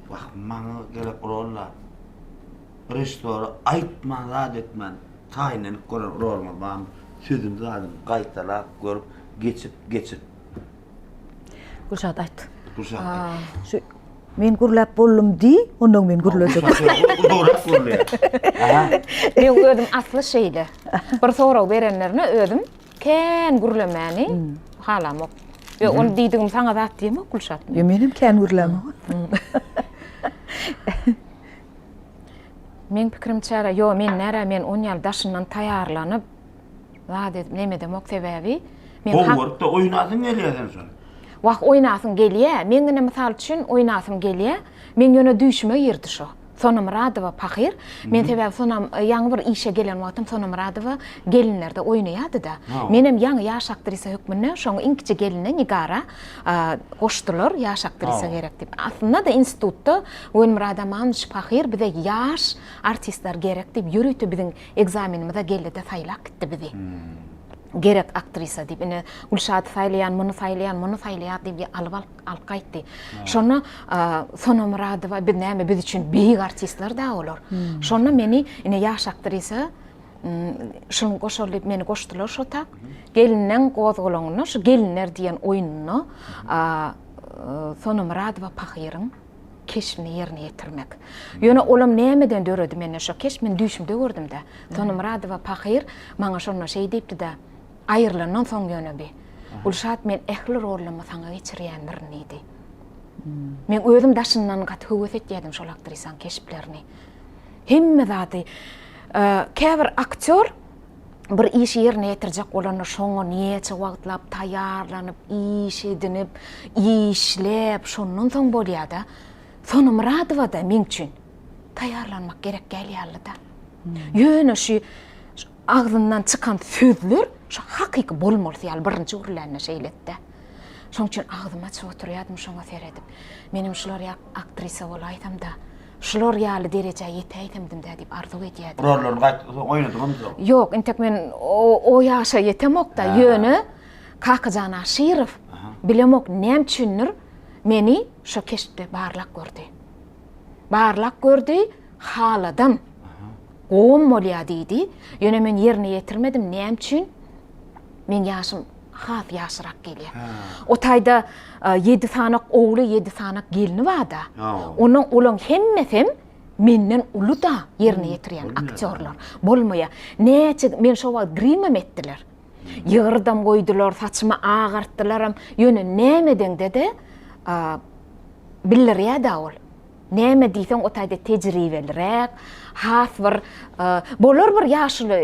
wah, maňa gerek rol-la. Režissýora aýtman, zat etmän taýynlanyp gören roluňyz barmy? Sözüni zadyny gaýtalap görüp, geçip, geçip. Gülşat aýt. Gülşat aýt. Şu men gürläp boldum diý, ondan men gürlejek. Uzagrak gürleýär. Aha. Meň özüm asly şeýle. Bir sorag berenlerine özüm kän gürlemäni halamok. Ýok, ony diýdigim saňa zat diýemok Gülşat. Ýa menem kän gürlämok. Meň pikirimçä ýo men närä men on ýaly daşyndan taýarlanyp zat edip neme edemok sebäbi men Gowy görüp-de oýnasyň gelýä sen şony. Wah oýnasyň gelýä meň ine mysal üçin oýnasym gelýä meň ýöne düýşüme girdi şo Sona Myradowa pahyr men sebäbi Sonam ýaňy bir işe gelen wagtym Sona Myradowa gelinlerde oýnaýady-da menem ýaňy ýaş aktrisa hökmünde şoň iň kiçi geline Nigara goşdular ýaş aktrisa gerek diýip. Aslynda-da institutda Welmyrat Amanowiç pahyr bize ýaş artistler gerek diýip ýörite biziň ekzamenimize geldi-de saýlap gitdi bizi. Gerek aktrisa diýip ine Gülşady saýlaýan, muny saýlaýan, muny saýlaýar diýip alyp alyp gaýtdy. Şonda Sona Myradowa biz näme biz üçin beýik artistler-dä olar. Şonda meni ine ýaş aktrisa Şuny goşaly diýip meni goşdular şo tak. Gelinleň gozgalaňynda şu gelinler diýen oýnunda Sona Myradowa pahyryň keşbini ýerine ýetirmek. Ýöne olam nämeden döredi mende şo keşp men düýşümde gördüm-de. Sona Myradowa pahyr maňa şonda şeý diýipdi-de, aýrylandan soň ýöne bi. Gülşat men ähli rollarymy saňa geçirýändirin diýdi. Men özüm daşyndan gaty höwes etýärdim şol aktrisaň keşplerini. Hemme zady käbir aktýor bir işi ýerine ýetirjek bolanda şoňa näçe wagtlap taýýarlanyp, iş edinip, işläp, şondan soň bolýar-da. Sona Myradowa-da meň üçin taýýarlanmak gerek däl ýaly-da. Ýöne şu agzyndan çykan sözler şu hakyky bolmalysy ýaly birinji gürlände şeýle-de. Şoň üçin agzymy açyp oturýardym şoňa seredip. Menem şular ýaly aktrisa bolaýsam-da. Şular ýaly derejä ýetäýsemdim-dä diýip arzuw edýärdim. Rollaryny gaýt oýnadyňmy soň? Ýok, entek men o ýaşa ýetemok-da, ýöne Kakajan Aşyrow bilemok näme üçindir meni şo keşpde barlap gördi. Barlap gördi, haladam. Gowam bolýar diýdi. Ýöne men ýerine ýetirmedim, näme üçin? Meň ýaşym has ýaşrak gelýär. O taýda 7 sanak ogly, 7 sanak gelni bar-da. Onuň olaň hemmesem menden uly-da ýerine ýetirýän aktýorlar. Bolmaýar. Näçe men şo wagt grimem etdiler. Ýygyrdam goýdular, saçymy agartdylaram. Ýöne näme edeňde-de bildirýär-dä ol. Näme diýseň o taýda tejribeliräk, has bir bolar bir ýaşuly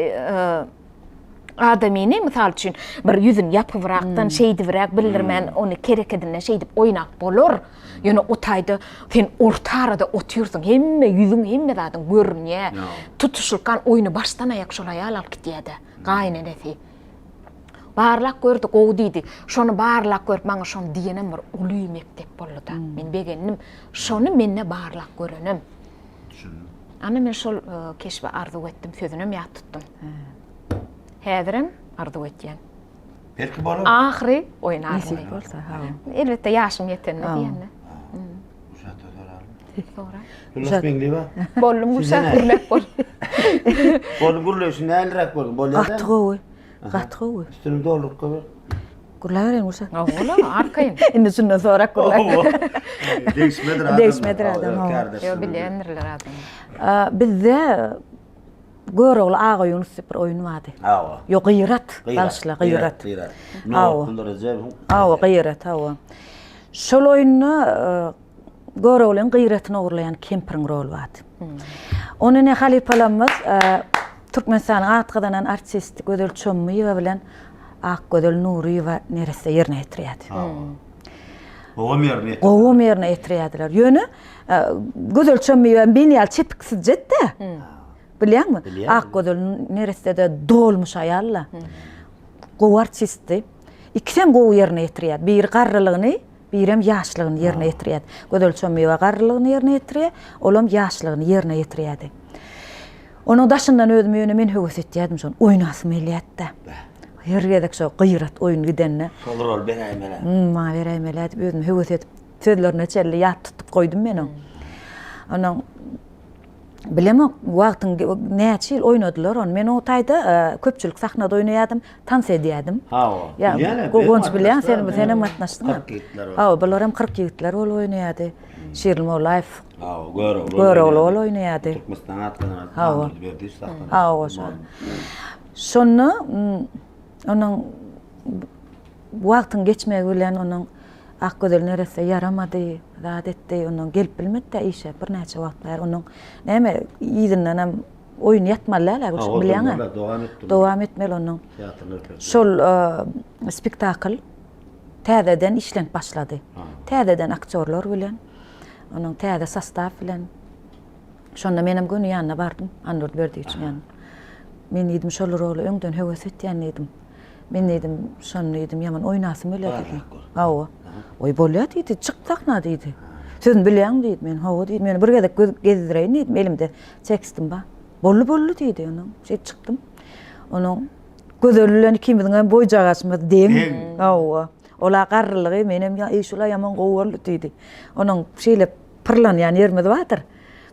adamyny mysal üçin bir ýüzüni ýapybrakdan şeýdibräk bildirmän ony kerekedinden şeýdip oýnap bolar. Ýöne o taýda sen orta arada otyrsyň, hemme ýüzüň, hemme zadyň görünýär. Tutuşlykdan oýny başdan aýak şol aýal alyp gidýär-de, gaýynenesi. Barlap gördi, gowy diýdi. Şony barlap görüp maňa şony diýenem bir uly mekdep boldy-da. Men begendim. Şony mende barlap görenem. Düşündim. Ana men şol keşbi arzuw etdim, sözünem ýat tutdum. Häzirem arzuw etýän. Belki bolar. Ahyry oýnaryn. Nesip bolsa, ha. Elbetde ýaşym ýetende diýende. Gülşat soraly. Sora. Gülşat Meňliýewa. Boldum Gülşat gürläp bol. Boldy gürleýşi näliräk boldy? Bolýar. Gaty gowy. Gaty gowy. Üstüni dolduryp goýber. Gürläbereýin Gülşat. Ola, arkaýyn. Indi şundan sorak gürläp. Degişmedir adam. Degişmedir adam. Ýok, bilýändirler adam. Bizde Görogly Agaýunus diýip bir oýun bardy. Hawa. Ýok, Gyrat. Bagyşla, Gyrat. Gyrat. Hawa. Rejebiň. Hawa, Gyrat, hawa. Şol oýunda e, Göroglyň Gyratyny ogurlaýan kempiriň roly bardy. Ony ne halypalarymyz e, Türkmenistanyň at gazanan artisti Gözel Çommyýewa bilen Akgözel Nuryýewa neresse ýerine ýetirýärdi. Gowam ýerine ýetirdiler. Gowam ýerine ýetirýärdiler. Ýöne e, Gözel Çommyýewa men ýaly çepiksizjet-de. Bilýäňmi? Bilýän. Akgözel neresse-de dolmuş aýal-da. Gowy artistdi. Ikisem gowy ýerine ýetirýärdi. Biri garrylygyny, birem ýaşlygyny ýerine ýetirýärdi. Gözel Çommyýewa garrylygyny ýerine ýetirýär, olam ýaşlygyny ýerine ýetirýärdi. Onuň daşyndan özüm ýöne men höwes etýärdim şony oýnasym gelýärdi-de. Her gezek şo gyrat oýun gidende. Şol roly beräýmeli. Maňa beräýmeli diýip özüm höwes edip sözlerine çenli ýat tutup goýdum men oň. Onuň bilemok wagtyň näçe ýyl oýnadylar ony. Men o taýda köpçülik sahnada oýnaýardym, tans edýärdim. Hawa. Bilýän. Guwanç bilýän sen senem gatnaşdyň. 40 ýigitler. Hawa, bular hem 40 ýigitler bolup oýnaýardy. Şirli Mollaýew Hawa, Görogly. Görogly bolup oýnaýardy. Türkmenistan at gazanan Hawa. Berdiýew sahnada. Hawa, şol. Şonda onuň wagtyň geçmegi bilen onuň Akgözel neresse ýaramady, zat etdi, ondan gelip bilmedi-dä işe birnäçe wagt bäri. Onuň näme yzyndanam oýun ýatmaly däl-ä, Gülşen, bilýäň-ä. Dowam etmeli. Dowam etmeli onuň. Şol spektakl täzeden işlenip başlady. Täzeden aktýorlar bilen, onuň täze sostaw bilen. Şonda menem göni ýanyna bardym, Annadurdy Berdiýewiçiň ýanyna. Men diýdim, şol rola öňden höwes etýän diýdim. Men diýdim, şony diýdim, ýaman oýnasym gelýär diýdim. Hawa. Oý bolýar diýdi, çyk sahna diýdi. Sözüni bilýäňmi diýdi. Men hawa diýdim. Ýöne bir gezek göz gezdireýin diýdim, elimde tekstim bar. Boldy, boldy diýdi. Ondan şeýdip çykdym. Onuň Gözel bilen ikimiziň hem boýjagaşymyz deň. Hawa. Ola garrylygy, menem ýa eý şula ýaman gowy boldy diýdi. Onuň şeýle pyrlanýan ýerimiz bardyr.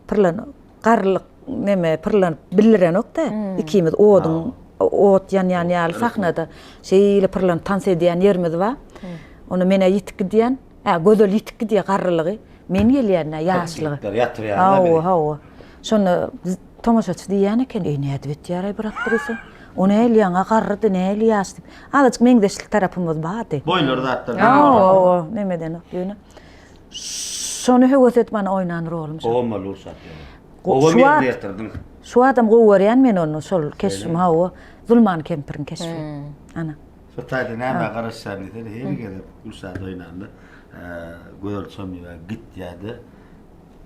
Pyrlan garrylyk neme pyrlanyp bildirenok-da. Ikimiz oduň ot ýanýan ýaly sahnada şeýle pyrlanyp tans edýän ýerimiz bar. Onda men-ä ýitip gidýän. Hä, Gözel ýitip gidýär garrylygy. Men gelýän-dä ýaşlygy. Ýatyrýar-da Hawa, hawa. Şonda tomaşaçy diýýän eken, Eý, nädip etýär-aý bir aktrisa? O nähili ýaňa garrydy, nähili ýaş diýip. Azajyk meňzeşlik tarapymyz bardy. Boýlary zatlar. Hawa, hawa, nemedenok ýöne. Şony höwes edip ana oýnan rolum şo. Gowam boldy Gülşat ýöne. Gowam ýerine ýetirdiň. Şu adam gowy görýän men ony, şol keşbimi, hawa. Zulman kempiriň keşbi. Ana. Şu taýda nämä garaşýan diýsene, her gezek Gülşat oýnanda Gözel Çomyýewa gitýär-de,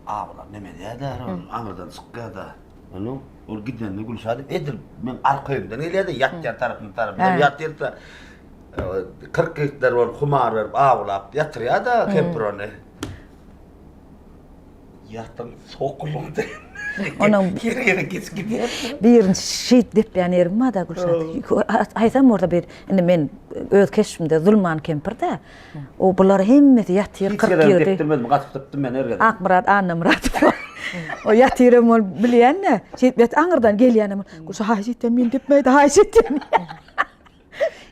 Awlap neme edýär-dä, aňyrdan çykýar-da. Onuň ol gidende Gülşat edil meň arka öýümden gelýär-de, ýatýan tarapym tarapyndan ýatyrsa, 40 ýigitler bolup humar berip awlap ýatyrýar-da kempir ony. Ýatyň sokulyňdy. Onuň her ýere geçip gidýär. Birinji şeýdip depýän ýerim bar-da Gülşat. Haýsam bolsa bir indi men öz keşbimde Zulman kempir-dä. O bular hemmesi ýatyr 40 ýerde. Hiç ýere depdirmedim, gaçyp depdim men her gezek. Akmyrat Annamyradow. O ýatyr hem ol bilýän-de. Şeýdip ýatyr aňyrdan gelýän hem. Gülşat haýyş etýän meni depmäý-de haýyş etýän.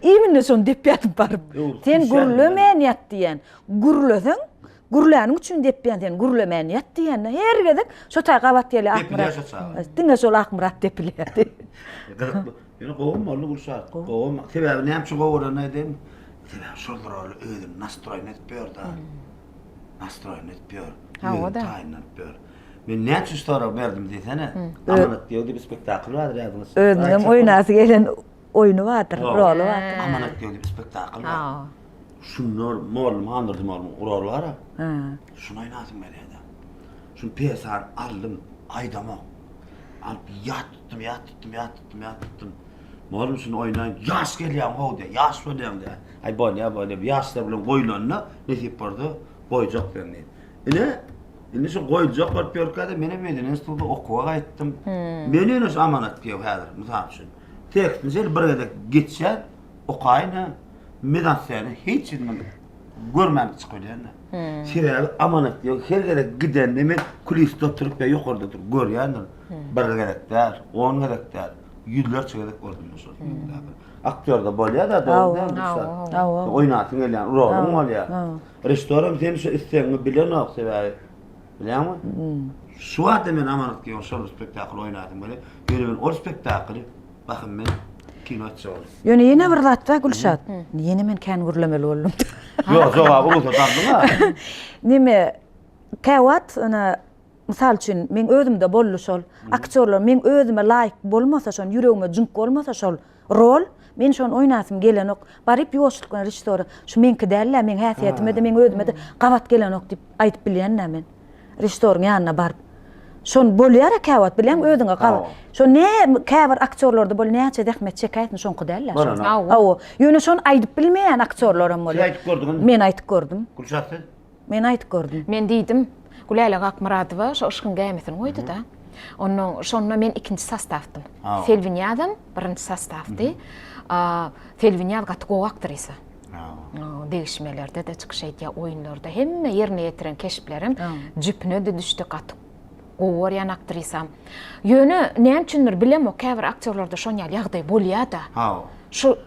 Iminde şony depýärdim baryp. Sen gürlemän ýat diýýän. Gürleseň, gürläniň üçin depýän sen gürlemän ýat diýýän. Her gezek şo taý gabat gelýär Akmyrat. Depilýär şo çaga. Diňe şol Akmyrat depilýärdi. Gyzykly. Ýöne gowam boldy Gülşat. Gowam. Sebäbi näme üçin gowy bolandygyny aýdaýynmy? Sebäbi şol roly özüni nastroýny edip ýördi. Nastroýny edip ýör. Özüni taýynlanyp ýör. Men näçe üçin sorag berdim diýsene. Amanat giýew diýip spektakl bardyr ýadyňyza. Özüniňem oýnasy gelen oýny bardyr, roly bardyr. Amanat giýew diýip spektakl bar. Şunda mollum Handurdy mollumyň roly bar-a. Şuny oýnasym gelýär-de. Şuny pýesany aldym, aýdamok. Alyp ýat tutdum, ýat tutdum, ýat tutdum, ýat tutdum. Mollum şuny oýnaýyn, ýaş gelýäň how diýýär, ýaş bolýaň diýýär. Aý bolýa bolýa, ýaşlar bilen goýlanda nesip bolsa goýjak sen diýip. Ine, indi şu goýuljak bolup ýörkä-de menem medeni instituta okuwa gaýtdym. Men ýöne şu amanat giýew häzir, mysal üçin. Tekstini şeýle bir gezek geçýän, okaýyn hä. Mizanscena hiç ýerinden görmän çykyp bilýän-de. Sebäbi amanat giýew her gezek gidende men kulisde oturyp ýa ýokarda oturyp görýändim. Bir gezek däl, on gezek däl, ýüzlerçe gezek gördüm men şol spektakly. Aktýorda bolýar-da, dogry dälmi? Oýnasyň gelýän roluň bolýar. Režissýoram sen şu islegiňi bilenok sebäbi bilýäňmi? Şu wagtda men Amanat giýew şol spektakl oýnadym weli, ýöne men ol spektakly bahym men kino etjek boldum. Ýöne ýene bir zat bar Gülşat. Ýene men kän gürlemeli boldum. Ýok, jogaby rugsat aldyň-a. Neme, käwagt ine Mysal üçin, meň özümde boldy şol. Aktýorlar meň özüme laýyk bolmasa, şon ýüregime jüňk bolmasa şol rol, men şony oýnasym gelenok. Baryp ýuwaşlyk bilen režissýora, şu meňki däl-dä, meň häsiýetime-de, meň özüme-de gabat gelenok diýip aýdyp bilýän-dä men. Režissýoryň ýanyna baryp. Şon bolýar-a käwagt, bilýäňmi, özüňe gabat. Şo ne käbir aktýorlarda bolýar, näçe zähmet çekäýsin, şoňky däl-dä şol. Hawa. Ýöne şony aýdyp bilmeýän aktýorlaram bolýar. Siz aýdyp gördüňizmi? Men aýdyp gördüm. Gülşat siz? Men aýdyp gördüm. Men diýdim, Gülälek Akmyradowa şo yşkyň gämisini goýdy-da. Onnoň şonda men ikinji sostawdym. Selbinyýazam birinji sostawdy. Selbinyýaz gaty gowy aktrisa. Degişmelerde-de çykyş edýär, oýunlarda hemme ýerine ýetiren keşplerem jüpüne-de düşdi, gaty gowy görýän aktrisam. Ýöne näme üçindir bilemok, käbir aktýorlarda şon ýaly ýagdaý bolýar-da. Şu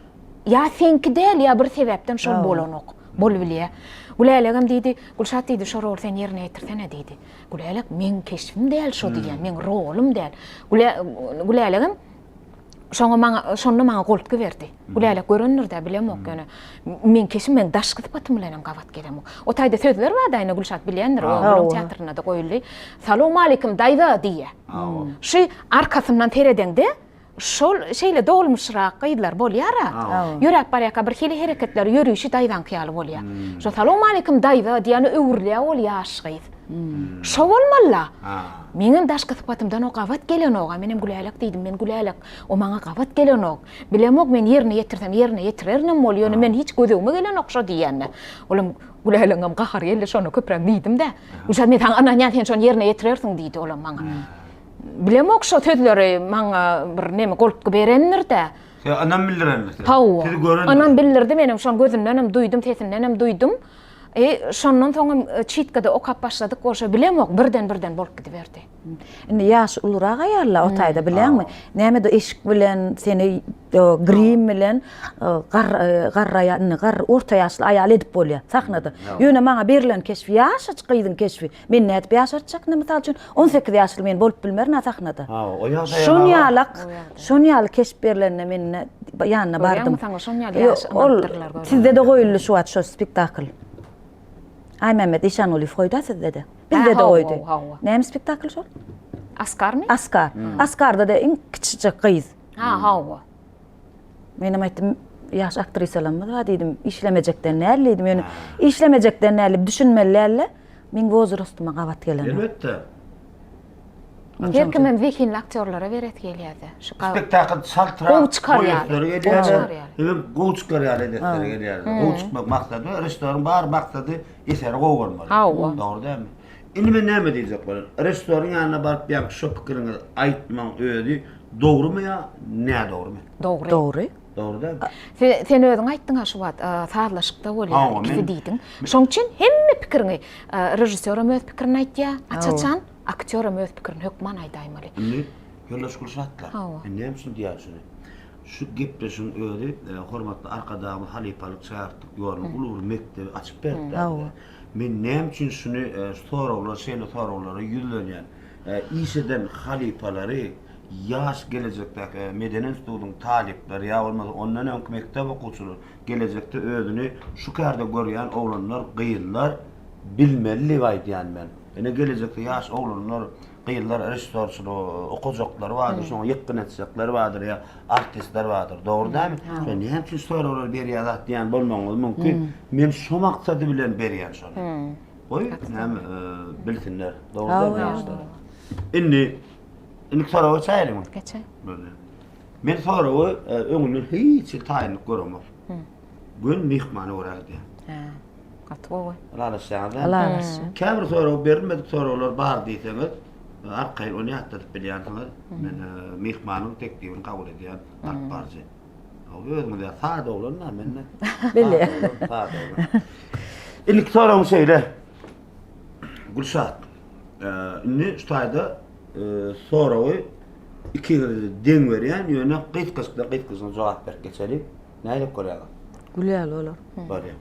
Ýa seňki däl ýa bir sebäpden şol bolanok. Bolubilýä. Gülälegem diýdi, Gülşat diýdi, şo roly sen ýerine ýetirsene diýdi. Gülälek meň keşbim däl şo diýýän, meň rolum däl. Gülälegem şoňa maňa şonda maňa goltgy berdi. Gülälek görendir-dä, bilemok ýöne. Meň keşbim meň daşky sypatym bilenem gabat gelemok. O taýda sözler bar-da ine Gülşat bilýändir, onuň teatrynda-da goýuldy. Salowmaleýkim daýza diýýä. Şu arkasyndan seredeňde Şol şeýle dolmuşrak gyzlar bolýar-a. Ýöräp barýarka bir hili hereketleri, ýörüşi daýzaňky ýaly bolýar. Şo salowmaleýkim daýza diýende öwrülýär ol ýaş gyz. Şo bolmaly-la. Meňem daşky sypatymdan o gabat gelenok-a. Menem Gülälek diýdim, men Gülälek, o maňa gabat gelenok. Bilemok men ýerine ýetirsem ýerine ýetirerinem bol, ýöne men hiç gözegime gelenok şo diýende. Olam Gülälegiňem gahary geldi, şonda köpräk diýdim-dä. Gülşat men saňa ynanýan, sen şony ýerine ýetirersiň diýdi olam maňa. Bilemok şo sözleri maňa bir neme goltgy berendir-dä. Size ynam bildirendir size. Hawa. Sizi görendir. Ynam bildirdi menem şoň gözündenem duýdum, sesindenem duýdum. E, şondan soňam çitkada okap başladyk bolşa bilemok birden-birden bolup gidiberdi. Indi ýaşy ulurak aýal-la o taýda bilýäňmi? Näme-de eşik bilen seni grim bilen garry garry indi garry orta ýaşly aýal edip bolýar sahnada. Ýöne maňa berlen keşp ýaşajyk gyzyň keşbi. Men nädip ýaşartjak indi mysal üçin 18 ýaşly men bolup bilmerin-ä sahnada. Hawa, o ýagdaýam Şon ýalak, şon ýaly keşp berlende men ine ýanyna bardym. Görýäňmi saňa şon ýaly ýaş ynanypdyrlar görýäňmi. Sizde-de goýuldy şu wagt şo spektakl. Aýmämmet Işangulyýew goýdy-a sizde-de. Bizde-de goýdy. Näme spektakl şol? Askarmy? Askar. Askarda-da iň kiçijik gyz. Ha, hawa. Menem aýtdym, ýaş aktrisalarymyz bar diýdim, işlemejekden däl diýdim, ýöne işlemejekden däl diýip düşünmeli däl-de, meň wozrastyma gabat gelenok. Elbetde. Her kimem zehinli aktýorlara beresi gelýär-de. Şu spektakl çaltrak gowy çykar ýaly. Gelýär. Hemem gowy çykar ýaly edesleri gelýär. Gowy çykmak maksady, režissýoryň bar maksady eseri gowy bolmaly. Hawa. Dogry dälmi? Indi men näme diýjek bolýan? Režissýoryň ýanyna baryp ýaňky şo pikiriňizi aýtmaň özi dogrumy ýa nädogrymy? Dogry. Dogry. Dogry dälmi? Sen, sen özüň aýtdyň-a şu wagt, sazlaşykda bolýar ikisi diýdiň. Şoň üçin hemme pikiriňi, režissýoram öz pikirini aýtýar, aç-açan, aktýoram öz pikirini hökman aýdaýmaly. Indi ýoldaş Gülşatlar, men näme üçin diýýän şuny? Şu gepleşigiň özi hormatly Arkadagymyz halypalyk şägirtlik ýolunyň uly bir mekdebi açyp berdi bize. Men näme üçin şuny şu soraglar şeýle soraglara ýüzlenýän? Iş eden halypalary ýaş gelejekdäki medeni institutyň talyplary ýa bolmasa ondan öňki mekdep okuwçylary gelejekde özüni şu kärde görýän oglanlar, gyzlar. bilmeli diýip aýdýan men. Ine gelejekde ýaş oglanlar, gyzlar režissýorçylygy okajaklary bardyr, şoňa ýykgyn etjekleri bardyr ýa artistler bardyr. Dogry dälmi? Şo näme üçin soraglary berýär zat diýen bolmagyňyz mümkin. Men şo maksady bilen berýän şony. Goý, näme bilsinler. Dogry dälmi ýaşlar? Indi indiki soraga geçäýeliňmi? Geçäý. Bolýar. Men soragy öňünden hiç hili taýynlyk göremok. Gün myhmana görä gidýär. Hä. Gaty gowy. Ylalaşýaňyz däl? Ylalaşýan. Käbir sorag berilmedik soraglar bar diýseňiz, arkaýyn ony ýatladyp bilýänsiňiz. Men myhmanyň teklibini kabul edýän alyp baryjy. Özüňiz ýaly sada oglan-da men-de. Bilýän. Sada oglan. Indiki soragym şeýle. Gülşat, indi şu taýda soragy ikiňize deň berýän, ýöne gysgajykdan gysgajyk jogap berip geçeliň. Nähili görýäňiz? Gül ýaly bolar. Bolýar.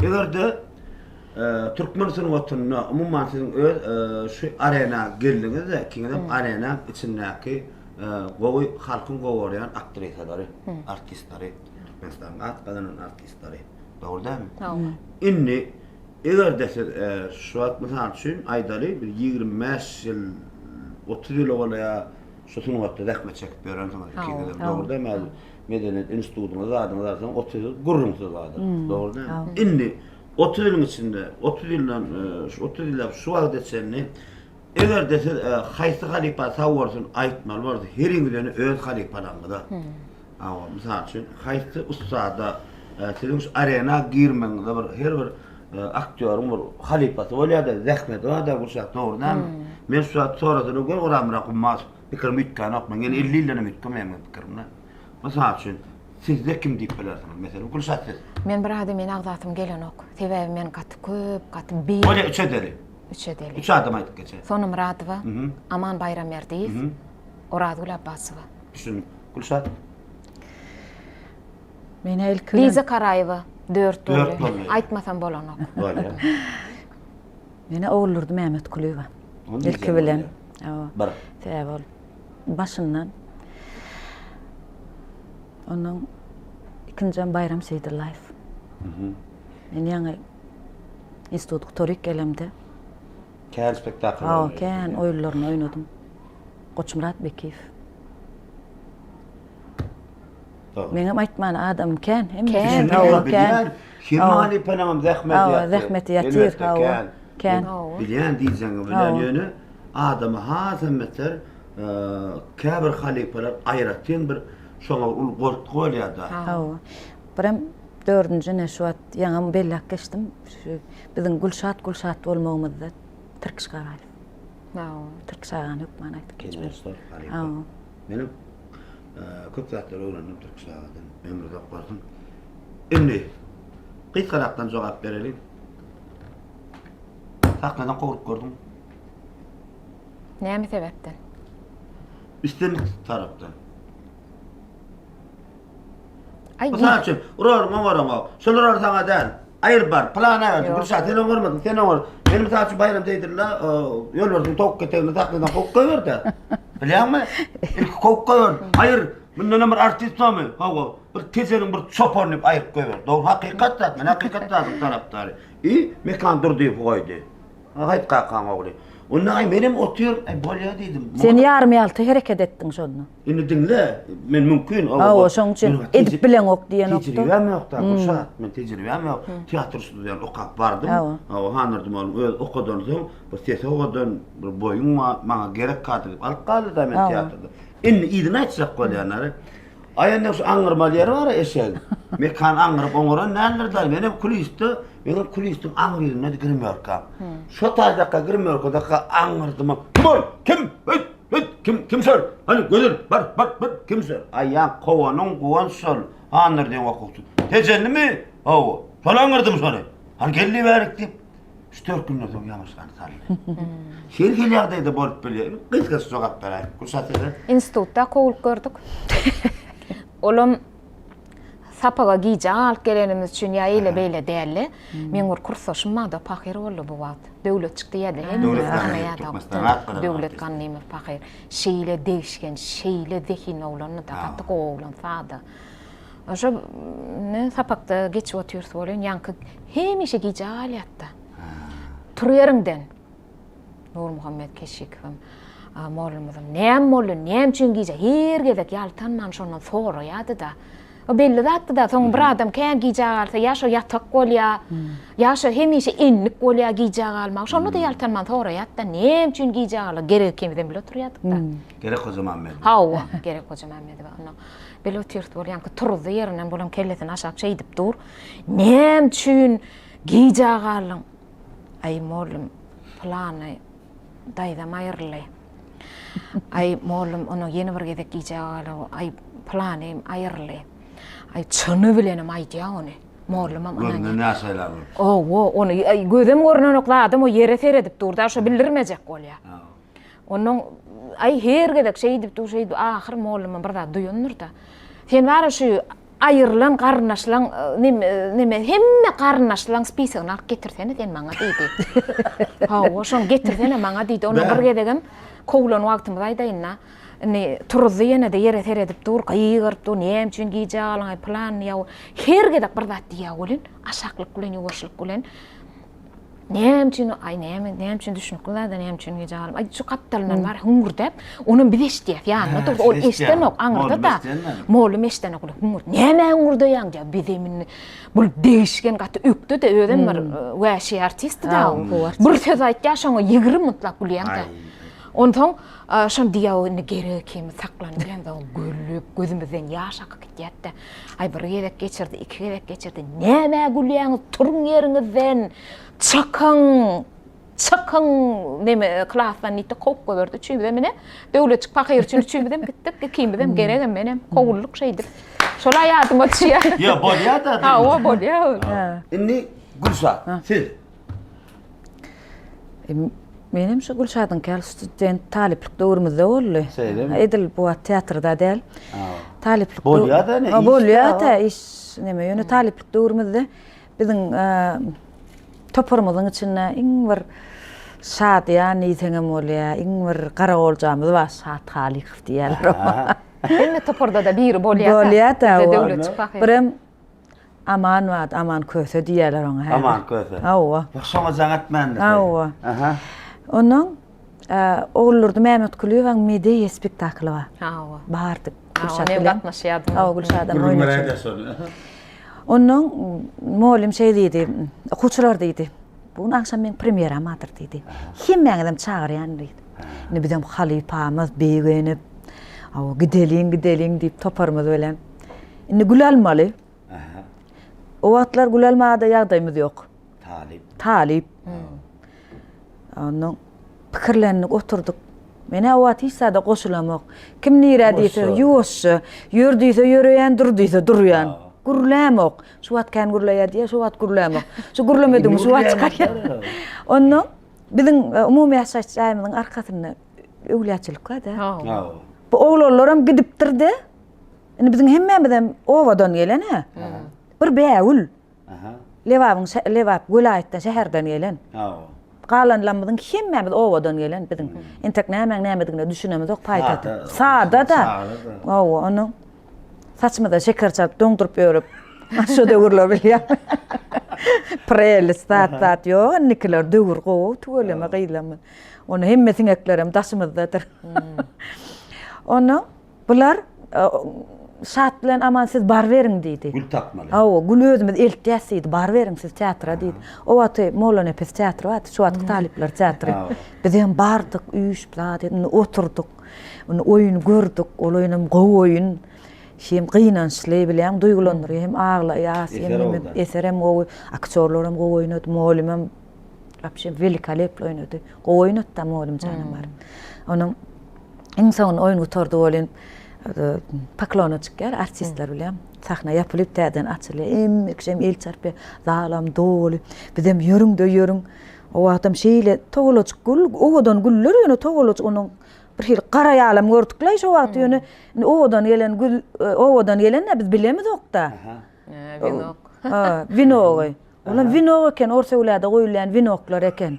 Eger-de türkmen sungatynda umuman siziň öz şu arena geldiňiz-de, ikiňizem arenaň içindäki gowy halkyň gowy görýän aktrisalary, artistleri, Türkmenistanyň at gazanan artistleri. Dogry dälmi? Dogry. Indi eger-de siz şu wagt mysal üçin aýdaly bir 25 ýyl, 30 ýyla golaý şu sungatda zähmet çekip ýörensiňiz ikiňizem. Dogry dälmi? Häzir medeniýet institutyňyz zadyňyz alsaň 30 ýyl gürrüňsiz bardyr. Dogry dälmi? Indi 30 ýylyň içinde, 30 ýyldan şu 30 ýyllap şu wagta çenli eger-de siz haýsy halypa sag bolsun aýtmaly bolsa heriňiz ýöne öz halypalaryňyza. Hawa, mysal üçin, haýsy ussada siziň şu arena girmegiňize bir her bir aktýoryň bir halypasy bolýar-da, zähmeti bar-da Gülşat, dogry dälmi? Men şu wagt sorasalar gör Orazmyrat Gummazow, pikirim üýtgänok, men ýene 50 ýyldan hem üýtgemeýän men pikirimde. Mysal üçin, sizde kim diýip bilersiňiz? Meselem, Gülşat siz. Men bir adamyny agzasym gelenok. Sebäbi men gaty köp, gaty beýik. Bolýar, üç edeli. Üç edeli. Üç adam aýdyp geçeýin. Sona Myradowa, Aman Baýramberdiýew, Orazgül Abbasowa. Düşündim. Gülşat. Men ilki bilen Liza Karaýewa, dört Dört boldy. boldy. Aýtmasam bolanok. Bolýar. Mene Oguldurdy Mämmetkulyýewa. Ony Ilki diýjek bilen. bolýar. Hawa. Bir. Sebäbi ol başyndan Ondan ikinjem Baýram Seýdyllaýew. Men ýaňy institut gutaryp gelemde Kän spektakl. Hawa, kän oýunlaryny oýnadym. Goçmyrat Bekiýew. Meňem aýtman adam kän. Kän. Hawa, kän. Kim halypalaňam zähmeti ýatyr. Hawa, zähmeti ýatyr. Hawa, kän. Bilýän diýjeňi bilýän ýöne adamy hasam beter käbir halypalar aýratyn bir şoňa uly goltgy bolýar-da. Hawa. Birem dördünji ine şu wagt ýaňam belläp geçdim. Şu biziň Gülşat Gülşat bolmagymyzda Tirkiş Garaýew. Hawa. Tirkiş agany hökman aýdyp geçmeli. Hawa. Menem köp zatlar öwrendim Tirkiş agadan. Ömri uzak bolsun. Indi gysgarakdan jogap bereliň. Sahnadan kowlup gördüňmi? Näme sebäpden? Islendik tarapdan. Aý, Mysal üçin, roluň oňaraňok. Şol rol saňa däl. Aýyr bar, pylany aýyr. Ýok. Gülşat, sen oňarmadyň, sen oňar. Men mysal üçin Baýram Seýdylla, Ýolbarsyň towuk ketegini sakladan kowup goýberdi. Bilýäňmi? Ilki kowup goýberdi. Aýyr, mundan hem bir artist barmy? Hawa, bir Tejeniň bir çopany diýip aýyryp goýberdi. Dogry, hakykat zat, men hakykat zadyň tarapdary. I Mekan Durdyýewi goýdy. Haýt kakaň ogly. Onda aý menem otyryn, aý bolýa diýdim. Sen ýarym-ýalta hereket etdiň şonda. Indi diňle, men mümkin. Hawa, şoň üçin edip bileňok diýenokda. Tejribäm ýok-da, Gülşat, men tejribäm ýok. Teatr studiýany okap bardym. Hawa, Hanurdy mollum öz okadansoň, bir sesi owadan, bir boýuň bar, maňa gerek kadr diýip alyp galdy-da meni teatrda. Indi yzyny aýtjak bolýanlary. Aý indi şu aňňyrmaly ýeri bar-a eşegiň. Mekan aňňyryp oňaran däldir-da. Menem kulisde, menem kulisdiň aňry ýüzünde grimýorkam. Şo taýdaka grimýorkadaka aňňyrdym. Kim ol? Kim? Höýt! Höýt! Kim? Kim şol? Hany, Gözel, bar, bar, bar, kim şol? Aý, ýa kowanyň guwanç şol, Handyr diýen okuwçy. Tejenlimi? Hawa. Şol aňňyrdym şony. Hany, gel bärik diýip, Üç-dört günden soň ýamaşgany saldy. Her hili ýagdaýda bolup bilýär. Gysgaça jogap beräý. Gülşat size. Institutda kowulyp gördük. Olam sapaga gijä galyp gelenimiz üçin ýa eýle-beýle däldi. Meň bir kursdaşym bardy, pahyr boldy bu wagt. Döwletjik diýýärdi, hemme tanaýardy. Döwlet Gannymow pahyr. Şeýle degişgen, şeýle zehinli oglandy-da, gaty gowy oglan, sada. Şo ne sapakda geçip otyrys welin, ýaňky hemişe gijä galýardy. Tur ýeriňden. Nurmuhammet Keşikowam mollumyzam näme boldy, näme üçin gijä her gezek ýaltanman şondan soraýardy-da. O belli zatdy-da, soň bir adam kän gijä galsa, ýa şo ýatak bolýar, ýa şo hemişe endik bolýar gijä galmak. Şonda-da ýaltanman soraýardy-da, näme üçin gijä galdy, Gerek ikimizem bile oturýardyk-da. Gerek Hojamämmedowa. Hawa, Gerek Hojamämmedowa. Onda bile otyrys bolýanky turuzdy ýerinden, bulam kellesini aşak şeýdip dur. Näme üçin gijä galdyň? Aý, mollum, pylany daýzam aýryldy. Aý, mollum, onda ýene bir gezek gijä galyp, aý, pylany aýryldy. Aý, çyny bilenem aýdýar ony. Mollumam ynanýar. Gözünden ýaş aýlap. Hawa, ony aý, gözem görnenok zadam o ýere seredip dur-da, şo bildirmejek bolýar. Onnoň, aý, her gezek şeýdip dur, şeýdip, ahyr mollumam bir zat duýandyr-da. Sen bar-a şu Aýrylan garyndaşlaň neme hemme garyndaşlaň spisogyny alyp getirsene sen maňa diýdi. Hawa, şony getirsene maňa diýdi. Ondan bir gezegem kowlan wagtymyzy aýdaýyn-da. Indi turuzdy ýene-de ýere seredip dur, gygyryp dur, näme üçin gijä galyň, pylan diýýär. Her gezek bir zat diýýär welin, aşaklyk bilen, ýuwaşlyk bilen. Näme üçin, aý näme, näme üçin düşnükli zada, näme üçin gijä galym. Aý şu gapdalyndan bar hüňürdäp, onam biz eşidýäs, ýanynda durdy. Ol eşdenok, aňyrda-da. Mollum eşdenok, ol hüňürt. Nämä hüňürdeýäň diýýär. Bizem indi bul degişgen gaty ökde-de, özem bir wäşi artistdi-da. Bir söz aýtýar, şoňa 20 minutlap gülýäň-de. Onsoň şony diýýär, indi gerek ikimiz saklanyp bilemzok, gülüp, gözümizden ýaş akyp gitýär-de. Aý bir gezek geçirdi, iki gezek geçirdi. Nämä gülýäňiz, turuň ýeriňizden, çykyň, çykyň, neme klasdan diýdi, kowup goýberdi. Üçimizem ine, Döwletjik pahyr üçin üçimizem gitdik, ikimizem geregem menem kowuldyk şeýdip. Şol-a ýadyma düşýär. Ýa, bolýar-da. Hawa, bolýar. Indi Gülşat, siz. Menem şu Gülşadyňky ýaly student talyplyk döwrümizde boldy. Şeýlemi? Edil bu wagt teatrda däl. Talyplyk Bolýar-da ine, iş. Bolýar-da iş neme, ýöne talyplyk döwrümizde biziň toparymyzyň içinde iň bir şadyýan diýseňem bolýar, iň bir garagoljamyz bar, Şat Halykow diýýärler oňa. Hemme toparda-da biri bolýar-da. Bolýar-da. Bizde Döwletjik pahyr. Birem Aman bardy, Aman Köse diýýärler oňa häzir. Aman Köse. Hawa. Ýok, şoňa jaň etmändir. Hawa. Aha. Ondan Oguldurdy Mämmetgulyýewiň Medeýa spektakly bar. Hawa. Bardyk. Gülşat bilen. Men gatnaşýardym. Hawa, Gülşadam oýnaýar. Gürrüň beräýdä şony. Ondan mugallym şeý diýdi, okuwçylar diýdi, bu gün agşam meň premýeram bardyr diýdi. Hemmäňizem çagyrýan diýdi. Indi bizem halypamyz begenip, hawa, gideliň, gideliň diýip toparymyz bilen. Indi gül almaly. O wagtlar gül almaga-da ýagdaýymyz ýok. Talyp. Talyp. Ondan pikirlendik, oturdyk. Men-ä o wagt hiç zada goşulamok. Kim nirä diýse, ýuwaşja. Ýör diýse ýöreýän, dur diýse durýan. Gürlämok. Şu wagt kän gürleýär diýýär, şu wagt gürlämok. Şu gürlemedigimi şu wagt çykarýar. Ondan biziň e, umumy ýaşaýyş jaýymyzyň arkasynda öwlüýäçilik bar-da. Bu oglanlaram gidipdir-de, Indi biziň hemmämizem obadan gelen-ä. Bir bägül. Lebabyň Lebap welaýatdan, şäherden gelen. Galanlarymyzyň hemmämiz obadan gelen biziň. Entek nämäň nämedigine düşünemizok paýtagta. Sada-da. Hawa, onuň saçymyza şeker çalyp doňduryp ýörüp. Şo döwürler bilýän. Prelist zat zat ýok indikiler döwür gowy tüweleme gyzlarymyz. Ony hemme siňeklerem daşymyzdadyr. Ondan Bular Şat bilen Aman siz baryberiň diýdi. Gül tapmaly. Hawa, güli özümiz eltýäs diýdi, baryberiň siz teatra diýdi. O wagty Mollanepes teatry bardy, şu wagtky talyplar teatry. Bizem bardyk, üýşüp zat indi oturdyk. Indi oýun gördük, ol oýunam gowy oýun. Hem gynançly, bilýäň, duýgulandyrýar, hem aglaýas, hem neme, eserem gowy, aktýorlaram gowy oýnady, mugallymam wapşe welikolepli oýnady. Gowy oýnatdy mugallym janam bar. Onuň Iň soňunda oýun gutardy welin, poklona çykýar artistler bilen. Sahna ýapylyp täzeden açylýar. Hemme kişem el çarpýar. Zalam doly. Bizem ýörüň-de ýörüň. O wagtam şeýle togalajyk gül, owadan güller ýöne togalajyk onuň bir hili gara ýalam gördük-le şo wagt ýöne indi owadan gelen gül, owadan gelen-de biz bilemizok-da. Winok. Ha, winogy. Olam winok eken, orsöwläde goýulýan winoklar eken.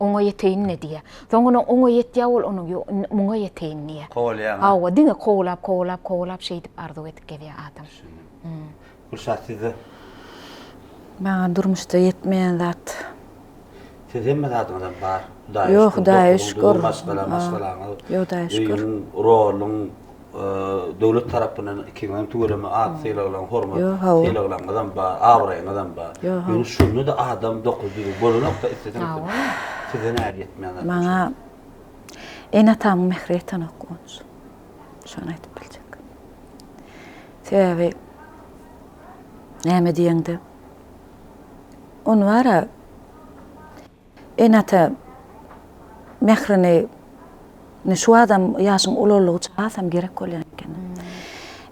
Oňa ýeteýin-le diýýär. Soň onuň oňa ýetýär ol onuň ýok, indi muňa ýeteýin diýýär. Kowalaýaň. Hawa, diňe kowalap, kowalap, kowalap şeýdip arzuw edip gezýär adam. Düşündim. Gülşat sizde? Maňa durmuşda ýetmeýän zat. Siz hemme zadyňyzam bar. Hudaýa Ýok, şükür, Hudaýa dokuzyň, şükür. düzüň maşgala, maşgalaňyz, Ýok, Hudaýa şükür. öýüň, roluň, döwlet tarapyndan ikiňizem tüweleme at sylaglaň, hormat Ýok, hawa. sylaglaryňyzam bar, abraýyňyzam bar. Ýok, hawa. Ýöne şonda-da adam dokuzy düzüw bolanok-da isleseň Hawa. Size nähili ýetmeýän zat? Maňa ene-atamyň mähri ýetenok Guwanç. Şony aýdyp biljek. Sebäbi näme diýeňde, ony bar-a Ene-ata mährini ine şu adam ýaşyň ulaldygyça hasam gerek bolýan eken.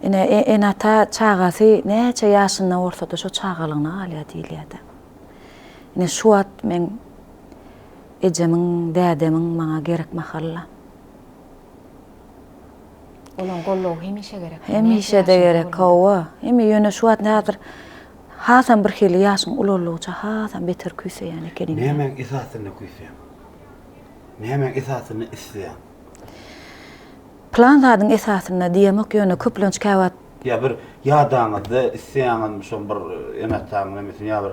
Ine ene-ata çagasy näçe ýaşynda bolsa-da şo çagalygyna galýar diýilýär-de. Ine şu wagt meň ejemiň, dädemiň maňa gerek mahaly-la. Olaň goldawy hemişe gerek. Hemişe-de gerek, hawa. Hemi ýöne şu wagt häzir hasam birhili ýaşyň ulaldygyça hasam beter küýseýän ekeniň. Nämäň esasynda küýseýäň? Nämäň esasynda isleýäň? Plan zadyň esasynda diýemok, ýöne köplenç käwagt. Ýa bir ýadaňyzda isleýäňizmi şoň bir ene-ataňyň nemesini ýa bir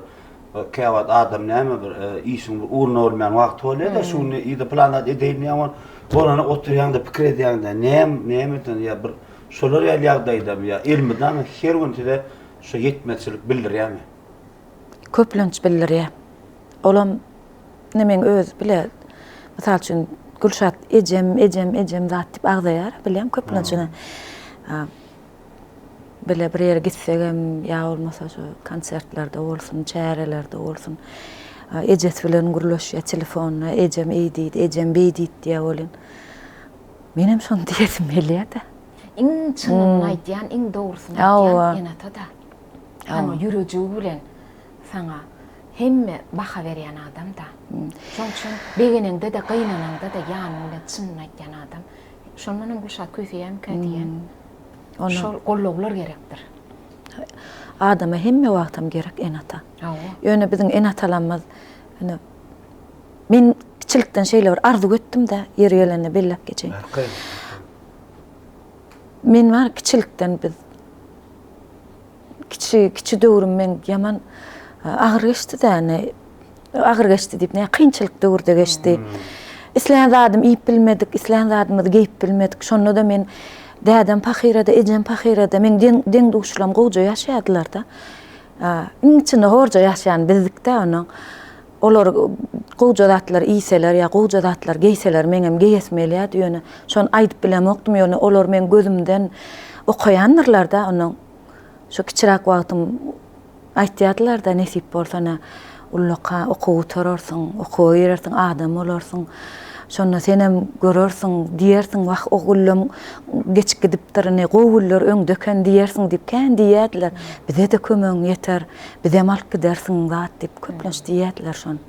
Käwagt adam näme bir işiň bir ugruna bolmaýan wagty bolýar-da, şu gün ýa-da plan zat edeýin diýýäň, ol bolany oturýaň-da pikir edýäň-de, näme, nämeden ýa bir şolar ýaly ýagdaýdamy ýa elmydama her gün size şo ýetmezçilik bildirýärmi? Köplenç bildirýär. Olam ine meň öz bile, mysal üçin, Gülşat ejem, ejem, ejem zat diýip agzaýar, bilýän köplenç ine. Bile bir ýere gitsegem ýa bolmasa şu konsertlerde bolsun, çärelerde bolsun, ejesi bilen gürleşýär telefonda, ejem eý diýdi, ejem beý diýdi diýýär welin, menem şony diýesim gelýär-de. Iň çynyny aýdýan, iň dogrusyny aýdýan ene-ata-da. Saňa ýürejigi bilen saňa hemme baha berýän adam-da. Şoň üçin begeneňde-de, gynanaňda-da ýanyň bilen çynyny aýdýan adam. Şondanam Gülşat küýseýärmikä diýýän. Şol gollaglar gerekdir. Adama hemme wagtam gerek ene-ata. Hawa. Ýöne biziň ene-atalarymyz ine men kiçilikden şeýle bir arzuw etdim-de, ýeri gelende belläp geçeýin. Men bar kiçilikden biz kiçi kiçi döwrüm meň ýaman agyr geçdi-de, ine Agyr geçdi diýip, näme kynçylyk döwürde geçdi. Islän zadymy iýip bilmedik, islän zadymyzy geýip bilmedik. Şonda-da men dädem pahyrada, ejem pahyrada, meň deň deň-duşlarym gowja ýaşaýardylar-da. Iň içinde horja ýaşaýan bizdik-dä onuň. Olar gowja zatlar iýseler ýa gowja zatlar geýseler, meňem geýesim gelýärdi, ýöne şony aýdyp bilemokdym, ýöne olar meň gözümden okaýandyrlar-da onuň. Şo kiçiräk wagtym Aýtýardylar-da, nesip bolsa ine, ullaka okuw gutararsyň, okuwa girersiň, adam bolarsyň. Şonda senem görersiň, diýersiň, wah, o güllem geçip gidipdir, ine, gowy güller öňde eken diýersiň diýip kän diýýärdiler. Bize-de kömegiň ýeter, bizem alyp gidersiň zat diýip köplenç diýýärdiler şony.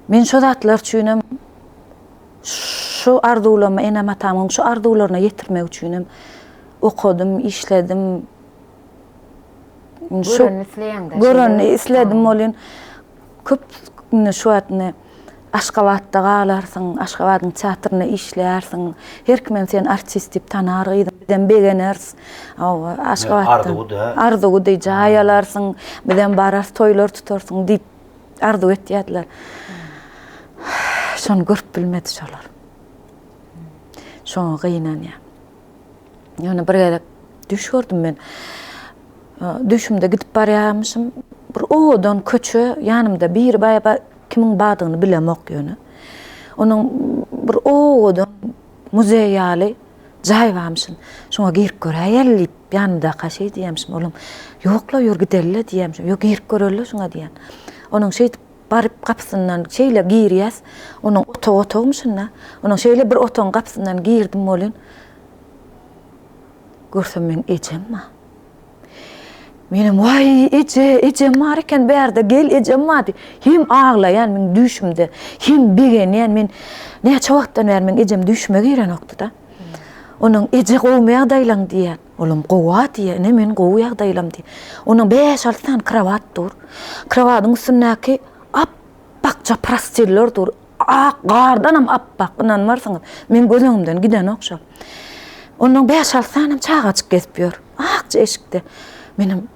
Men şo zatlar üçinem şu arzuwlarymy enem-atamyň şu arzuwlaryna ýetirmek üçinem okadym, işledim. Görenini isleýäň-dä. Görenini isledim welin köp indi şu wagt indi Aşgabatda galarsyň, Aşgabadyň teatrynda işlärsiň. Her kimem seni artist diýip tanar gyzym, bizem begeneris. Hawa, Aşgabatda. Arzuwy-da. Arzuwy-da, jaý alarsyň, bizem bararys, toýlar tutarsyň diýip arzuw etýärdiler. Şony görüp bilmedi şolar. Şoňa gynanýan. Ýöne bir gezek düýş gördüm men. Düýşümde gidip barýarmyşym. Bir owadan köçe, ýanymda biri bar, kimiň bardygyny bilemok ýöne. Onuň bir owadan muzeý ýaly jaý barmyşyn. Şoňa girip göräýeli diýip, ýanymdaka şeý diýýärmişim. Olam, Ýok-la, ýör gideli-le diýýärmişim. Ýok, girip göreli-le şoňa diýýän. Onuň şeýdip baryp gapysyndan şeýle girýäs, onuň otag otagmyşyn-da. Onuň şeýle bir otagyň gapysyndan girdim welin, görsem meň ejem bar. Menem waý eje, ejem bar eken bärde, gel ejem bar diýip, hem aglaýan meň düýşümde, hem begenýän. Men näçe wagtdan bäri meň ejem düýşüme girenokdy-da. Onuň eje gowumy ýagdaýlaň diýýän. Olam gowa diýýär, ine men gowy ýagdaýlam diýýär. Onuň bäş-alty sany krowat dur. Krowadyň üstündäki ap. Apbakja prostiller dur. Ak gardanam apbak, ynanmarsyňyz. Meň göz öňümden gidenok şol. Ondan bäş-alty sanam çagajyk gezip ýör. Akja eşikde. Menem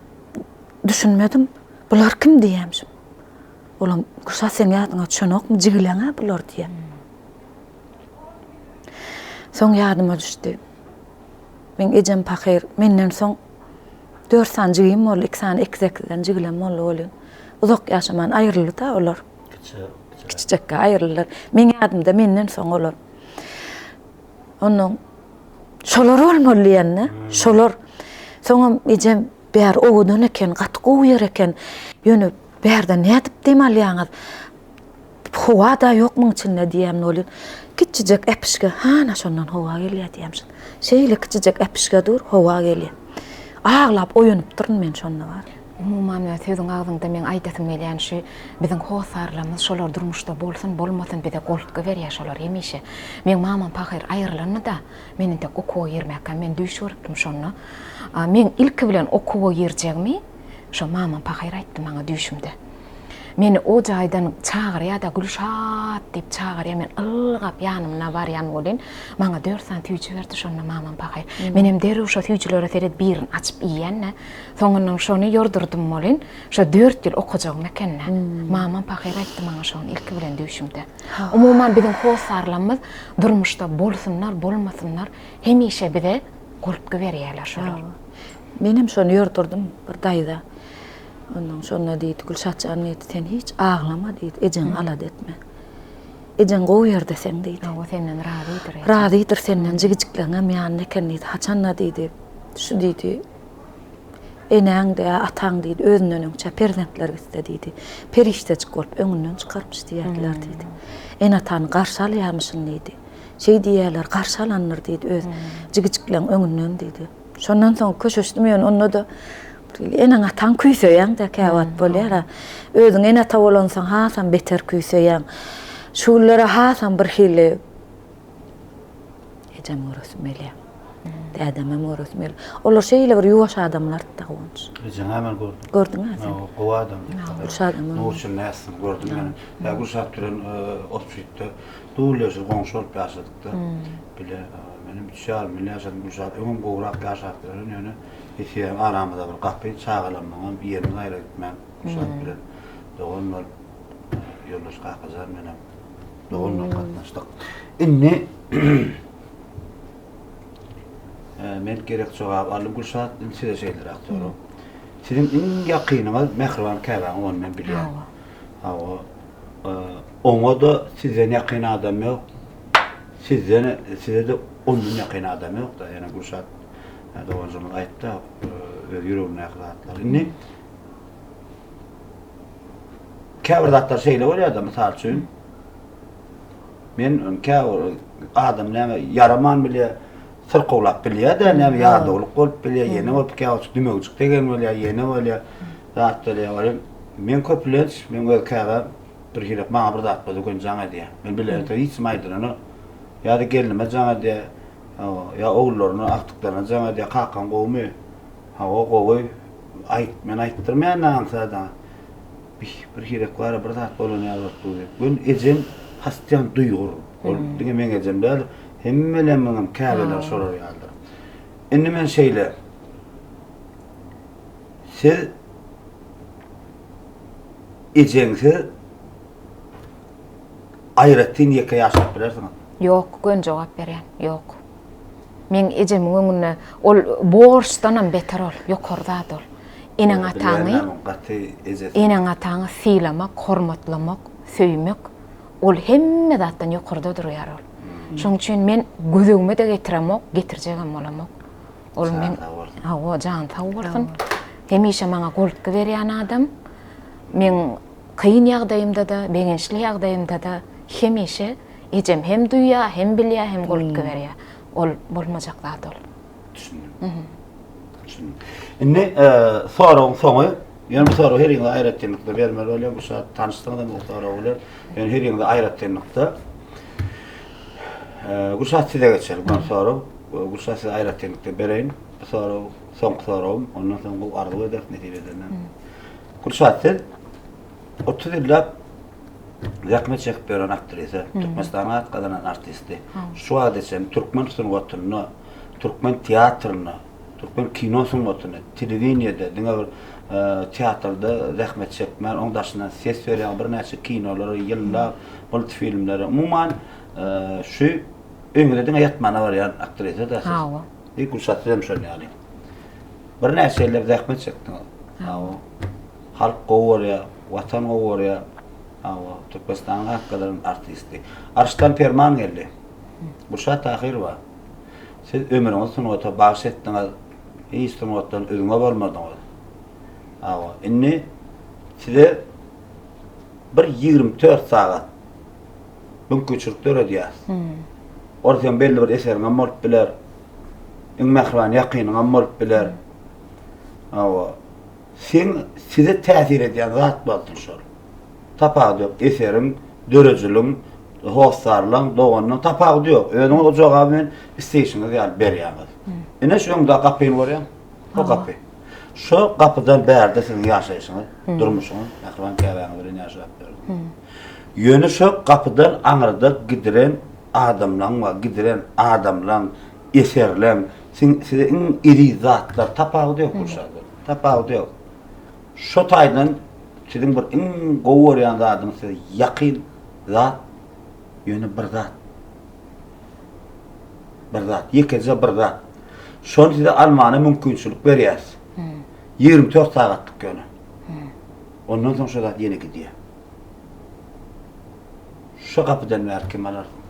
düşünmedim. Bular kim diýýämişim. Olam, Gülşat seň ýadyňa düşenokmy, jigileň-ä bular diýýär. Soň ýadyma düşdi. Meň ejem pahyr menden soň dört sany jigim boldy, iki sany ekizekizden jigilem boldy welin, uzak ýaşaman aýryldy-da olar. Kiçijekkä aýryldylar. Meň ýadymda menden soň olar. Ondan şolar bolmaly diýende, şolar. Soňam ejem bäri owadan eken, gaty gowy ýer eken. Ýöne bärde nädip dem alýaňyz? Howa-da ýok muň içinde diýýän welin, kiçijek äpişge, hana şondan howa gelýär diýýämişin. Şeýle kiçijek äpişge dur, howa gelýär. Aglap oýanypdyryn men şonda bar. Umuman men sözüň agzyňda meň aýdasym gelýän şu biziň hossarlarymyz şolar durmuşda bolsun bolmasyn bize goltgy berýär şolar hemişe. Meň mamam pahyr aýrylanyda men entek okuwa girmäkäm men düýş görüpdim şonda. Meň ilki bilen okuwa girjegimi şo mamam pahyr aýtdy maňa düýşümde. Meni o jaýdan çagyrýar-da, Gülşat! diýip çagyrýar. Men ylgap ýanymyna barýan welin, maňa dört sany süýji berdi şonda mamam pahyr. Menem derrew şo süýjülere seredip birini açyp iýýän-de. Soňundan şony ýordurdym welin, şo dört ýyl okajagym eken-dä. Mamam pahyr aýtdy maňa şony ilki bilen düýşümde. Umuman biziň hossarlarymyz durmuşda bolsunlar, bolmasynlar hemişe bize goltgy berýärler şolar. Menem şony ýordurdym bir daýza. Ondan şonda diýdi, Gülşatjan diýdi, sen hiç aglama diýdi, ejeňi alada etme. Ejeň gowy ýerde seň diýdi. Hawa, senden razydyr ejeň. Razydyr senden, jigijikleňem ýanynda eken diýdi. Haçanda diýdi, şu diýdi, enäň-de, ataň diýdi, özünden öňçä perzentler gitse diýdi, perişdejik bolup öňünden çykarmyş diýerdiler diýdi. Ene-atany garşy alýarmyşyn diýdi. Şeý diýýärler, garşy alandyr diýdi, öz jigijikleň öňünden diýdi. Şondan soň köşeşdim ýöne onda-da eneň-ataň küýseýäň-dä käwagt bolýar-a. Özüň ene-ata bolansoň hasam beter küýseýäň. Şu günlere hasam birhili ejem göresim gelýär. Dädemem göresim gelýär. Olar şeýle bir ýuwaş adamlardy-da Guwanç. Ejeňi men gördüm. Gördüň-ä sen? Gowy adam. Gülşadam. Nurçin nätsin gördüm men. Ýa Gülşat bilen Otşitde Dulleşip goňşy bolup ýaşadykda bile. Menem üç ýarym ýyl ýaşadym Gülşat öňem gowrak ýaşapdyr ýöne isýän aramyzda bir gapy çagalarymyňam ýerimiz aýra gitmän Gülşat bilen dogan bolup ýoldaş Kakajan bilenem dogan bolup gatnaşdyk. Indi men gerek jogap aldym Gülşat indi size şeýleräk sorag. Siziň iň ýakynyňyz mähriban käbäňiz ony men bilýän. Hawa. Oňa-da sizden ýakyn adam ýok. Sizden size-de ondan ýakyn adam ýok-da. Ýöne Gülşat doganjygymyz aýtdy öz ýüregindäki zatlary. Indi käbir zatlar şeýle bolýar-da, mysal üçin, men käbir adam näme ýaraman bilýär, syrkawlap bilýär-de, näme ýadawlyk bolup bilýär, ýene bolup käwagt dümewjik degen bolýar, ýene bolýar, zat bolýar. Men köplenç, meň öz käbäm bir hili maňa bir zat bolsa göni jaň edýär. Men bilemde hiç kim aýdylanok. Ýa-da gelnime jaň edýär, hawa, ýa ogullaryna, agtyklaryna jaň edýär, kakaň gowumy? Hawa, gowy. Aýt, men aýtdyrmaýan-da aňsat-a. Bih, bir hirek bar-a, bir zat bolan ýaly bolup dur diýip. Göni ejem hasdýan duýgur. Ol diňe meň ejem däl, hemmelemiňem käbeleri şolar ýalydyr. Indi men şeýle. Siz ejeňsiz aýratyn ýeke ýaşap bilersiňiz. Ýok, göni jogap berýän, ýok. Meň ejemiň öňünde ol borçdanam beter ol, ýokary zat ol. Eneň-ataňy, eneň-ataňy sylamak, hormatlamak, söýmek ol hemme zatdan ýokarda durýar ol. Şonuň üçin men göz öňüme-de getiremok, getirjegem bolamok. Ol men hawa jany sag bolsun. Hemişe maňa goltgy berýän adam. Meň kyn ýagdaýymda-da, begençli ýagdaýymda-da hemişe ejem hem duýýar, hem bilýär, hem goltgy berýär. Ol bolmajak zat ol. Düşündim. Düşündim. Indi soragyň soňy, ýöne bu soragy heriňize aýratynlykda bermeli bolýar. Bu şat tanyşdyňyzam bu soragy bilen. Ýöne heriňize aýratynlykda. Gülşat size geçelim. Bu sorag Gülşat size aýratynlykda bereýin. Bu sorag soňky soragym. Ondan soň gowy arzuw ederis nesip edende. Gülşat siz 30 ýyllap. Zähmet çekip ýören aktrisa, Türkmenistanyň at gazanan artisti. Şu wagta çenli türkmen sungatynda, türkmen teatrynda, türkmen kino sungatynda, telewideniýede diňe bir teatrda zähmet çekmän, oň daşyndan ses berýän birnäçe kinolara, ýyllap multfilmlere, umuman şu öýüňize diňe ýatmana barýan aktrisa-da siz. Hawa. Gülşat sizem şol ýaly. Birnäçe ýyllar zähmet çekdiňiz. Hawa. Halk gowy görýär, Watan gowy görýär. Hawa, Türkmenistanyň at gazanan artisti. Arşdan perman geldi. Gülşat Tahyrowa, siz ömrüňizi sungata bagyş etdiňiz, hiç sungatdan üzňe bolmadyňyz. Hawa, indi size bir 24 sagat mümkinçilik döredýäris. Ol seň belli bir eseriňem bolup biler, iň mähriban ýakynyňam bolup biler. Hawa. Seň size täsir edýän zat bolsun şol. Tapawudy ýok. Eseriň, döredijiligiň, hossarlaň, doganyň tapawudy ýok. Özüňiz o jogaby men isleýşiňiz ýaly berýäňiz. Ine şu öňde gapyny görýäň. O gapy. Şo gapydan bärde siziň ýaşaýşyňyz, durmuşyňyz, mähriban käbäňiz bilen ýaşap ýörsüňiz. Ýöne şo gapydan aňyrda gidiren adamlaň we gidiren adamlaň, eserleň, size iň eziz zatlar tapawudy ýok Gülşat. Tapawudy ýok. Şo taýdan siziň bir iň gowy görýän zadyňyz size ýakyn zat, ýöne bir zat. Bir zat, ýekeje bir zat. Şony size almana mümkinçilik berýäs. 24 sagatlyk ýöne. Ondan soň şo zat ýene gidýär. Şo gapydan bäri kim alarsyň?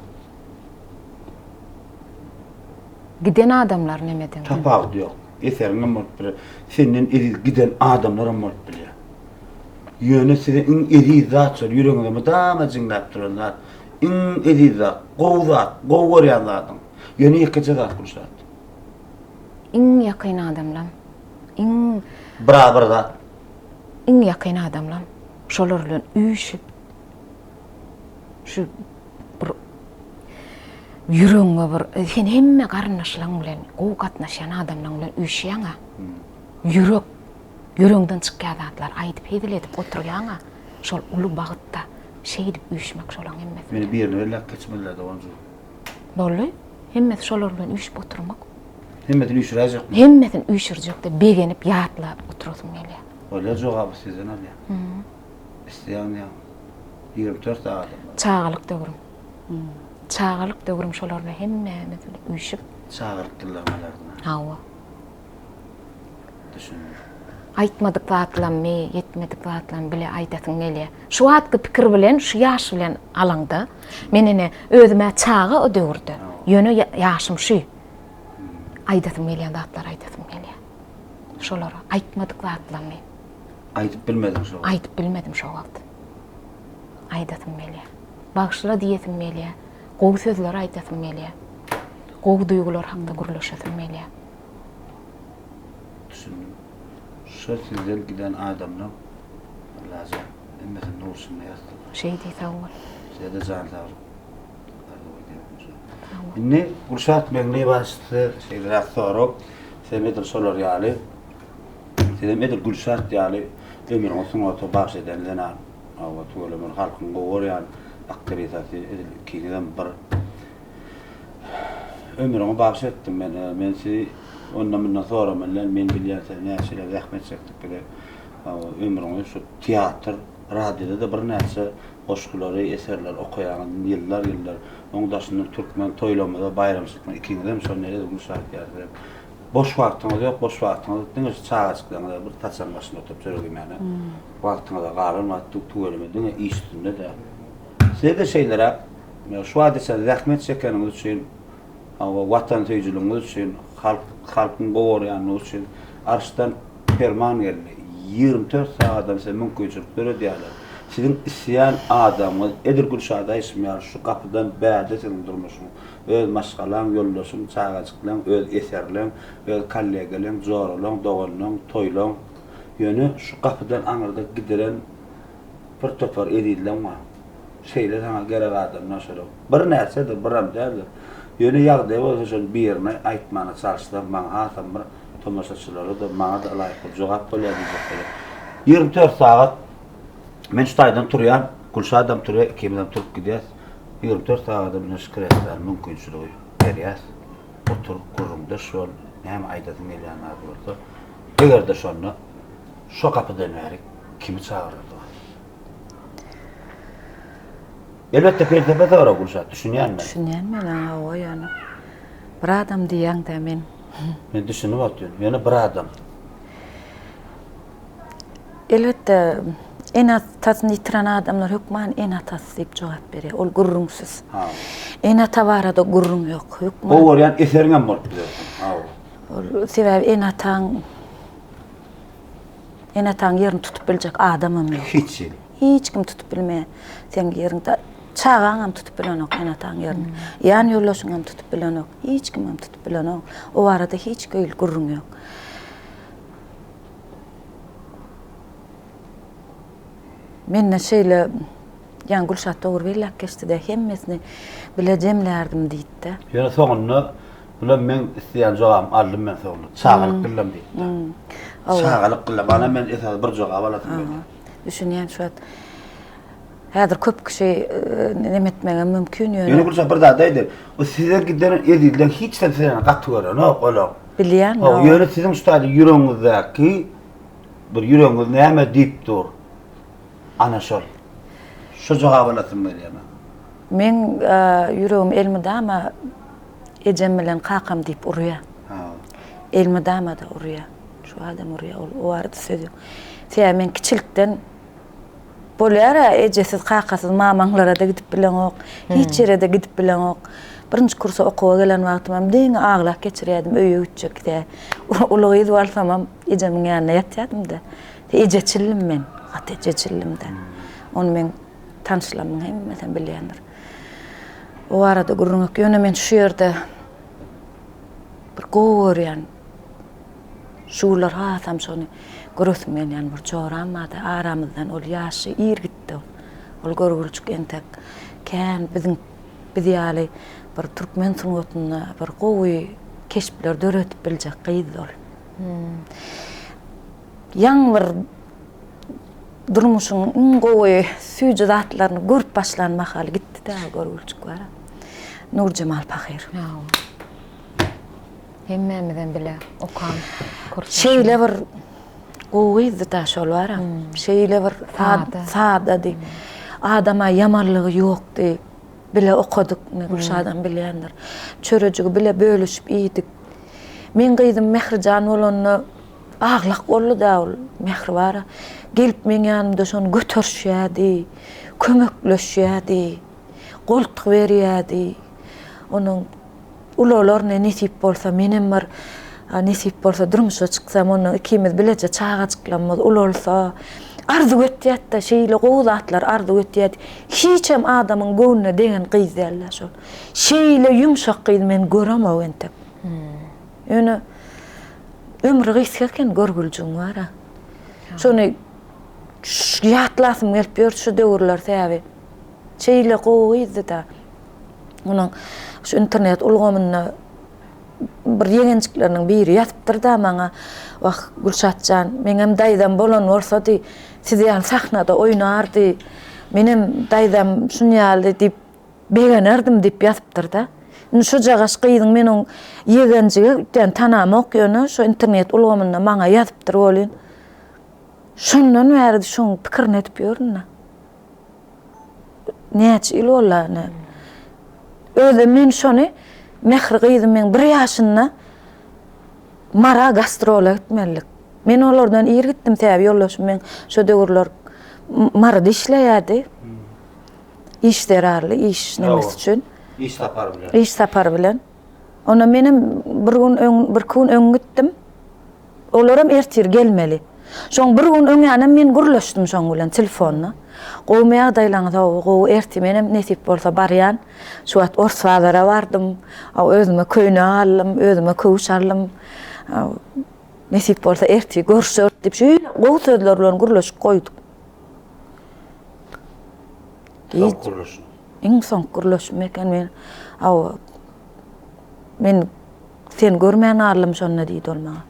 Giden adamlar nemeden? Tapawudy ýok. Eseriňem bolup biler. Senden eziz giden adamlaram bolup bilýär. Ýöne size iň eziz zat şol ýüregiňize mydama jiňläp duran zat. Iň eziz zat, gowy zat, gowy görýän zadyň. Ýöne ýekeje zat Gülşat. Iň ýakyn adamlam. Iň Bira bir zat. Iň ýakyn adamlam. Şolar bilen üýşüp şu bir ýüregiňe bir sen hemme garyndaşlaryň bilen gowy gatnaşýan adamlaryň bilen üýşýäň-ä. Ýürek ýüregiňden çykýan zatlar aýdyp hezil edip oturýaň-a. Şol uly bagtda şeýdip üýşmek şolaň hemmesi. Meni birini belläp geçmeliler-de onjy. Boldy. Hemmesi şolar bilen üýşüp oturmak. Hemmesini üýşüräýjekmi? Hemmesini üýşürjek-de begenip ýatlap oturasym gelýär. Bolýar jogaby sizden alýan. Isleýän ýa 24 sagadym bar. Çagalyk döwrüm. Çagalyk döwrüm şolar bilen hemmämiz bilen üýşüp. Çagalyk ýyllaryň alardyna. Hawa. Düşündim. Aýtmadyk zatlammy, ýetmedik zatlammy bile aýdasyň gelýär. Şu wagtky pikir bilen, şu ýaş bilen alaňda, men ine özüm-ä çaga o döwürde. Ýöne ýaşym şu. Aýdasym gelýän zatlary aýdasym gelýär. Şolara aýtmadyk zatlammy. Aýdyp bilmediň şo wagt. Aýdyp bilmedim şo wagt. Aýdasym gelýär. Bagyşla diýesim gelýär. Gowy sözler aýdasym gelýär. Gowy duýgular hakda gürleşesim gelýär. Düşündim. Şo sizden giden adamlaň Allajan hemmesini nur içinde ýatsyn. Şeý diý sag bol. Size-de jan saglyk arzuw edýän Gülşat. Sag bol. Indi Gülşat Meňliýewa size şeýleräk sorag. Sizem edil şolar ýaly Sizem edil Gülşat ýaly ömrüňi sungata bagş eden zenan. Hawa tüweleme halkyň gowy görýän aktrisasy edil ikiňizem bir ömrüňi bagş etdim men. Men sizi onda mundan soramaly däl men bilýän siz näçe ýyl zähmet çekdik bile. Hawa ömrüňi şu teatr radioda-da birnäçe goşgulary eserleri okaýaňyz ýyllar ýyllar. Oň daşyndan türkmen toýlarymyzda baýramçylykda ikiňizem şonda edil Gülşat ýaly sizem Boş wagtyňyz ýok, boş wagtyňyz diňe şu çagajyklaryňyza bir saçagyň başynda oturyp çörek iýmäne wagtyňyza galan wagt tüweleme diňe iş üstünde-de. Size-de şeýleräk şu wagta çenli zähmet çekeniňiz üçin, hawa, watansöýüjiligiňiz üçin, halk halkyň gowarýanlygy üçin arşdan perman geldi. 24 sagadam size mümkinçilik döredýärler. Siziň isleýän adamyňyz edil Gülşat aýşym ýaly şu gapydan bärde siziň durmuşyňyz. Öz maşgalaň, ýoldaşyň, çagajyklaň, öz eserleň, öz kollegalaň, joralaň, doganlaň, toýlaň. Ýöne şu gapydan aňyrda gidiren bir topar ezizleň bar. Şeýle saňa gerek adamlar şolar. Birnäçedir, birem däldir. Ýöne ýagdaý bolsa şony birine aýtmana çalyşsaň maňa hasam bir tomaşaçylara-da, maňa-da ylaýyk bir jogap bolýar diýjek bolýan. 24 sagat men şu taýdan turýan. Gülşadam turýar, ikimizem turup gidýäs. 24 sagada ine şu kreslany mümkinçiligi berýäs. Otur, gürrüňdeş bol, näme aýdasyň gelýän zady bolsa. Eger-de şonda şo gapydan bäri kimi çagyrardyňyz? Elbetde pelsepe sorag Gülşat, düşünýän men. Düşünýän men hawa ýöne bir adam diýýäň-dä men. Men düşünip otyryn. Ýöne bir adam. Elbetde ene-atasyny ýitiren adamlar hökman ene-atasy diýip jogap berýär. Ol gürrüňsiz. Ene-ata barada gürrüň ýok. Hökman. Gowy görýän eseriňem bolup biler. Hawa. Ol sebäbi ene-ataň Ene-ataň ýerini tutup biljek adamam ýok. Hiç hili. Hiç kim tutup bilmeýär. Seň ýeriňde çagaňam tutup bilenok ene-ataň ýerini. Ýan ýoldaşyňam tutup bilenok. Hiç kimem tutup bilenok. O barada hiç hili gürrüň ýok. Mende şeýle ýaňy Gülşat dogry belläp geçdi-de, hemmesini bile jemlärdim diýdi-de. Ýöne soňunda Bulam meň isleýän jogabym aldym men soňunda. Çagalyk gyllam diýipdir. Çagalyk gyllam. Ana men esasy bir jogap alasym gelýär. Düşünýän şu wagt. Häzir köp kişi neme etmegem mümkin ýöne. Ýöne Gülşat bir zat aýdaýyn. O size giden ezizleň hiç kim sizi gaty görenok olar. Bilýän. Ýöne siziň şu taýda ýüregiňizdäki bir ýüregiňiz näme diýip dur. Ana şol. Şu jogaby alasym gelýär meň. Meň ýüregim elmydama Ejem bilen kakam diýip urýar. Elmydama-da urýar. Şu adam urýar, ol o barada söz ýok. Sebäbi men kiçilikden bolýar-a, ejesiz, kakasyz mamaňlara-da gidip bileňok, hiç ýere-de gidip bileňok. Birinji kursa okuwa gelen wagtymam diňe aglap geçirýärdim, öýe gitjek diýä. Uly gyz bolsamam ejemiň ýanynda ýatýardym-da. Ejeçildim men, gaty ejeçildim-de. Ony meň tanyşlarymyň hemmesem bilýändir. O barada gürrüň ýok. Ýöne men şu ýerde bir gowy görýän, şu günler hasam şony göresim gelýän bir joram bardy. Aramyzdan ol ýaşy ir gitdi ol. Ol görgüljik entek kän biziň biz ýaly bir türkmen sungatynda bir gowy keşpler döredip biljek gyzdy ol. Ýaňy bir durmuşyň iň gowy süýji zatlaryny görüp başlan mahaly gitdi-dä görgüljik bar. Nurjemal pahyr. Hemmämizem bile okan kursdaşymyz. Şeýle bir gowy gyzdy-da şol bar. Şeýle bir sadady. Adama ýamanlygy ýokdy. Bile okadyk, Gülşadam bilýändir. Çörejigi bile bölüşip iýdik. Meň gyzym Mährijan bolanda Aglak boldy-da ol Mähribara. Gelip meň ýanymda şony göterişýärdi, kömekleşýärdi, goltgy berýärdi. Onuň ulalar ne nesip bolsa, menem bir nesip bolsa durmuşa çyksam, ondan ikimiz bileje çagajyklarymyz ulalsa, arzuw etýärdi-de, şeýle gowy zatlar arzuw etýärdi. Hiçem adamyň göwnüne degen gyz däldi şol. Şeýle ýumşak gyz men göremok entek. Ýöne Ömri gysga eken görgüljigiň bar-a. Şony ýatlasym gelip ýör şu döwürler sebäbi. Şeýle gowy gyzdy-da. Onuň şu internet ulgamynda bir ýegenjikleriniň biri ýazypdyr-da maňa, Wah, Gülşat jan, meňem daýzam bolan bolsady, siz ýaly sahnada oýnardy. Menem daýzam şun ýaly diýip Begenerdim diýip ýazypdyrda. Indi şujagaş gyzyň men oň ýegenjigi öýtýän tanamok ýöne şu internet ulgamynda maňa ýazypdyr welin şondan bäri şoň pikirini edip ýörün-dä. Näçe ýyl boldy ine. Özem men şony Mähri gyzym meň bir ýaşynda Mara gastrola gitmelidik. Men olardan ir gitdim sebäbi ýoldaşym meň şo döwürler Maryda işleýärdi. Iş zerarly, iş nemesi üçin. Iş sapary bilen. Iş sapary bilen. Onda menem bir gün öň, birki gün öň gitdim. Olaram ertir gelmeli. Şoň bir gün öň ýanam men gürleşdim şoň bilen telefonda. Gowumy ýagdaýlaryňyz hawa, gowy ertir menem nesip bolsa barýan. Şu wagt ors bazara bardym. Özüme köýnek aldym, özüme köwüş aldym. Nesip bolsa ertir görüşeris diýip şeýle gowy sözler bilen gürleşip goýduk. Soňky gürleşim. Iň soňky gürleşim eken men. Aw men seni görmän galdym şonda diýdi ol maňa.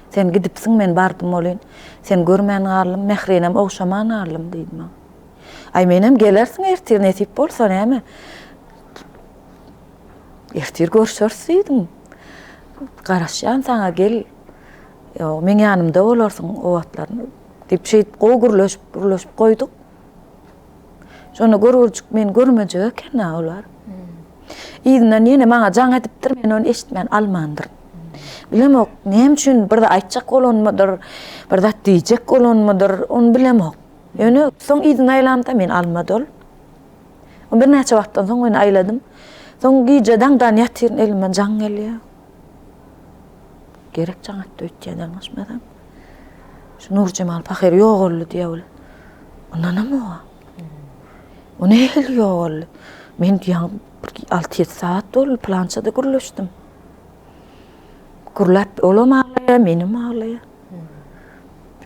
Sen gidipsiň men bardym welin seni görmän galdym, Mährinem ogşaman galdym diýdi maňa. Aý menem gelersiň ertir nesip bolsa näme. Ertir görşeris diýdim. Garaşýan saňa gel. Ýok, meň ýanymda bolarsyň o wagtlar diýip şeýdip gowy gürleşip, gürleşip goýduk. Şonda görgürjik meni görmejek eken-ä olar. Yzyndan ýene maňa jaň edipdir, men ony eşitmän almandyryn. Bilemok, näme üçin bir zat aýtjak bolanmydyr, bir zat diýjek bolanmydyr, ony bilemok. Ýöne soň yzyna aýlamda meni almady ol. Birnäçe wagtdan soň men aýladym. Soň gije daňdan ýatyryn, elime jaň gelýär. Gerek jaň etdi öýtýän ýalňyşmasam. Şu Nurjemal pahyr ýogaldy diýýär ol. Ynanamok. O nähili ýogaldy? Men diýýän bir 6-7 sagat boldy, pylançada gürleşdim. Gürläp olam aglaýar, menem aglaýar.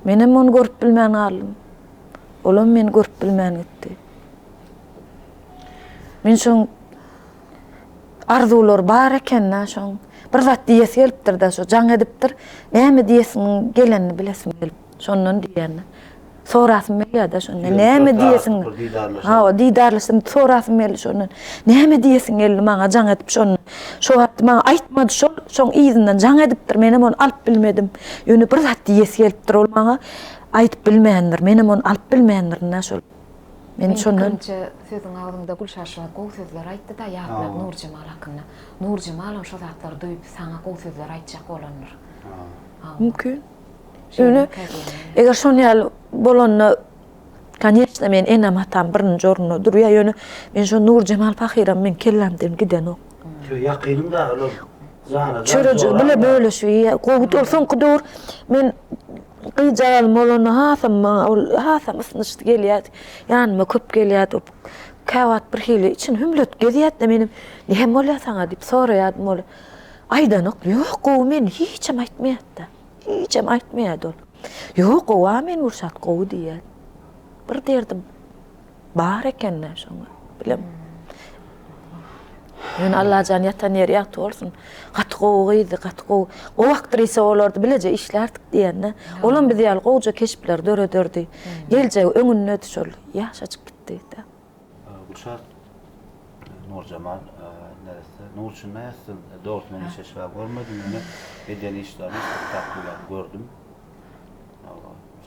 Menem ony görüp bilmän galdym. Olam meni görüp bilmän gitdi. Men şoň arzuwlary bar eken-dä şoň. Bir zat diýesi gelipdir-dä şo jaň edipdir. Näme diýesiniň gelenini bilesim gelip, şondan diýýän-dä. Sorasym gelýär-dä şondan. Näme diýesiň? Hawa, didarlaşsam sorasym geldi şondan. Näme diýesiň geldi maňa jaň edip şonda. Şo wagt maňa aýtmady şol, şoň yzyndan jaň edipdir, menem ony alyp bilmedim. Ýöne bir zat diýesi gelipdir ol maňa, aýdyp bilmändir. Menem ony alyp bilmändirin-dä şol. Men şondan. Meň pikirimçe sözüň agzyňda Gülşa şu wagt gowy sözler aýtdy-da ýatlap Nurjemal hakynda. Nurjemalam şo zatlary duýup saňa gowy sözler aýtjak bolandyr. Mümkin. Ýöne eger şon ýaly bolanda koneçno men enem atam birinji orunda durýar ýöne men şo Nurjemal pahyram meň kellämden gidenok. Ýakynyň da olar jana jan Çörejigi bile bölüşip iýýär. Gowy ol soňky döwür men Gyzjagazym bolanda hasam maňa ol hasam ysnyşdy gelýärdi. Ýanyma köp gelýärdi. Käwagt bir hili içini hümletip gezýärdi-de menem näme bolýar saňa diýip soraýardym ol aýdanok. Ýok gowy men hiçem aýtmaýardy-da. Hiçem aýtmaýardy ol. Ýok gowy-a men Gülşat gowy diýýärdi. Bir derdim Bar ekende şoňa bilem. Ýöne Allajan ýatan ýeri ýagty bolsun. Gaty gowy gyzdy, gaty gowy. Gowy aktrisa bolardy, bileje işlärdik diýende. Olam biz ýaly gowja keşpleri dörederdi. Geljegi öňündedi şol. Ýaşajyk gitdi-de. Gülşat Nurjemal neresse Nurçunda ýatsyn. Dogrusy men hiç eşbap görmedim. Ýöne eden işlerini spektakllaryny gördüm.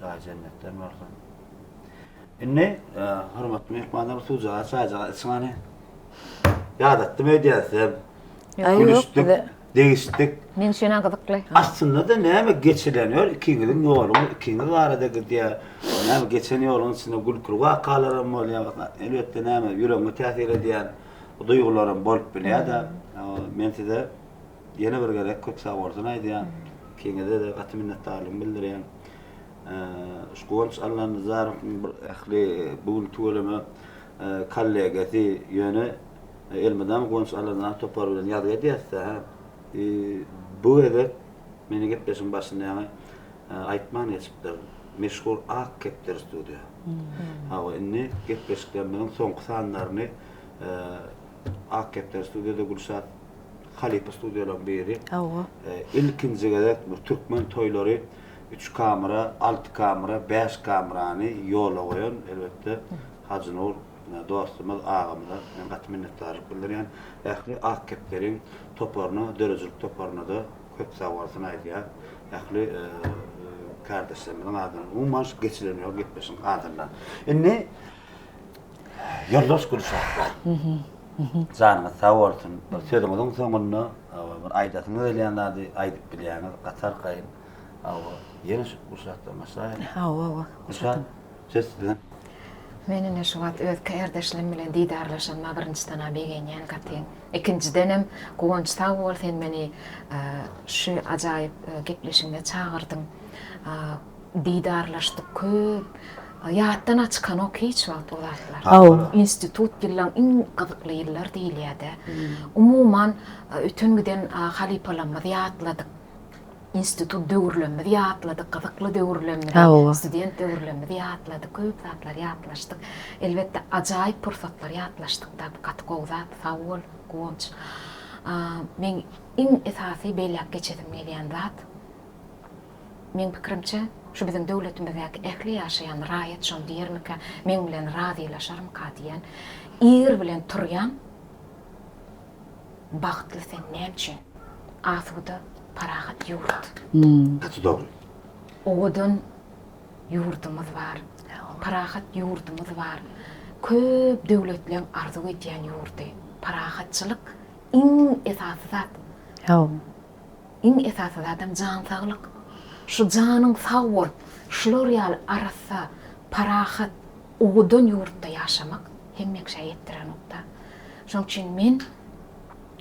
Jaýy jennetden bolsun. Indi hormatly myhmanlar suwjagaz çaýjagaz içiň hany. Ýadatdym öýdýän sizem. Gülüşdik, degişdik. Meň üçin-ä gyzykly. Aslynda-da näme geçilen ýol ikiňiziň ýoluňyz ikiňiz barada gidýär. Näme geçen ýoluň içinde gülküli wakalaram bolýar. Elbetde näme ýüregiňe täsir edýän duýgularam bolup bilýär-de. Men size ýene bir gezek köp sag bolsun aýdýan. Ikiňize-de gaty minnetdarlygymy bildirýän. Şu Guwanç Allanazarowyň bir ähli bu gün tüweleme kollegasy, ýöne elmydama Guwanç Allanazarow topary bilen ýazgy edýäs-dä, hä. Bu gezek meni gepleşigiň başynda ýaňy aýtman geçipdir. Meşhur Ak kepderi studiýa. Hawa, indi gepleşiklerimiziň soňky sanlaryny Ak kepderi studiýada Gülşat halypa studiýalaryň biri. Hawa. Ilkinji gezek bir türkmen toýlary Üç kamera, alty kamera, bäş kamerany ýola goýan, elbetde, Hajynur dostumyz, agamyza men gaty minnetdarlyk bildirýän. Ähli Ak kepderiň toparyna, döredijilik toparyna-da köp sag bolsun aýdýan. Ähli kärdeşlerimiziň adyndan, umuman şu geçilen ýol gepleşigiň adyndan. Indi ýoldaş Gülşatlar. Janyňyz sag bolsun. Bir sözüňiziň soňunda bir aýdasyňyz gelýän zady aýdyp bilýäňiz, gaty arkaýyn. Hawa, ýene şu Gülşatdan başlaýaly. Hawa, hawa. Gülşat, söz sizden. Men ine şu wagt öz kärdeşlerim bilen didarlaşanyma birinjiden-ä begenýän gaty. Ikinjidenem Guwanç sag bol sen meni şu ajaýyp gepleşigiňe çagyrdyň. Didarlaşdyk köp. Ýatdan-a çykanok hiç wagt o zatlar. Hawa. Institut ýyllaň iň gyzykly ýyllar diýilýär-dä. Umuman öten giden halypalarymyzy ýatladyk. Institut döwürlerimizi ýatladyk, gyzykly döwürlerimizi, student döwürlerimizi ýatladyk, köp zatlary ýatlaşdyk. Elbetde, ajaýyp pursatlary ýatlaşdyk-da, bu gaty gowy zat, sag bol, Guwanç. Meň iň esasy belläp geçesim gelýän zat, meň pikirimçe, Şu biziň döwletimizdäki ähli ýaşaýan raýat şony diýermikä, meň bilen razylaşarmyka diýýän. Ir bilen turýaň, bagtly sen näme üçin? Asuda, parahat ýurt. Gaty dogry. Owadan ýurdumyz bar. Parahat ýurdumyz bar. Köp döwletleň arzuw edýän ýurdy. Parahatçylyk iň esasy zat. Hawa. Iň esasy zadam jan saglyk. Şu janyň sag bolup, şular ýaly arassa, parahat, owadan ýurtda ýaşamak hemme kişä ýetdirenokda. Şonuň üçin men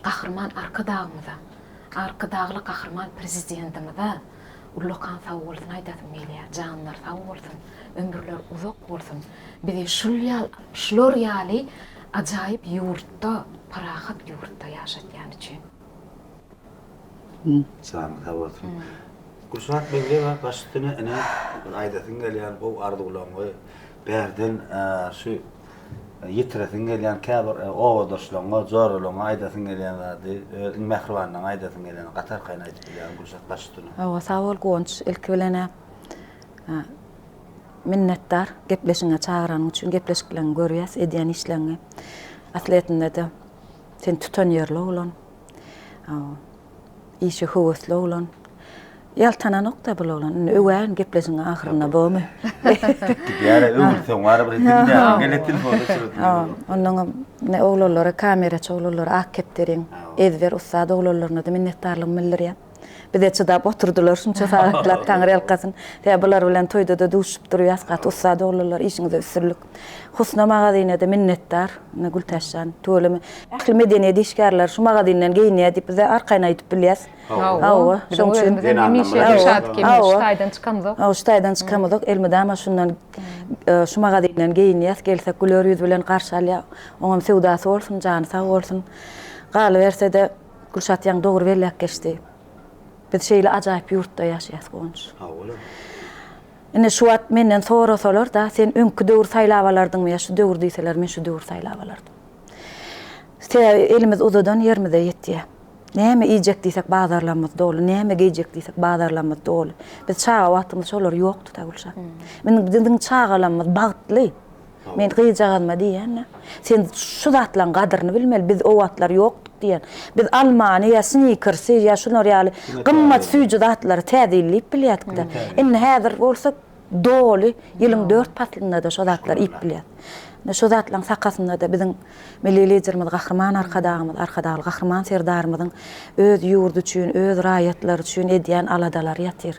Gahryman Arkadagymyza, Arkadagly Gahryman Prezidentimize ullakan sagbolsun aýdasym gelýär. Janlary sag bolsun, ömürleri uzak bolsun. Bizi şul ýaly, şular ýaly ajaýyp ýurtda, parahat ýurtda ýaşatýany üçin. Janyň sag bolsun. Gülşat Meňliýewa baş üstüne ine bir aýdasyň gelýän gowy arzuwlaryňy bärden şu ýetiresiň gelýän käbir obadaşlaryňa, joralaryňa aýdasyň gelýän zady, öz iň mähribanlaryňa aýdasyň gelýän gaty arkaýyn aýdyp bilýäň Gülşat baş üstüne. Hawa sag bol Guwanç ilki bilenä minnetdar gepleşigiňe çagyranyň üçin gepleşikleriňi görýäs edýän işleriňi aslyýetindede sen tutanýerli oglan. Işe höwesli oglan. Ýaltananok-da bul oglan. Indi öwäýin gepleşigiň ahyrynda bormy? Gidýär-ä, öwülseň bar bir diňläsiň gelýär telefony öçürip. Onnoňam ine oglanlara, kameraçy oglanlara, Ak kepderiň ezber ussat oglanlaryna-da minnetdarlygymy bildirýän. Bize çydap oturdylar şunça sagatlap Taňryýalkasyn. Sebäbi bular bilen toýda-da duşup durýas. Gaty ussat oglanlar, işiňize üstünlik. Husna magazyna-da minnetdar. Ine Gültäçjan, tüweleme. Ähli medeniýet işgärleri şu magazinden geýinýär diýip bize arkaýyn aýdyp bilýäs. Hawa. Şoň üçin hemişe şat kemi şu taýdan çykamyzok. Hawa, şu taýdan çykamyzok. Elmydama şundan şu magazinden geýinýäs. Gelsek güler ýüz bilen garşy alýar. Oňam söwdasy bolsun, jany sag bolsun. Galyberse-de Gülşat ýaňy dogry belläp geçdi. Biz şeýle ajaýyp ýurtda ýaşaýas Guwanç. Hawa. Indi şu wagt menden sorasalar-da, sen öňki döwri saýlap alardyňmy ýa şu döwür diýseler, men şu döwri saýlap alardym. Sebäbi elimiz uzadan ýerimize ýetýär. Näme iýjek diýsek bazarlarymyz doly, näme geýjek diýsek bazarlarymyz doly. Biz çaga wagtymyz şolar ýokdy-da Gülşat. Indi biziň çagalarymyz bagtly. Men gyzjagazyma diýýän-de, sen şu zatlaryň gadyryny bilmeli, biz o wagtlar ýokduk diýýän. Biz almany ýa snikersi ýa şular ýaly gymmat süýji zatlary täze ýyl diýip bilýärdik-de. Indi häzir bolsa doly ýylyň dört paslynda-da şo zatlary iýip bilýäris. Indi şo zatlaryň sakasynda-da biziň Milli Liderimiz Gahryman Arkadagymyz, Arkadagly Gahryman Serdarymyzyň öz ýurdy üçin, öz raýatlary üçin edýän aladalary ýatyr.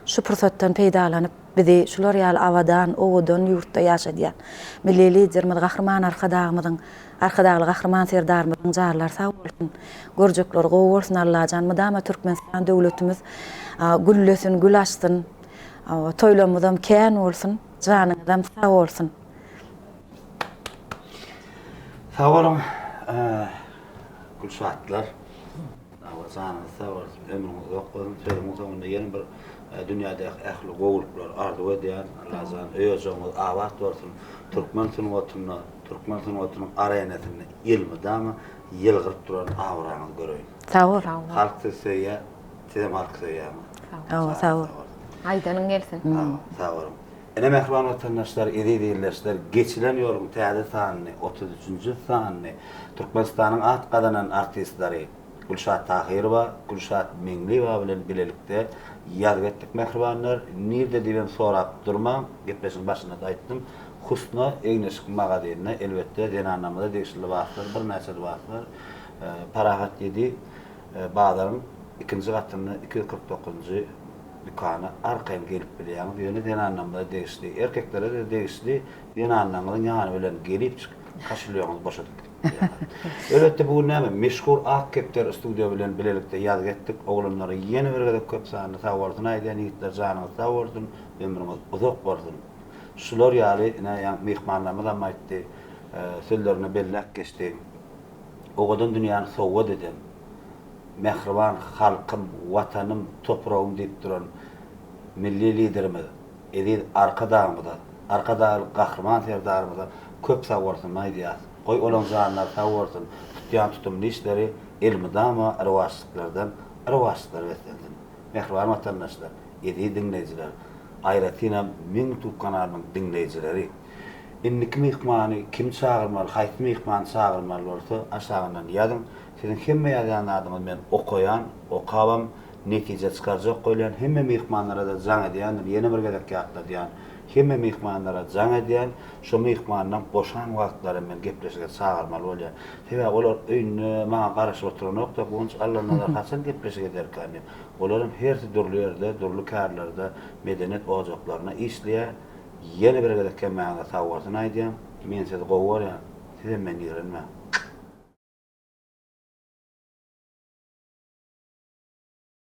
Şu pursatdan peýdalanyp, bizi şular ýaly abadan, owadan ýurtda ýaşadýan Milli Liderimiz Gahryman Arkadagymyzyň, Arkadagly Gahryman Serdarymyzyň janlary sag bolsun, görjekleri gowy bolsun Allajan mydama Türkmenistan döwletimiz güllesin, gül açsyn, toýlarymyzam kän bolsun, janyňyzam sag bolsun. Sag boluň Gülşatlar. Hawa janyňyz sag bolsun, ömrüňiz uzak bolsun. Sözümiň soňunda ýene bir dünýädäki ähli gowulyklary arzuw edýän. Allajan öý-ojagyňyz abat bolsun. Türkmen sungatynda, türkmen sungatynyň arenasynda elmydama ýylgyryp duran abraňyzy göreýin. Sag bol. Halk sizi söýýär, sizem halky söýýäňiz. Hawa, sag bol. Aýdanyň gelsin. Hawa, sag boluň. Ine mähriban watandaşlar, eziz ildeşler, geçilen ýoluň täze sanyny, 33-nji sanyny Türkmenistanyň at gazanan artistleri Gülşat Tahyrowa, Gülşat Meňliýewa bilen bilelikde ýazgy etdik mähribanlar. Nirde diýibem sorap durmaň, gepleşigiň başynda-da aýtdym. Husna egin-eşik magazynda elbetde zenanlarymyza degişli lybaslar, birnäçe lybaslar Parahat ýedi bazaryň ikinji gatynda 249-njy Dükana arkaýyn gelip bilýäňiz, ýöne zenanlarymyza degişli, erkeklere-de degişli zenanlaryňyzyň ýany bilen gelipjik kaşulýoňyzy boşadyp gidip bilýäňiz. Elbetde bu gün näme, meşhur Ak kepder studiýa bilen bilelikde ýazgy etdik. Oglanlara ýene bir gezek köp sanly sagbolsun aýdýan ýigitler janyňyz sag bolsun, ömrüňiz uzak bolsun. Şular ýaly ine ýaňky myhmanlarymyzam aýtdy, sözlerinde belläp geçdi. Owadan dünýäni sowgat eden. Mähriban halkym, Watanym, topragym diýip duran Milli Liderimiz, eziz Arkadagymyza, Arkadagly Gahryman Serdarymyza köp sagbolsunyny aýdýarys. Goý, olaň janlary sag bolsun, tutýan tutumly işleri elmydama rowaçlyklardan rowaçlyklara beslensin. Mähriban watandaşlar, eziz diňleýjiler! Aýratynam meň ýutub kanalymyň diňleýjileri. Indiki myhmany kimi çagyrmaly, haýsy myhmany çagyrmaly bolsa aşagyndan ýazyň. Siziň hemme ýazýan zadyňyzy men okaýan, okabam netije çykarjak bolýan. Hemme myhmanlara-da jaň edýändim, ýene bir gezek ýatladýan. Hemme myhmanlara jaň edýän, şo myhmanlaň boşan wagtlary men gepleşige çagyrmaly bolýan. Sebäbi olar öýünde maňa garaşyp oturanok-da, Guwanç Allanazar haçan gepleşik ederkä diýip. Olaram hersi dürli ýerde, dürli kärlerde, medeniýet ojaklarynda işleýär. Ýene bir gezek hemmäňize sagbolsun aýdýan. Men sizi gowy görýän. Sizem meni ýigrenmäň.